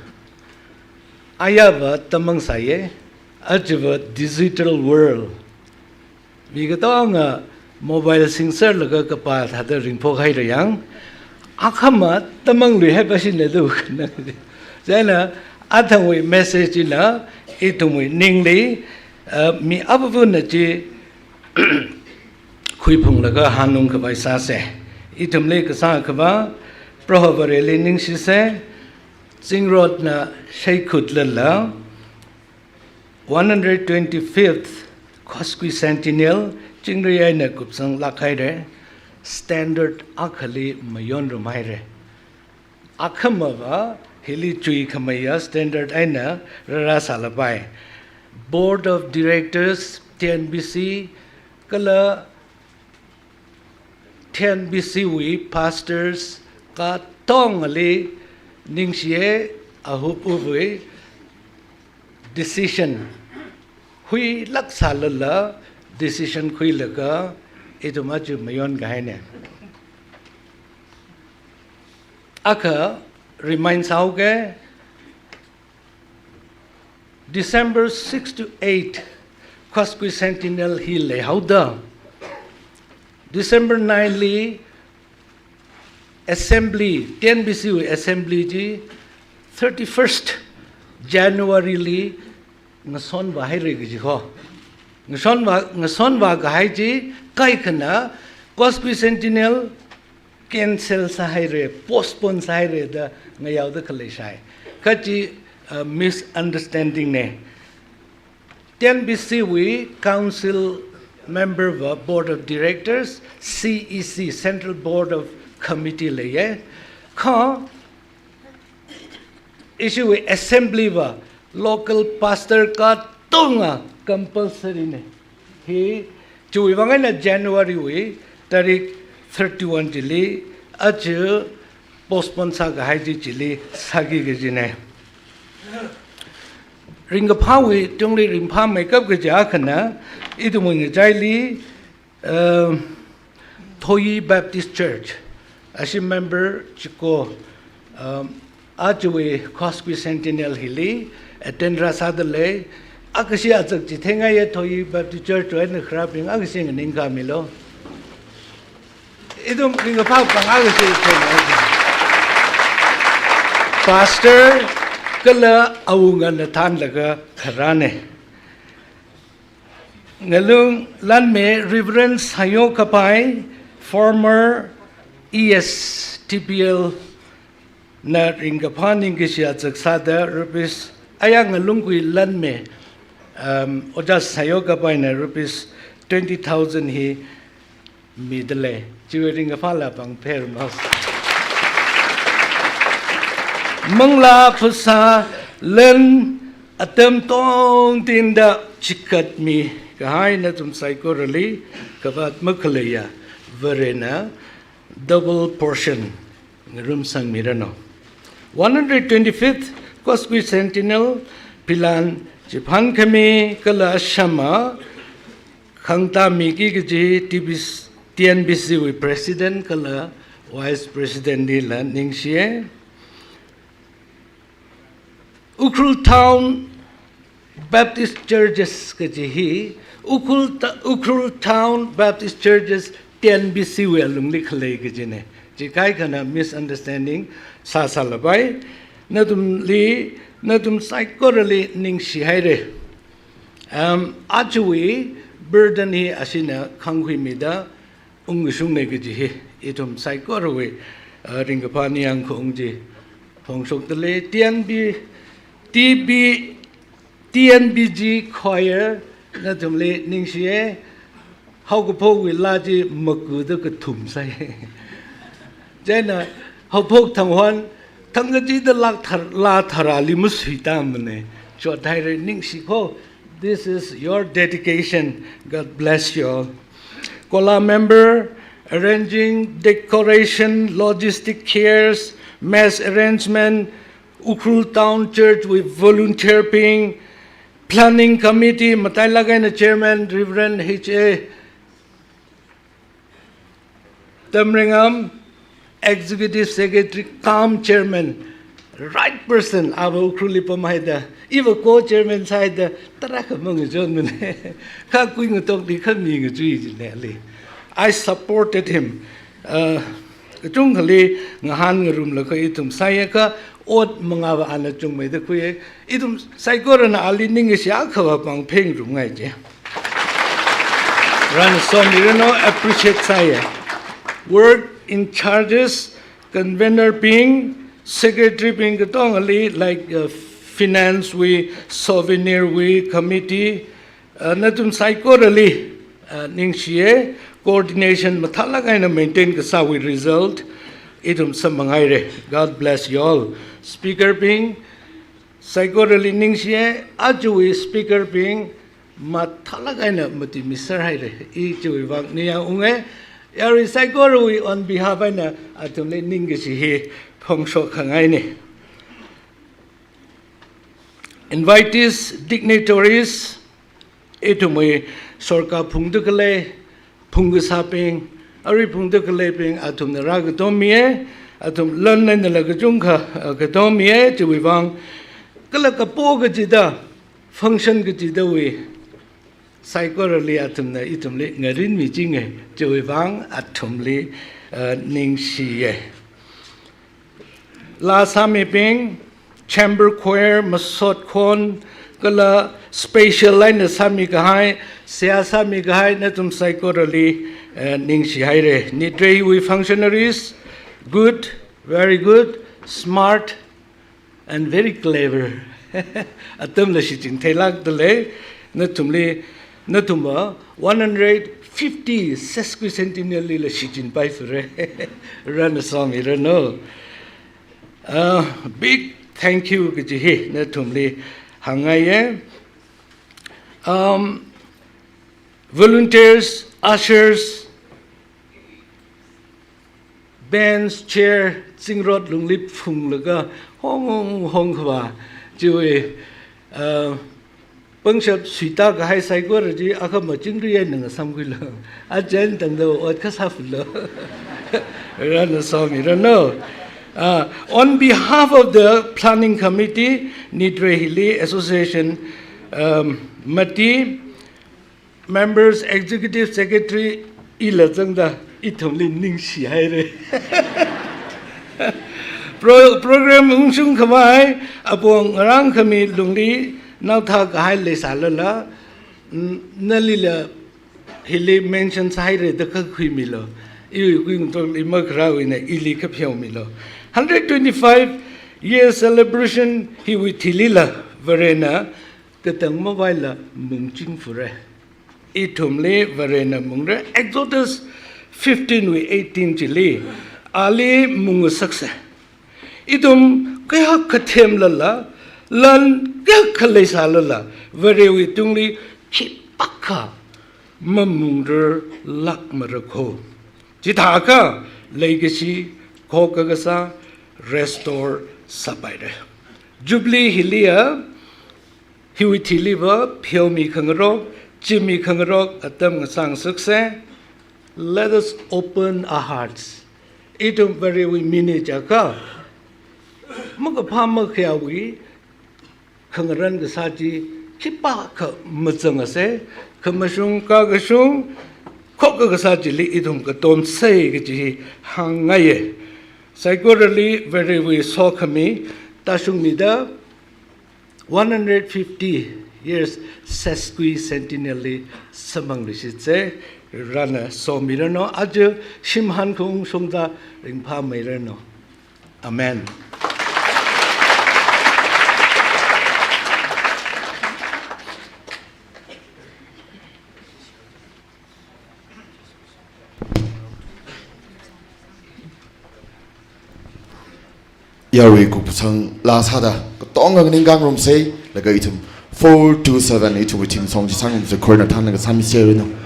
aya va tamang sāya, aja va digital world. Mi katonga mobile singserlaga kapā thāda ringphokhaira yang, akhama tamang luihaipa shina du kana. Chieina athangwui message china ithumwui ningli, uh, mi apapana chi khuiphunglaga hanungkhavai sāsa. Ithumli kasā akhava, Proho Vareli ningshisa, zingrotna shaikhutlala, one hundred twenty-fifth Quasquicentennial chingri eina kupsanglāk haira, standard akhali mayonrum haira. Akhama va hili chuikhameiya standard eina rārāsālapai. Board of Directors, T N B C, kala T N B C wui pastors katongali ningshiya, ahup uvui decision huilāk sālala decision khuilaga ithum aja mayon kahaina. Akha remind sāuke, December six to eight, quasquicentennial hi leihaoda, December nine li assembly, T N B C wui assembly chi thirty-first January li ngasonvā haira kaji ho. Ngasonvā, ngasonvā kahai chi kaikhana quasquicentennial cancel sāhaira, postpone sāhaira da ngayaoda khalei shai. Kha chi, uh, misunderstanding na. T N B C wui council member va board of directors, C E C, Central Board of Committee leiya. Kha ishiwui assembly va local pastor katonga compulsory na. Hi chiwui vang eina January wui tarik thirty-one chili aja postpone sākahai chi chili sāki kajina. Ringkaphāwui tungli ringphāmeikap kaja akhana, ithumwui ngachaili, um, Thoyi Baptist Church, ashi member chiko, um, ajawui quasquicentennial hili attend rāsāda lei, akhashi achak chitheingaiya Thoyi Baptist Church wui eina kharābing akhashi nganingkhamilu. Ithum ringkaphā pāng akhashi theingai. Pastor kala awungana thanlaga kharāna. Ngalung Lanme Reverend Sayo Kapai, former E S T P L na ringkaphā ningkashi achak sāda rupees, aya Ngalungkui Lanme, um, Ojā Sayo Kapaina rupees twenty thousand hi mida lei. Chiwui ringkaphāla pāng phermos. Manglā phasā lan atam tongtinda chikatmi kahai nathum saikorali khavāt makhaleiya Varena double portion ngarumsangmiranu. One hundred twenty-fifth quasquicentennial pilan chiphan khami kala ashama khangta miki kaji T B C, T N B C wui President kala Vice President lila ningshiya. Ukhrul Town Baptist Churches kaji hi, Ukhrul ta-, Ukhrul Town Baptist Churches T N B C wui alungli khalei kajina. Chi kaikhana misunderstanding sāsālapai. Nathumli, nathum saikorali ningshihaira. Um, ajawui burden hi ashina khangkhuimida ungkashungna kaji hi ithum saikorawui, uh, ringkaphā ningyāng khaung chi phongshokda lei. T N B, T B, T N B G choir nathumli ningshiya. Haokaphokwui laa chi makuda kathum sāya. Chieina haophok thang hon, thang kachida laa thar-, laa tharāli masuitāmana. Chothaira, ningshiko. This is your dedication. God bless you all. Kola member, arranging, decoration, logistic cares, mess arrangement, Ukhrul Town Church wui volunteer bing, planning committee, matailāk eina chairman, Reverend H A Tamrengam, Executive Secretary cum Chairman, right person, ava Ukhrulli pamhaida, iva co-chairman sāhaida, tarākha mangachonmana. Kha kui ngatokli khami ngachui jina ali. I supported him. Uh, kachungkhali ngahān ngarumlaga ithum sāya kha, ot mangāva ana chungmeida khuiya. Ithum saikorana ali ningkashi akhava pāng phengrumngai je. Varena somiranu, appreciate sāya. Work in charges, convener bing, secretary bing katongali, like, uh, finance wui, souvenir wui, committee, uh, nathum saikorali, uh, ningshiya, coordination mathālāk eina maintain kasāwui result ithum samphanghaira. God bless you all. Speaker bing, saikorali ningshiya, ajawui speaker bing, mathālāk eina matuimiserhaira. I chiwui vang ningyāng unga, yarui saikorawui on behalf eina athumli ningkashi hi phongshok khangaina. Invitees, dignitaries, ithumwui sorkar phungda khalei, phungkasābing, arui phungda khaleibing, athumna rākatommiya, athum lan einala kachungkha, uh, katommiya, chiwui vang, kala kapo kachida, function kachidawui, saikorali athumna ithumli ngarinmichinga, chiwui vang athumli, uh, ningshiya. Laa sāmibing, chamber choir, masot khon, kala special eina sāmikahai, seihā sāmikahai, nathum saikorali, uh, ningshihaira. Nidreiwui functionaries, good, very good, smart, and very clever. Atamla shichin theilākda lei, nathumli, nathumva one hundred fifty sesquicentennial lila shichinpaifura. Varena somiranu. Uh, big thank you kaji hi nathumli hāngngaiya. Um, volunteers, ushers, bench, chair, zingrot lungli phunglaga hong hong hong khavā, chiwui, uh, pangshap suitākahai saikora chi akhama chingri eina ngasamkhuilu. Aja eina tangda ot kasā phulu. Varena somiranu. Uh, on behalf of the planning committee, Nidrei hili association, um, mati, members, executive secretary, ila zangda ithumli ningshihaira. Pro-, program ungshung khavai, apong ngarānkhami lungli naothākahai leisālala, mm, nalila hili mention sāhaira da kakhuimilu. Iwui kuingtokli makharāwui eina ili kapheomilu. Hundred twenty-five year celebration hiwui thilila Varena katang mavaila mungchingphura. Ithumli Varena mungra. Exodus fifteen wui eighteen chili, ali mungngasaksa. Ithum kayākha themlala, lan kayākha leisālala, Varewui tungli khipākha mamungrarlākmara kho. Chithākha leikashi, khokkha kasā, restore sāpaira. Jubilee hiliya, hiwui thiliva, pheomi khangarok, chimmi khangarok, atam ngasāngasaksa. Let us open our hearts. Ithum Varewui mini jiakha, makaphā makhayāwui khangarān kasā chi khipākha mazangasa, khamashung, kakashung, khokkha kasā chili ithum katomsa kaji hi hāngngaiya. Saikorali Varewui sokhami tāshungmida one hundred fifty years sesquicentennial li samphangluishitsa, Varena somiranu, aja shimān khaung shongda ringphāmeiranu. Amen. Yarui kupsang laa sāda katonga nganingkhangarumsa, laga ithum four two seven ithumwui theme song chi sāngarumsa, khorna thānlaga sāmiseranu.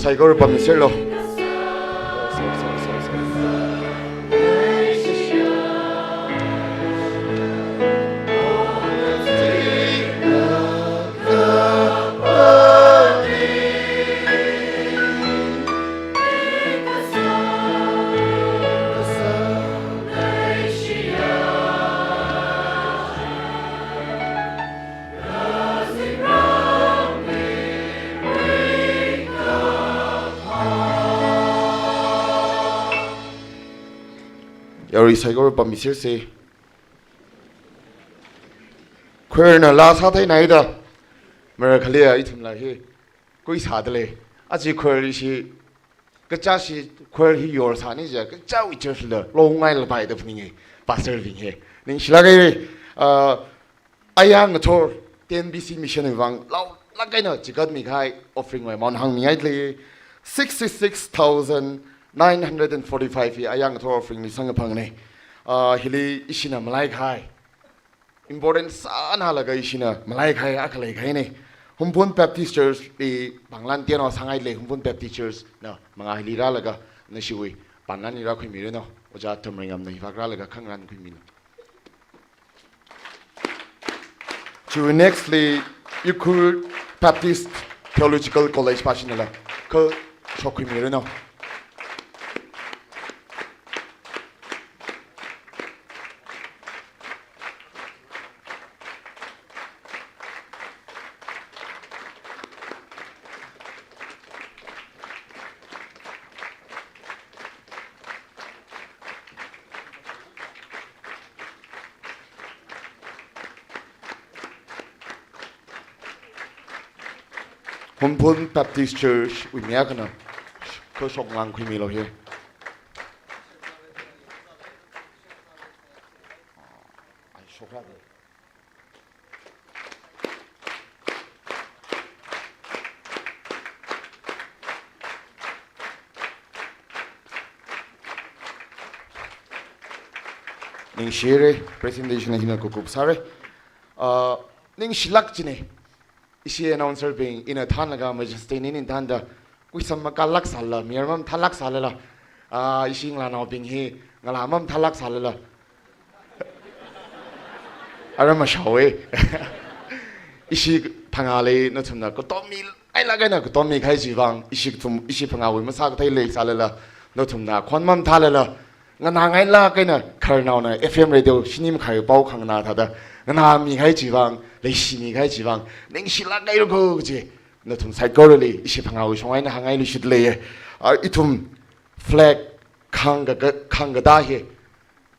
Saikora pammiserlu. Yarui saikora pammiserse. Choir na laa sātheinai da. Mara khaleia ithumla hi kuisāda lei. Aja choir ishi, kacha ishi choir hi yorsāni jiakha kachāwui church la longngailāpai da phaninge, pastor bing hi. Ningshilāk haire, ah, aya ngathor T N B C mission wui vang laolāk eina chikatmi kahai offering wui amount hāngmingai lei. Sixty-six thousand nine hundred and forty-five hi aya ngathor offering li samkaphangna. Ah, hili ishina malai kahai important sānalaga ishina malai kahai akha leikahaina. Hungpung Baptist Church li pānglan tenao sāngai lei, Hungpung Baptist Church na mangā hili rālaga nashiwui pānglan hi rākhuimiranu. Ojā Tamringam na hivāk rālaga khangarān khuimilu. Chiwui next li Ukhrul Baptist Theological College pa shinala kha shok khuimiranu. Hungpung Baptist Church wui mi akhana kha shokngarān khuimilu hi. Ai, shokra de. Ningshire, presentation hina kukup sāre. Ah, ningshilāk chine. Ishi announcer bing ina thānlaga Majesty ning thānda kuisam makālāk sālala, mayar mamathālāk sālala, ah, ishi ngalānaobing hi ngalā mamathālāk sālala, ara mashao e. Ishi phangāli nathumna katommi, ai lāk eina katommi kahai chivang, ishi thum, ishi phangāwui masākathei leisālala, nathumna khon mamathālala, nganāngailāk eina khararnaona F M radio shini makhai pao khanganā thāda nganāmi kahai chivang, leishimi kahai chivang, ningshilāk hailu ko kaji nathum saikorali ishi phangāwui shong eina hāngngailuishit leiye. Ah, ithum flag khangka, khangkatā hi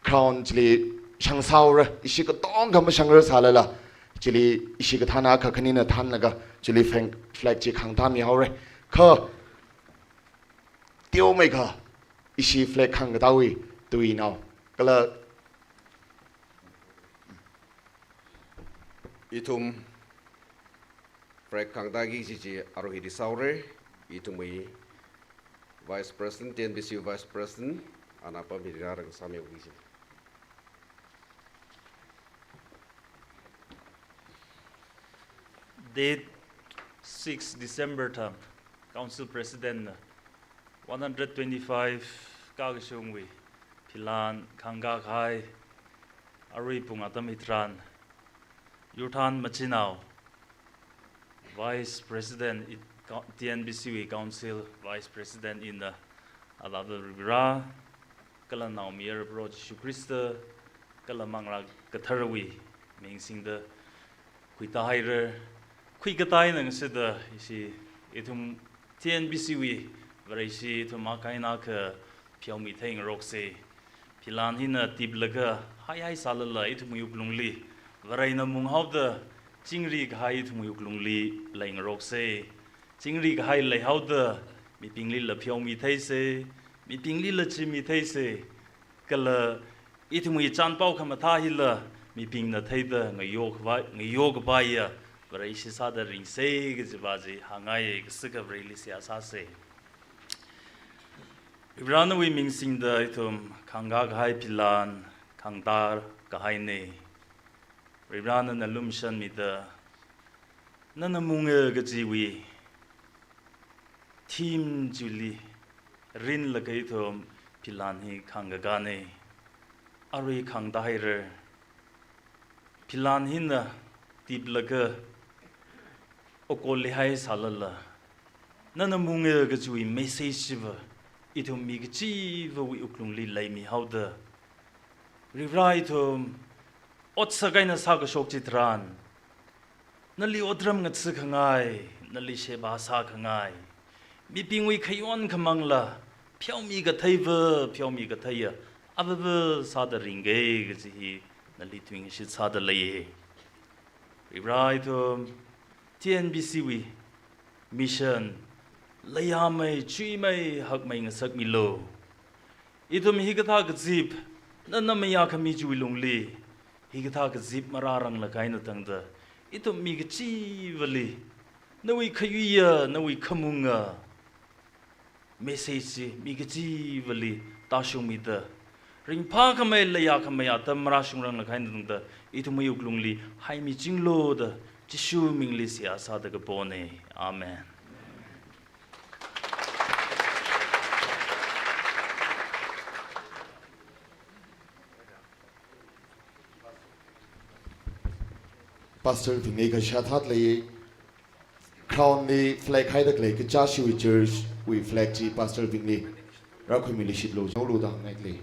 ground chili shangsaora, ishi katonga mashangra sālala, chili ishi kathāna akha khanina thānlaga chili flag, flag chi khangtāmihaora. Kha teomeikha ishi flag khangkatāwui tuinao kala ithum flag khangtāki kaji chi aruihon hili sāora. Ithumwui Vice President, T N B C Vice President, ana pammi rāra sāmihaoki kaji. Date six December thang, Council President na one hundred twenty-five kakashungwui philan khangkā kahai arui pung atam hitharan, yurthan machinao, Vice President i, T N B C wui Council Vice President ina, Alāda Varivara, kala Naomayara Proho Jishu Khrista, kala Manglā Katharawui ming singda khuitā haira. Khuikatā eina ngasāda ishi ithum T N B C wui Vareshi ithum akha eina akha pheomithei ngaroksa. Philan hina tiplaga haihai sālala ithumwui wuklungli Varena munghaoda chingri kahai ithumwui wuklungli leingaroksa. Chingri kahai leihaoda mibinglila pheomitheisa, mibinglila chimitheisa. Kala ithumwui chānpao khamathā hila mibingna theida ngayo khavai, ngayo khavaiya Vareshi sāda ringsa kajiva chi hāngngai. Kasaka Vareli seihā sāsa. Varivarāwui ming singda ithum khangkā kahai philan khangtā kahaina. Varivarāna nali lumashanmida, nana munga kajiwui theme chili rinlaga ithum philan hi khāngkakāna. Arui khāngda haira. Philan hina tiplaga okoli haisālala, nana munga kajiwui message chiva ithum mi kachivawui wuklungli leimihaoda, Varivara ithum otsak eina sākashok chitharan, nali otram ngatha̱khangai, nali sheba sākhangai, mibingwui khayon khamangla pheomi katheiva, pheomi katheiya avava sāda ringki kaji hi nali tuingashit sāda leiya. Varivara ithum T N B C wui mission leiyamei, chuimei, hakmei ngasakmilu. Ithum hikathā kazip nana mayākhami chiwui lungli, hikathā kazip marāranglakha eina tangda, ithum mi kachivali nawui khayuiya, nawui khamunga message chi mi kachivali tāshungmida, ringphākhamei, leiyakhamei atam marāshungranglakha eina tangda, ithumwui wuklungli haimichinglu da Jishu mingli seihā sāda kapona. Amen. Pastor Vingli kashā thāda lei, crown li flag haida khalei Kachāshiwui church wui flag chi Pastor Vingli rākhuimilishitlu, nolu da hāngngai lei.